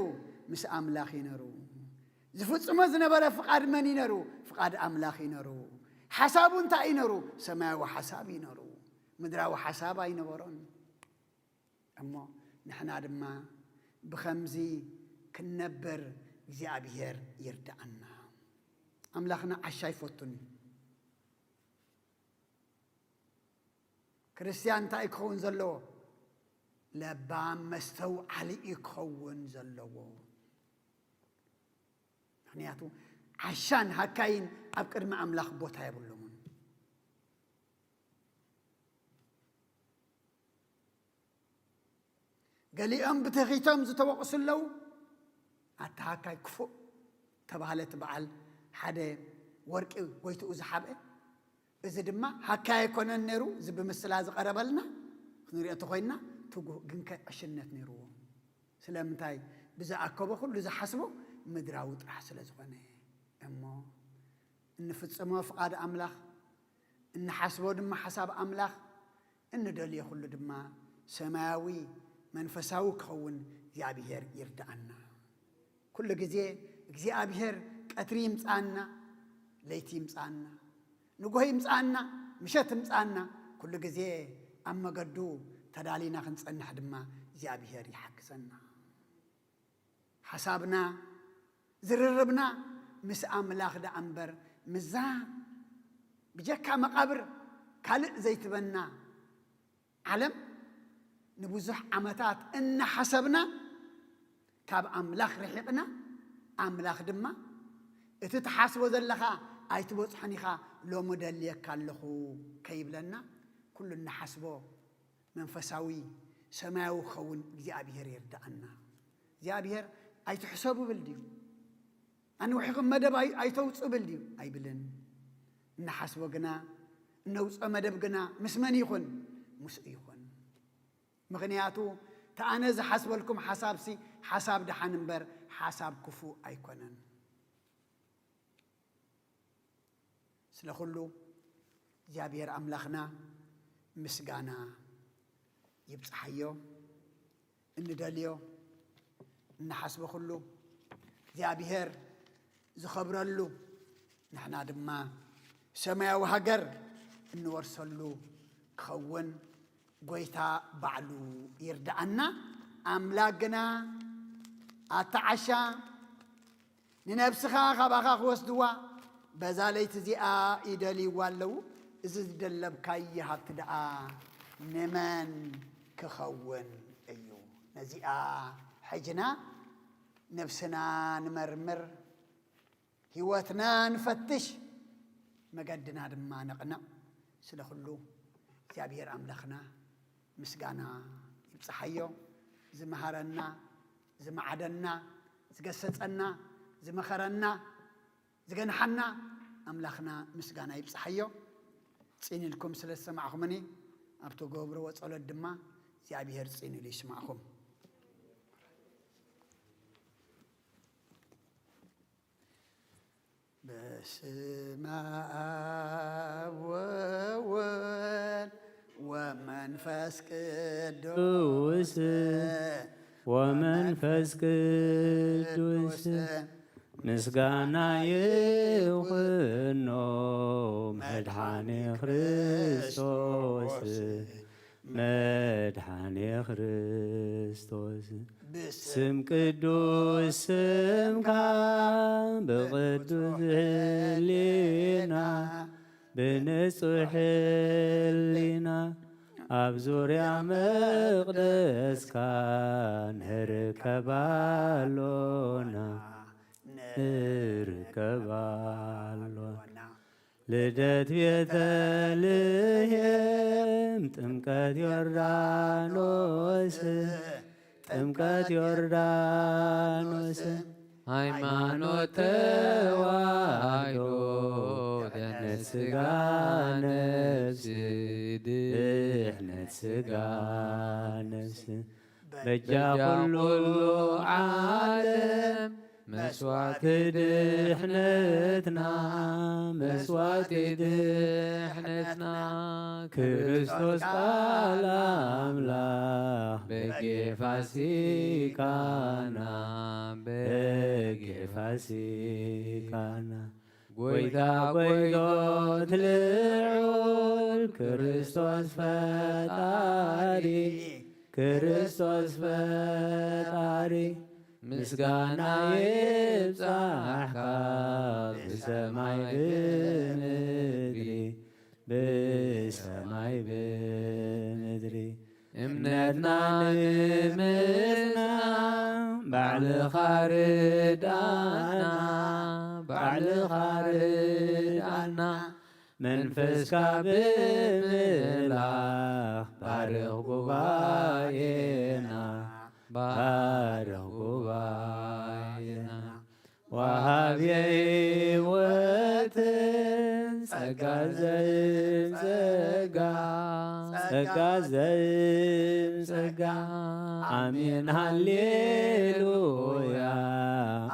ምስ ኣምላኽ እዩ ነሩ። ዝፍጽሞ ዝነበረ ፍቓድ መን እዩ ነሩ? ፍቓድ ኣምላኽ እዩ ነሩ። ሓሳቡ እንታይ እዩ ነሩ? ሰማያዊ ሓሳብ እዩ ነሩ። ምድራዊ ሓሳብ ኣይነበሮን። እሞ ንሕና ድማ ብኸምዚ ክንነብር እግዚኣብሔር ይርድኣና። ኣምላኽና ዓሻ ኣይፈቱን እዩ። ክርስትያን እንታይ እዩ ክኸውን ዘለዎ? ለባም መስተውዓሊ እዩ ክኸውን ዘለዎ። ምኽንያቱ ዓሻን ሃካይን ኣብ ቅድሚ ኣምላኽ ቦታ የብሎምን። ገሊኦም ብትኺቶም ዝተወቕሱ ኣለዉ። ኣታ ሃካይ ክፉእ ተባህለ እቲ በዓል ሓደ ወርቂ ጎይትኡ ዝሓብአ። እዚ ድማ ሃካይ ኣይኮነን ነይሩ፣ እዚ ብምስላ ዝቐረበልና ክንሪኦ እንተኾይንና፣ ትጉህ ግንከ ዕሽነት ነይርዎ። ስለምንታይ? ብዝኣከቦ ኩሉ ዝሓስቦ ምድራዊ ጥራሕ ስለ ዝኾነ። እሞ እንፍጽሞ ፍቓድ ኣምላኽ፣ እንሓስቦ ድማ ሓሳብ ኣምላኽ፣ እንደልዮ ኩሉ ድማ ሰማያዊ መንፈሳዊ ክኸውን እግዚኣብሔር ይርድኣና። ኩሉ ግዜ እግዚኣብሔር ቀትሪ ይምጽኣና፣ ለይቲ ይምጽኣና፣ ንጎሆ ይምጽኣና፣ ምሸት ይምጽኣና፣ ኩሉ ግዜ ኣብ መገዱ ተዳሊና ክንጸንሕ ድማ እግዚኣብሔር ይሓግዘና። ሓሳብና፣ ዝርርብና ምስ ኣምላኽ ደኣ እምበር፣ ምስዛ ብጀካ መቓብር ካልእ ዘይትበና ዓለም ንብዙሕ ዓመታት እናሓሰብና፣ ካብ ኣምላኽ ርሒቕና፣ ኣምላኽ ድማ፣ "እቲ ትሓስቦ ዘለኻ ኣይትበጽሖን ኢኻ፣ ሎሚ ደልየካ ኣለኹ" ከይብለና፣ ኩሉ እንሓስቦ መንፈሳዊ፣ ሰማያዊ ክኸውን እግዚኣብሔር ይርድኣና። እግዚኣብሔር ኣይትሕሰቡ ብል ድዩ? ኣንዊሕኹም መደብ ኣይ-፣ ኣይተውጽኡ ብል ድዩ? ኣይብልን። እንሓስቦ ግና፣ እነውጽኦ መደብ ግና ምስ መን ይኹን? ምስኡ ይኹን። ምኽንያቱ፣ እቲ ኣነ ዝሓስበልኩም ሓሳብሲ ሓሳብ ደሓን እምበር ሓሳብ ክፉእ ኣይኮነን። ስለ ኩሉ እግዚኣብሔር ኣምላኽና ምስጋና ይብጽሓዮ። እንደልዮ፣ እንሓስቦ ኩሉ እግዚኣብሔር ዝኸብረሉ፣ ንሕና ድማ ሰማያዊ ሃገር እንወርሰሉ ክኸውን ጎይታ ባዕሉ ይርድኣና። ኣምላክ ግና፣ ኣታ ዓሻ፣ ንነብስኻ ካባኻ ክወስድዋ በዛ ለይቲ እዚኣ ይደልይዋ ኣለዉ። እዚ ዝደለብካዮ ሃብቲ ደኣ ንመን ክኸውን እዩ? ነዚኣ ሕጅና ነብስና ንመርምር፣ ህይወትና ንፈትሽ፣ መገድና ድማ ነቕንዕ። ስለ ኩሉ እግዚኣብሔር ኣምላኽና ምስጋና ይብጽሓዮ። ዝመሃረና፣ ዝመዓደና፣ ዝገሰጸና፣ ዝመኸረና፣ ዝገንሓና ኣምላኽና ምስጋና ይብጽሓዮ። ጽን ኢልኩም ስለ ዝሰማዕኹምኒ፣ ኣብ ትገብርዎ ጸሎት ድማ እግዚኣብሔር ጽን ኢሉ ይስማዕኹም። በስመ አብ ወወልድ ወመንፈስ ቅዱስ፣ ወመንፈስ ቅዱስ ምስጋና ይኹኖ መድኃኔ ክርስቶስ፣ መድኃኔ ክርስቶስ። ብስም ቅዱስ ስምካ ብቅዱስ ህሊና ብንጹሕ ህሊና ኣብ ዙርያ መቕደስካ ንርከብ ኣሎና፣ ንርከብ ኣሎና። ልደት ቤተልሔም፣ ጥምቀት ዮርዳኖስ፣ ጥምቀት ዮርዳኖስ፣ ሃይማኖት ተዋህዶ፣ ድሕነት ስጋ ነፍስ፣ ድሕነት ስጋ ነፍስ፣ በጃ ኩሉ ዓለም፣ መስዋዕቲ ድሕነትና፣ መስዋዕቲ ድሕነትና፣ ክርስቶስ ቃል ኣምላኽ፣ በጌ ፋሲካና፣ በጌ ፋሲካና። ጎይታ ጎይቶት ልዑል ክርስቶስ ፈጣሪ፣ ክርስቶስ ፈጣሪ፣ ምስጋና ይብጻሕካ ብሰማይ ብምድሪ፣ ብሰማይ ብምድሪ። እምነትና ንምጽናዕ ባዕልኻ ርድኣና፣ ባዕልኻ ርድኣና። መንፈስካ ብምልኣኽ ባርኽ ጉባኤና፣ ባርኽ ጉባኤና። ወሃብየ ህይወትን ጸጋ ዘይም ጸጋ፣ ጸጋ ዘይም ጸጋ፣ ኣሜን ሃሌሉያ፣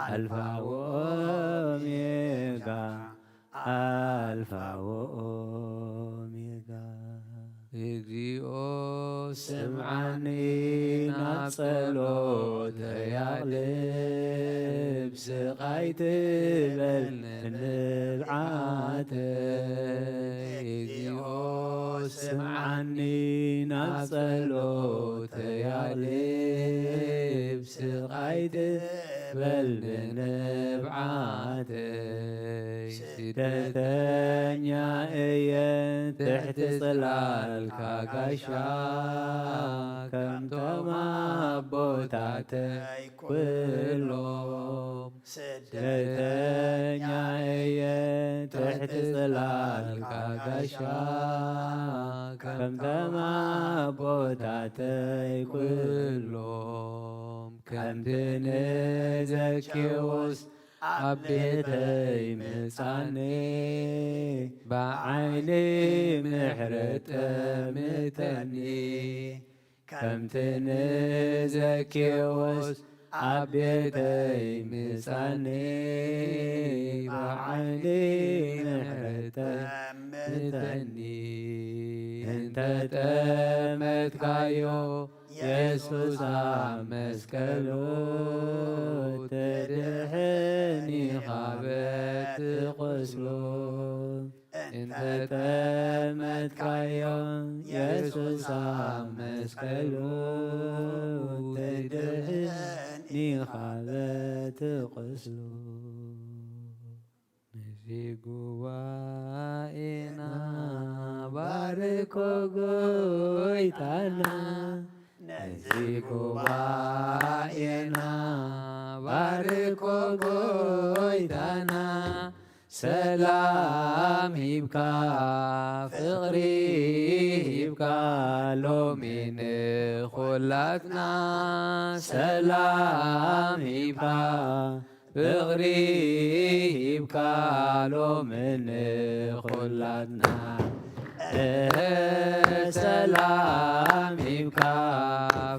ኣልፋ ወኦሜጋ፣ ኣልፋ ወኦሜጋ። እግዚኦ ስምዓኒ ናብ ጸሎተይ ኣቕልብ፣ ስቓይ ትበል ንብዓተይ። እግዚኦ ስምዓኒ ናብ ጸሎተይ ኣቕልብ፣ ስቓይ ትበል ንብዓተይ። ስደተኛ እየ ትሕቲ ጽላልካ ጋሻ፣ ከምቶም ኣቦታተይ ኩሎም። ስደተኛ እየ ትሕቲ ጽላልካ ጋሻ፣ ከምቶም ኣቦታተይ ኩሎም። ከምቲ ንዘኬዎስ ኣብ ቤተይ ምጻኒ፣ ብዓይኒ ምሕረት ጠምተኒ። ከምቲ ንዘኬዎስ ኣብ ቤተይ ምጻኒ፣ ብዓይኒ ምሕረት ጠምተኒ። እንተ ጠመትካዮ የሱስ ኣብ መስቀሉ፣ ትድሕን ኢኻ በቲ ቁስሉ። እንተ ጠመትካዮ የሱስ ኣብ መስቀሉ፣ ትድሕን ኢኻ በቲ ቁስሉ። ነዚ ጉባኤና ባርኮ ጎይታና፣ ነዚ ጉባኤና ባርኮ ጎይታና፣ ሰላም ሂብካ ፍቕሪ ሂብካ ሎሚ ንኹላትና፣ ሰላም ሂብካ ፍቕሪ ሂብካ ሎሚ ንኹላትና። እህ፣ ሰላም ሂብካ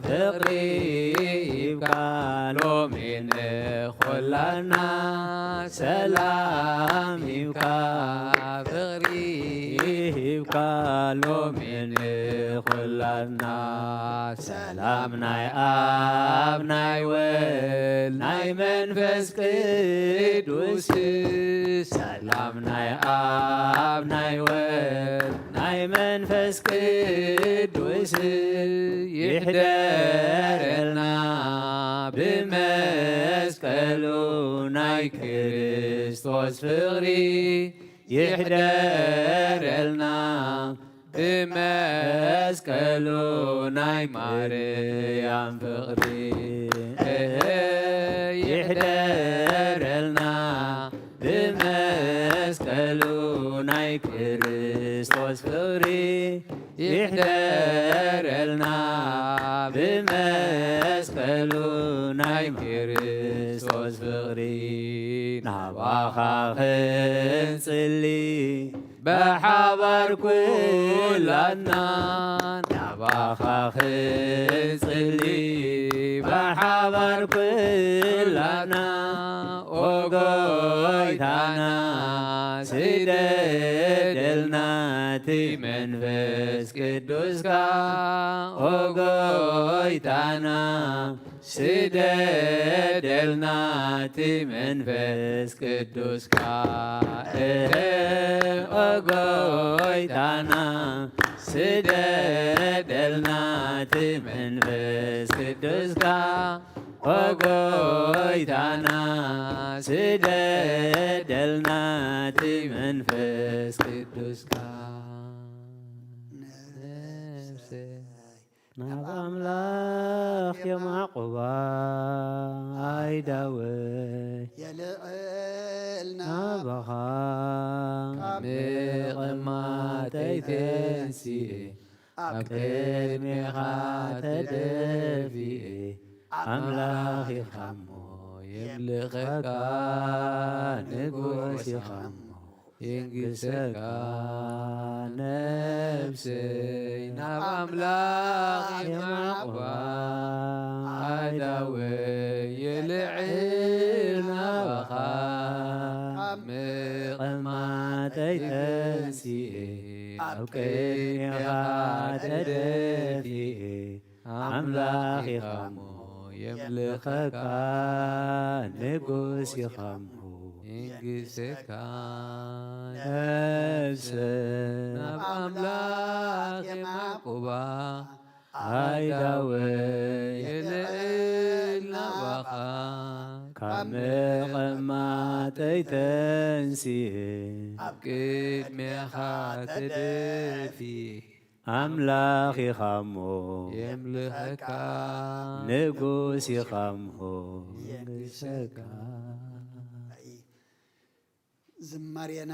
ፍቕሪ ሂብካ ሎሚ ንኹላትና። ሰላም ሂብካ ፍቕሪ ሂብካ ሎሚ ንኹላትና። ሰላም ናይ ኣብ ናይ ወልድ ናይ መንፈስ ቅዱስ፣ ሰላም ናይ ኣብ ናይ ወልድ ናይ መንፈስ ቅዱስ ይሕደረልና፣ ብመስቀሉ ናይ ክርስቶስ ፍቕሪ ይሕደረልና፣ ብመስቀሉ ናይ ማርያም ፍቕሪ ይሕደረልና፣ ብመስቀሉ ናይ ክርስቶስ ፍቕሪ ይሕደረልና፣ ብመስቀሉ ናይ ክርስቶስ ፍቕሪ። ናባኻ ክንጽሊ ብሓባር ኩላትና፣ ናባኻ ክንጽሊ ብሓባር ኩላትና። ኦ ጎይታና፣ ስደደልና እቲ መንፈስ ቅዱስካ። ኦ ጎይታና፣ ስደደልና እቲ መንፈስ ቅዱስካ። እህ፣ ኦ ጎይታና፣ ስደደልና እቲ መንፈስ ቅዱስካ። ኦ ጎይታና፣ ስደደልና እቲ መንፈስ ቅዱስካ። ነፍሰይ ናብ ኣምላኽ የማዕቑባ ኣይዳወ። የልዕልና ናባኻ ካብ ምቕማጠይ ተንሲኤ፣ ኣብ ቅድሜኻ ተደፊኤ። ኣምላኽ ኢኻሞ የምልኸካ፣ ንጉስ ኢኻሞ የንግሰካ ነፍሰይ ናብ ኣምላኽ የማዕቁባ፣ ኣእዳወይ የልዕል ናባኻ፣ ካብ ምቕማጠይ ተንሲኤ ኣብ ቅድሜኻ ተደፊኤ፣ ኣምላኽ ኢኻ እሞ የምልኸካ፣ ንጉስ ኢኻ እሞ የንግሰካ። ነፍሰይ ናብ ኣምላኽ የማዕቁባ፣ ኣእዳወይ የልዕል ናባኻ፣ ካብ ምቕማጠይ ተንሲኤ ኣብ ቅድሜኻ ተደፊኤ፣ ኣምላኽ ኢኻ እሞ የምልኸካ፣ ንጉስ ኢኻ እሞ የንግሰካ። ዝማሬና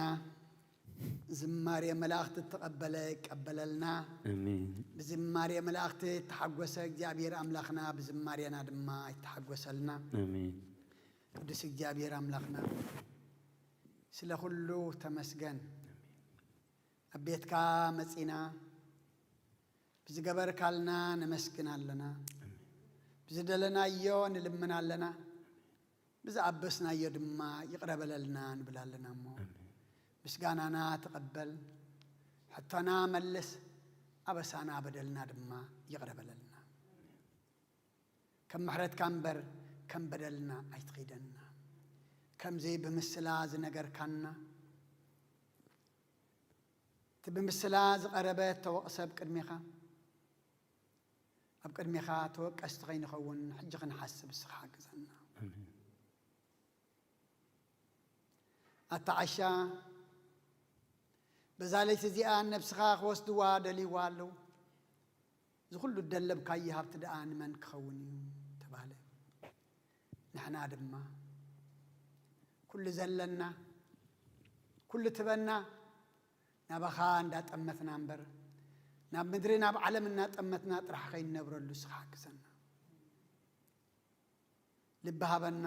ዝማሬ መላእኽቲ እተቐበለ ይቀበለልና። ኣሜን። ብዝማሬ መላእኽቲ እተሓጎሰ እግዚኣብሔር ኣምላኽና ብዝማሬና ድማ ይተሓጎሰልና። ኣሜን። ቅዱስ እግዚኣብሔር ኣምላኽና ስለ ኩሉ ተመስገን። ኣብ ቤትካ መጺና ብዝገበርካልና ነመስግን ኣለና። ብዝደለናዮ ንልምን ኣለና። ብዝኣበስናዮ ድማ ይቕረ በለልና ንብል ኣለና እሞ፣ ኣሜን። ምስጋናና ተቐበል፣ ሕቶና መልስ፣ ኣበሳና በደልና ድማ ይቕረ በለልና። ከም ምሕረትካ እምበር ከም በደልና ኣይትኺደና። ከምዚ ብምስላ ዝነገርካና፣ እቲ ብምስላ ዝቐረበ እተወቕሰ ኣብ ቅድሜኻ፣ ኣብ ቅድሜኻ ተወቀስቲ ከይንኸውን ሕጂ ክንሓስብ እስኻ ሓግዘና። ኣሜን። ኣታ ዓሻ፣ በዛ ለይቲ እዚኣ ነብስኻ ክወስድዋ ደልይዋ ኣለዉ። እዚ ኩሉ እደለብካዮ ሃብቲ ደኣ ንመን ክኸውን እዩ? ተባህለ። ንሕና ድማ ኩሉ ዘለና፣ ኩሉ ትበና ናባኻ እንዳጠመትና እምበር፣ ናብ ምድሪ ናብ ዓለም እናጠመትና ጥራሕ ከይንነብረሉ እስኻ ሓግዘና። ልቢ ሃበና፣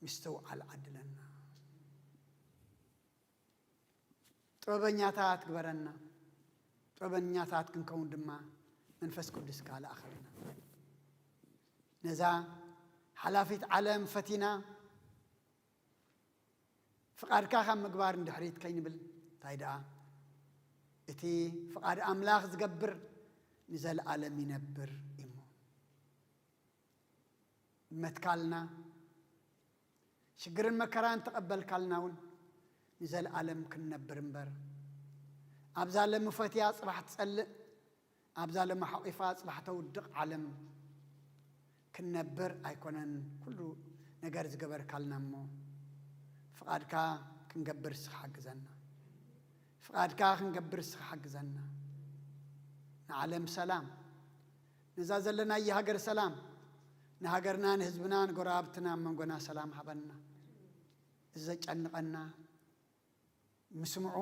ምስትውዓል ዓድለና። ጥበበኛታት ግበረና። ጥበበኛታት ክንከውን ድማ መንፈስ ቅዱስካ ለኣኸልና። ነዛ ሓላፊት ዓለም ፈቲና ፍቓድካ ካብ ምግባር ንድሕሪት ከይንብል፣ እንታይ ደኣ እቲ ፍቓድ ኣምላኽ ዝገብር ንዘለኣለም ይነብር እሞ። መትካልና፣ ሽግርን መከራን ተቐበልካልና እውን ንዘለኣለም ክንነብር እምበር፣ ኣብዛ ለሚ ፈትያ ጽባሕ ትጸልእ፣ ኣብዛ ለሚ ሓቒፋ ጽባሕ ተውድቕ ዓለም ክንነብር ኣይኮነን ኩሉ ነገር ዝገበርካልና እሞ፣ ፍቓድካ ክንገብር እስኻ ሓግዘና። ፍቓድካ ክንገብር እስኻ ሓግዘና። ንዓለም ሰላም፣ ነዛ ዘለናያ ሃገር ሰላም፣ ንሃገርና፣ ንህዝብና፣ ንጎረባብትና፣ ኣብ መንጎና ሰላም ሃበና። እዚ ዘጨንቐና ምስምዑ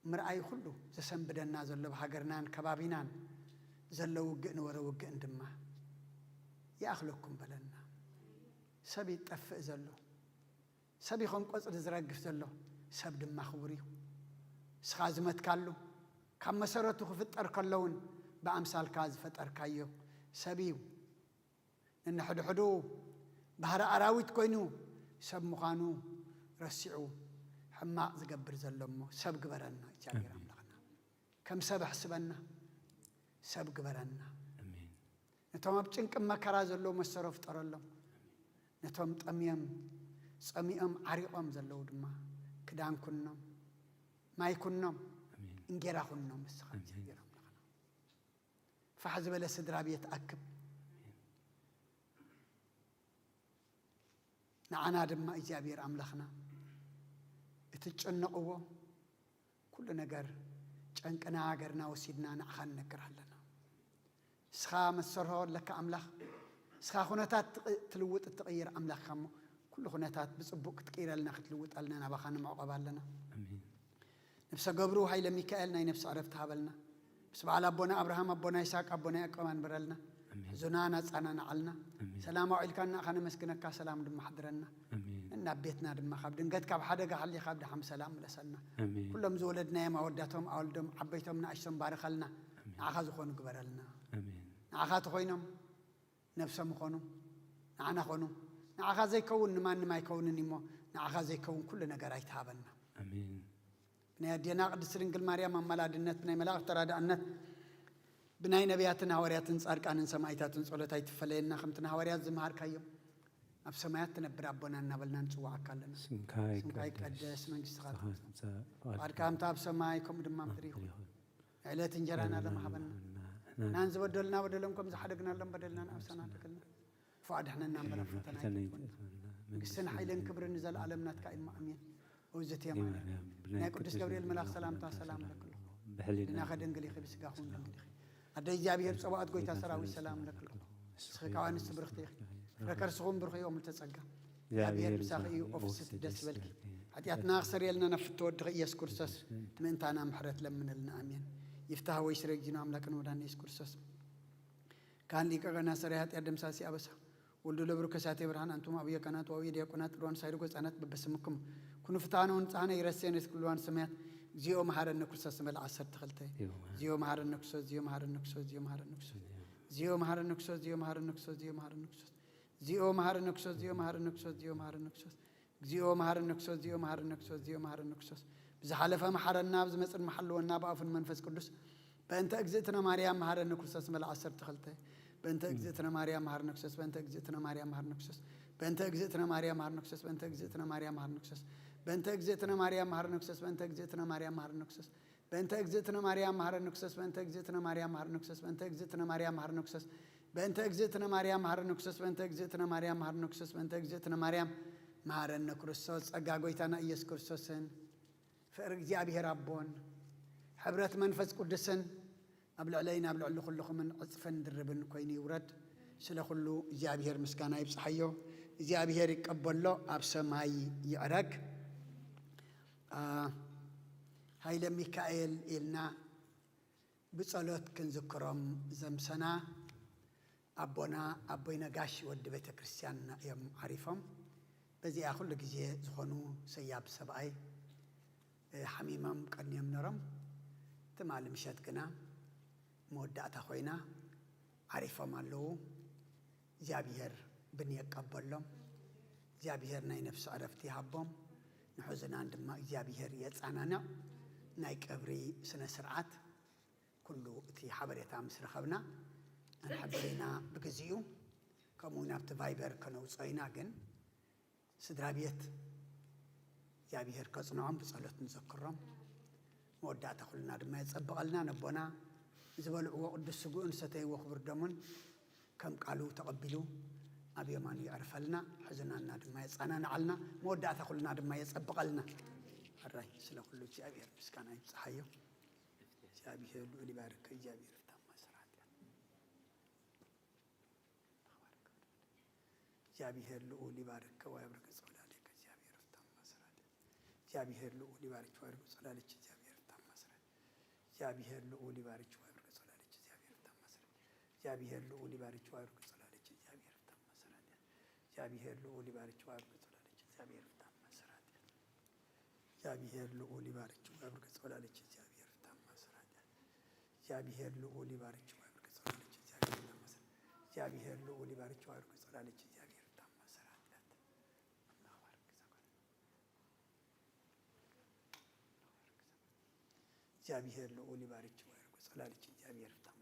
ምርኣይ ኩሉ ዘሰንብደና ዘሎ፣ ኣብ ሃገርናን ከባቢናን ዘሎ ውግእ ንወረ ውግእን ድማ ይኣኽለኩም በለና። ሰብ ይጠፍእ ዘሎ፣ ሰብ ይኾን ቆጽሊ ዝረግፍ ዘሎ፣ ሰብ ድማ ክቡር እዩ። ንስኻ ዝመትካሉ፣ ካብ መሰረቱ ክፍጠር ከሎ እውን ብኣምሳልካ ዝፈጠርካዮ ሰብ እዩ። ነንሕድሕዱ ባህሪ ኣራዊት ኮይኑ ሰብ ምዃኑ ረሲዑ ሕማቕ ዝገብር ዘሎ እሞ፣ ሰብ ግበረና እግዚኣብሔር ኣሜን። ኣምላኽና። ከም ሰብ ኣሕስበና፣ ሰብ ግበረና። ኣሜን። ነቶም ኣብ ጭንቂ መከራ ዘለዉ መሰሮ ፍጠረሎም። ነቶም ጠምዮም፣ ጸሚኦም፣ ዓሪቖም ዘለዉ ድማ ክዳን ኩኖም፣ ማይ ኩኖም፣ ኣሜን። እንጌራ ኩኖም ንስኻ ኣሜን። እግዚኣብሔር ኣምላኽና። ፋሕ ዝበለ ስድራ ቤት ኣክብ። ንዓና ድማ እግዚኣብሔር ኣምላኽና እቲ ትጨነቕዎ ኩሉ ነገር ጨንቅና ሃገርና ወሲድና ንዓኻ ንነግር ኣለና። ንስኻ መሰርሖ ኣለካ ኣምላኽ፣ ንስኻ ኩነታት ትቕ-፣ ትልውጥ እትቕይር ኣምላኽ ኢኻ እሞ፣ ኩሉ ኩነታት ብጽቡቕ ክትቅይረልና ክትልውጠልና ናባኻ ንምዕቆብ ኣለና። ኣሜን። ነብሰ ገብሩ ሃይለ ሚካኤል ናይ ነብሲ ዕረፍቲ ሃበልና። ምስ በዓል ኣቦና ኣብርሃም፣ ኣቦና ይስሐቅ፣ ኣቦና ያዕቆብ ኣንብረልና። ኣሜን። ሕዙና ናጻና ንዓልና። ኣሜን። ሰላም ኣውዒልካና ኢኻ ነመስግነካ፣ ሰላም ድማ ኣሕድረና። ኣሜን። ናብ ቤትና ድማ ካብ ድንገት ካብ ሓደጋ ሓሊኻ ብድሓን ሰላም ምለሰልና። ኣሜን። ኩሎም ዝወለድናዮም ኣወዳቶም ኣወልዶም ዓበይቶም ንኣሽቶም ባርኸልና። ኣሜን። ንዓኻ ዝኾኑ ግበረልና። ኣሜን። ንዓኻ ተኾይኖም ነብሶም ይኾኑ፣ ንዓና ኾኑ። ንዓኻ ዘይከውን ንማንም ኣይከውንን እሞ ንዓኻ ዘይከውን ኩሉ ነገር ኣይትሃበና። ኣሜን። ብናይ ኣዴና ቅድስት ድንግል ማርያም ኣማላድነት፣ ብናይ መላእኽቲ ተራዳእነት፣ ብናይ ነቢያትን ሃዋርያትን ጻድቃንን ሰማዕታትን ጸሎት ኣይትፈለየና። ከምቲ ንሃዋርያት ዝመሃርካዮም ኣብ ሰማያት ትነብር ኣቦና እናበልና ንጽውዓካ ኣለና። ስምካ ስምካ ይቀደስ፣ ይቀደስ፣ መንግስትኻ ስኻ ትምጻእ፣ ትምጻእ፣ ፍቓድካ ከምታ ኣብ ሰማይ ከምኡ ድማ ኣብ ምድሪ ይኹን። ዕለት እንጀራና ለማሃበና። ንሕና ንዝበደሉና በደሎም ከም ዝሓደግናሎም በደልና ንኣብሳና ትክልና። ክፉእ ኣድሕነና እምበር ኣብ ፈተና ኣይተእትወና። መንግስትን ሓይልን ክብርን ንዘለኣለም ናትካ እዩ። ኣሜን። ውዝት የማነ ናይ ቅዱስ ገብርኤል መልኣክ ሰላምታ ሰላም ለክልኹ። ሕልና ከደንግል ኢኺ ብስጋኹም ደንግል ኢኺ። ኣደ እግዚኣብሔር ጸባኦት ጎይታ ሰራዊት ሰላም ለክልኹ። ንስኺ ካብ ኣንስቲ ብርኽቲ ኢኺ። ፍረ ከርስኹም ብሩኽ እዩ እምልተ ጸጋ። እግዚኣብሔር ምሳኺ እዩ። ኦፍስት ደስ በልኪ። ሓጢኣትና ክሰርየልና ናብ ፍትወ ወድኺ ኢየሱስ ክርስቶስ ምእንታና ምሕረት ለምነልና። ኣሜን። ይፍታህ ወይ ስረ ጊዜና ኣምላክን ወዳን ኢየሱስ ክርስቶስ ካህን ሊቀ ካህናት ሰራይ ኃጢአት ደምሳሲ አበሳ ወልዱ ለብሩ ከሳቴ ብርሃን አንቱም አብየ ካህናት ወአብየ ዲያቆናት ቅዱዋን ሳይርጎ ሕፃናት በበስምኩም ኩኑ ፍትሐነ ወንጽሐነ ይረሴነ እስክልዋን ሰማያት እግዚኦ መሐረነ ክርስቶስ ንበል ዓሰርተ ክልተ። እግዚኦ መሐረነ ክርስቶስ፣ እግዚኦ መሐረነ ክርስቶስ፣ እግዚኦ መሐረነ ክርስቶስ። እግዚኦ መሐረነ ክርስቶስ፣ እግዚኦ መሐረነ ክርስቶስ፣ እግዚኦ መሐረነ ክርስቶስ። እግዚኦ መሐረነ ክርስቶስ፣ እግዚኦ መሐረነ ክርስቶስ፣ እግዚኦ መሐረነ ክርስቶስ። እግዚኦ መሐረነ ክርስቶስ፣ እግዚኦ መሐረነ ክርስቶስ፣ እግዚኦ መሐረነ ክርስቶስ። ብዝሓለፈ መሐረና፣ ብዝመጽእ ድማ ሓልወና፣ ብኣፉን መንፈስ ቅዱስ። በእንተ እግዝእትነ ማርያም መሐረነ ክርስቶስ ንበል ዓሰርተ ክልተ። በእንተ እግዝእትነ ማርያም መሐረነ ክርስቶስ፣ በእንተ እግዝእትነ ማርያም መሐረነ ክርስቶስ። በእንተ እግዝእትነ ማርያም መሐረነ ክርስቶስ፣ በእንተ እግዝእትነ ማርያም መሐረነ ክርስቶስ። በእንተ እግዝእትነ ማርያም መሐረነ ክርስቶስ፣ በእንተ እግዝእትነ ማርያም መሐረነ ክርስቶስ። በእንተ እግዝእትነ ማርያም መሐረነ ክርስቶስ፣ በእንተ እግዝእትነ ማርያም መሐረነ ክርስቶስ፣ በእንተ እግዝእትነ ማርያም መሐረነ ክርስቶስ። በእንተ እግዝእትነ ማርያም መሐረነ ክርስቶስ፣ በእንተ እግዝእትነ ማርያም መሐረነ ክርስቶስ፣ በእንተ እግዝእትነ ማርያም መሐረነ ክርስቶስ። ጸጋ ጎይታና ኢየሱስ ክርስቶስን ፍቕሪ እግዚኣብሔር ኣቦን ሕብረት መንፈስ ቅዱስን ኣብ ልዕለይን ኣብ ልዕሊ ኩልኹምን ዕጽፍን ድርብን ኮይኑ ይውረድ። ስለ ኩሉ እግዚኣብሔር ምስጋና ይብጽሓዮ። እግዚኣብሔር ይቀበሎ፣ ኣብ ሰማይ ይዕረግ። አ፣ ሃይለ ሚካኤል ኢልና ብጸሎት ክንዝክሮም ዘምሰና ኣቦና ኣቦይ ነጋሽ ወዲ ቤተ ክርስቲያንና እዮም ዓሪፎም። በዚኣ ኩሉ ግዜ ዝኾኑ ሰያብ ሰብኣይ፣ እ፣ ሓሚሞም ቀንዮም ነሮም። ትማሊ ምሸት ግና መወዳእታ ኮይና ዓሪፎም ኣለዉ። እግዚኣብሔር ብን የቀበሎም። እግዚኣብሔር ናይ ነፍሲ ዕረፍቲ ይሃቦም። ንሕዙናን ድማ እግዚኣብሔር የጻናንዕ። ናይ ቀብሪ ስነ ስርዓት ኩሉ እቲ ሓበሬታ ምስ ረኸብና፣ ክንሕብር ኢና ብግዚኡ። ከምኡ እውን ኣብቲ ቫይበር ከነውፅኦ ኢና። ግን ስድራ ቤት እግዚኣብሔር ከጽንዖም ብጸሎት ንዘክሮም። መወዳእታ ኩልና ድማ የጸብቐልና። ነቦና ዝበልዕዎ ቅዱስ ስግኡን ሰተይዎ ክቡር ደሙን ከም ቃሉ ተቐቢሉ ኣብ የማኑ የዕርፈልና። ሕዙናና ድማ የጻናንዓልና። መወዳእታ ኩልና ድማ የጸብቐልና። ሕራይ ስለ ኩሉ እግዚኣብሔር ምስጋና ይብጽሓዮ። እግዚኣብሔር ልዑል ይባርከ። እግዚኣብሔር ፍታማ ስራሕ ኃጢአት። እግዚኣብሔር ልዑል ይባርከ ወያብርክ ጸወዳሌከ። እግዚኣብሔር ፍታማ ስራሕ ኃጢአት። እግዚአብሔር ልዑል ይባርክ ወያብርክ ጸወዳሌች። እግዚአብሔር ፍታማ ስራሕ። እግዚአብሔር ልዑል ይባርክ ወያብርክ ጸወዳሌች። እግዚአብሔር ፍታማ ስራሕ። እግዚአብሔር ልዑል ይባርክ ወያብርክ ጸወዳሌች። እግዚአብሔር ፍታማ ስራሕ ኃጢአት። እግዚአብሔር ልዑል ይባርክ ወያብርክ ጸወዳሌች። እግዚአብሔር ፍታማ ስራሕ ኃጢአት። እግዚአብሔር ልዑል ይባርክ ወያብርክ ጸወዳሌች። እግዚአብሔር ፍታማ ስራሕ ኃጢአት። እግዚአብሔር ልዑል ይባርክ ወያብርክ ጸወዳሌች። እግዚአብሔር ፍታማ ስራሕ። እግዚአብሔር ልዑል ይባርክ ወያብርክ ጸወዳሌች። እግዚአብሔር ፍታማ ስራሕ ኃጢአት። አምላክ ባርክ ዘመን። እግዚአብሔር ልዑል ይባርክ ወያብርክ ጸወዳሌች። እግዚአብሔር ፍታማ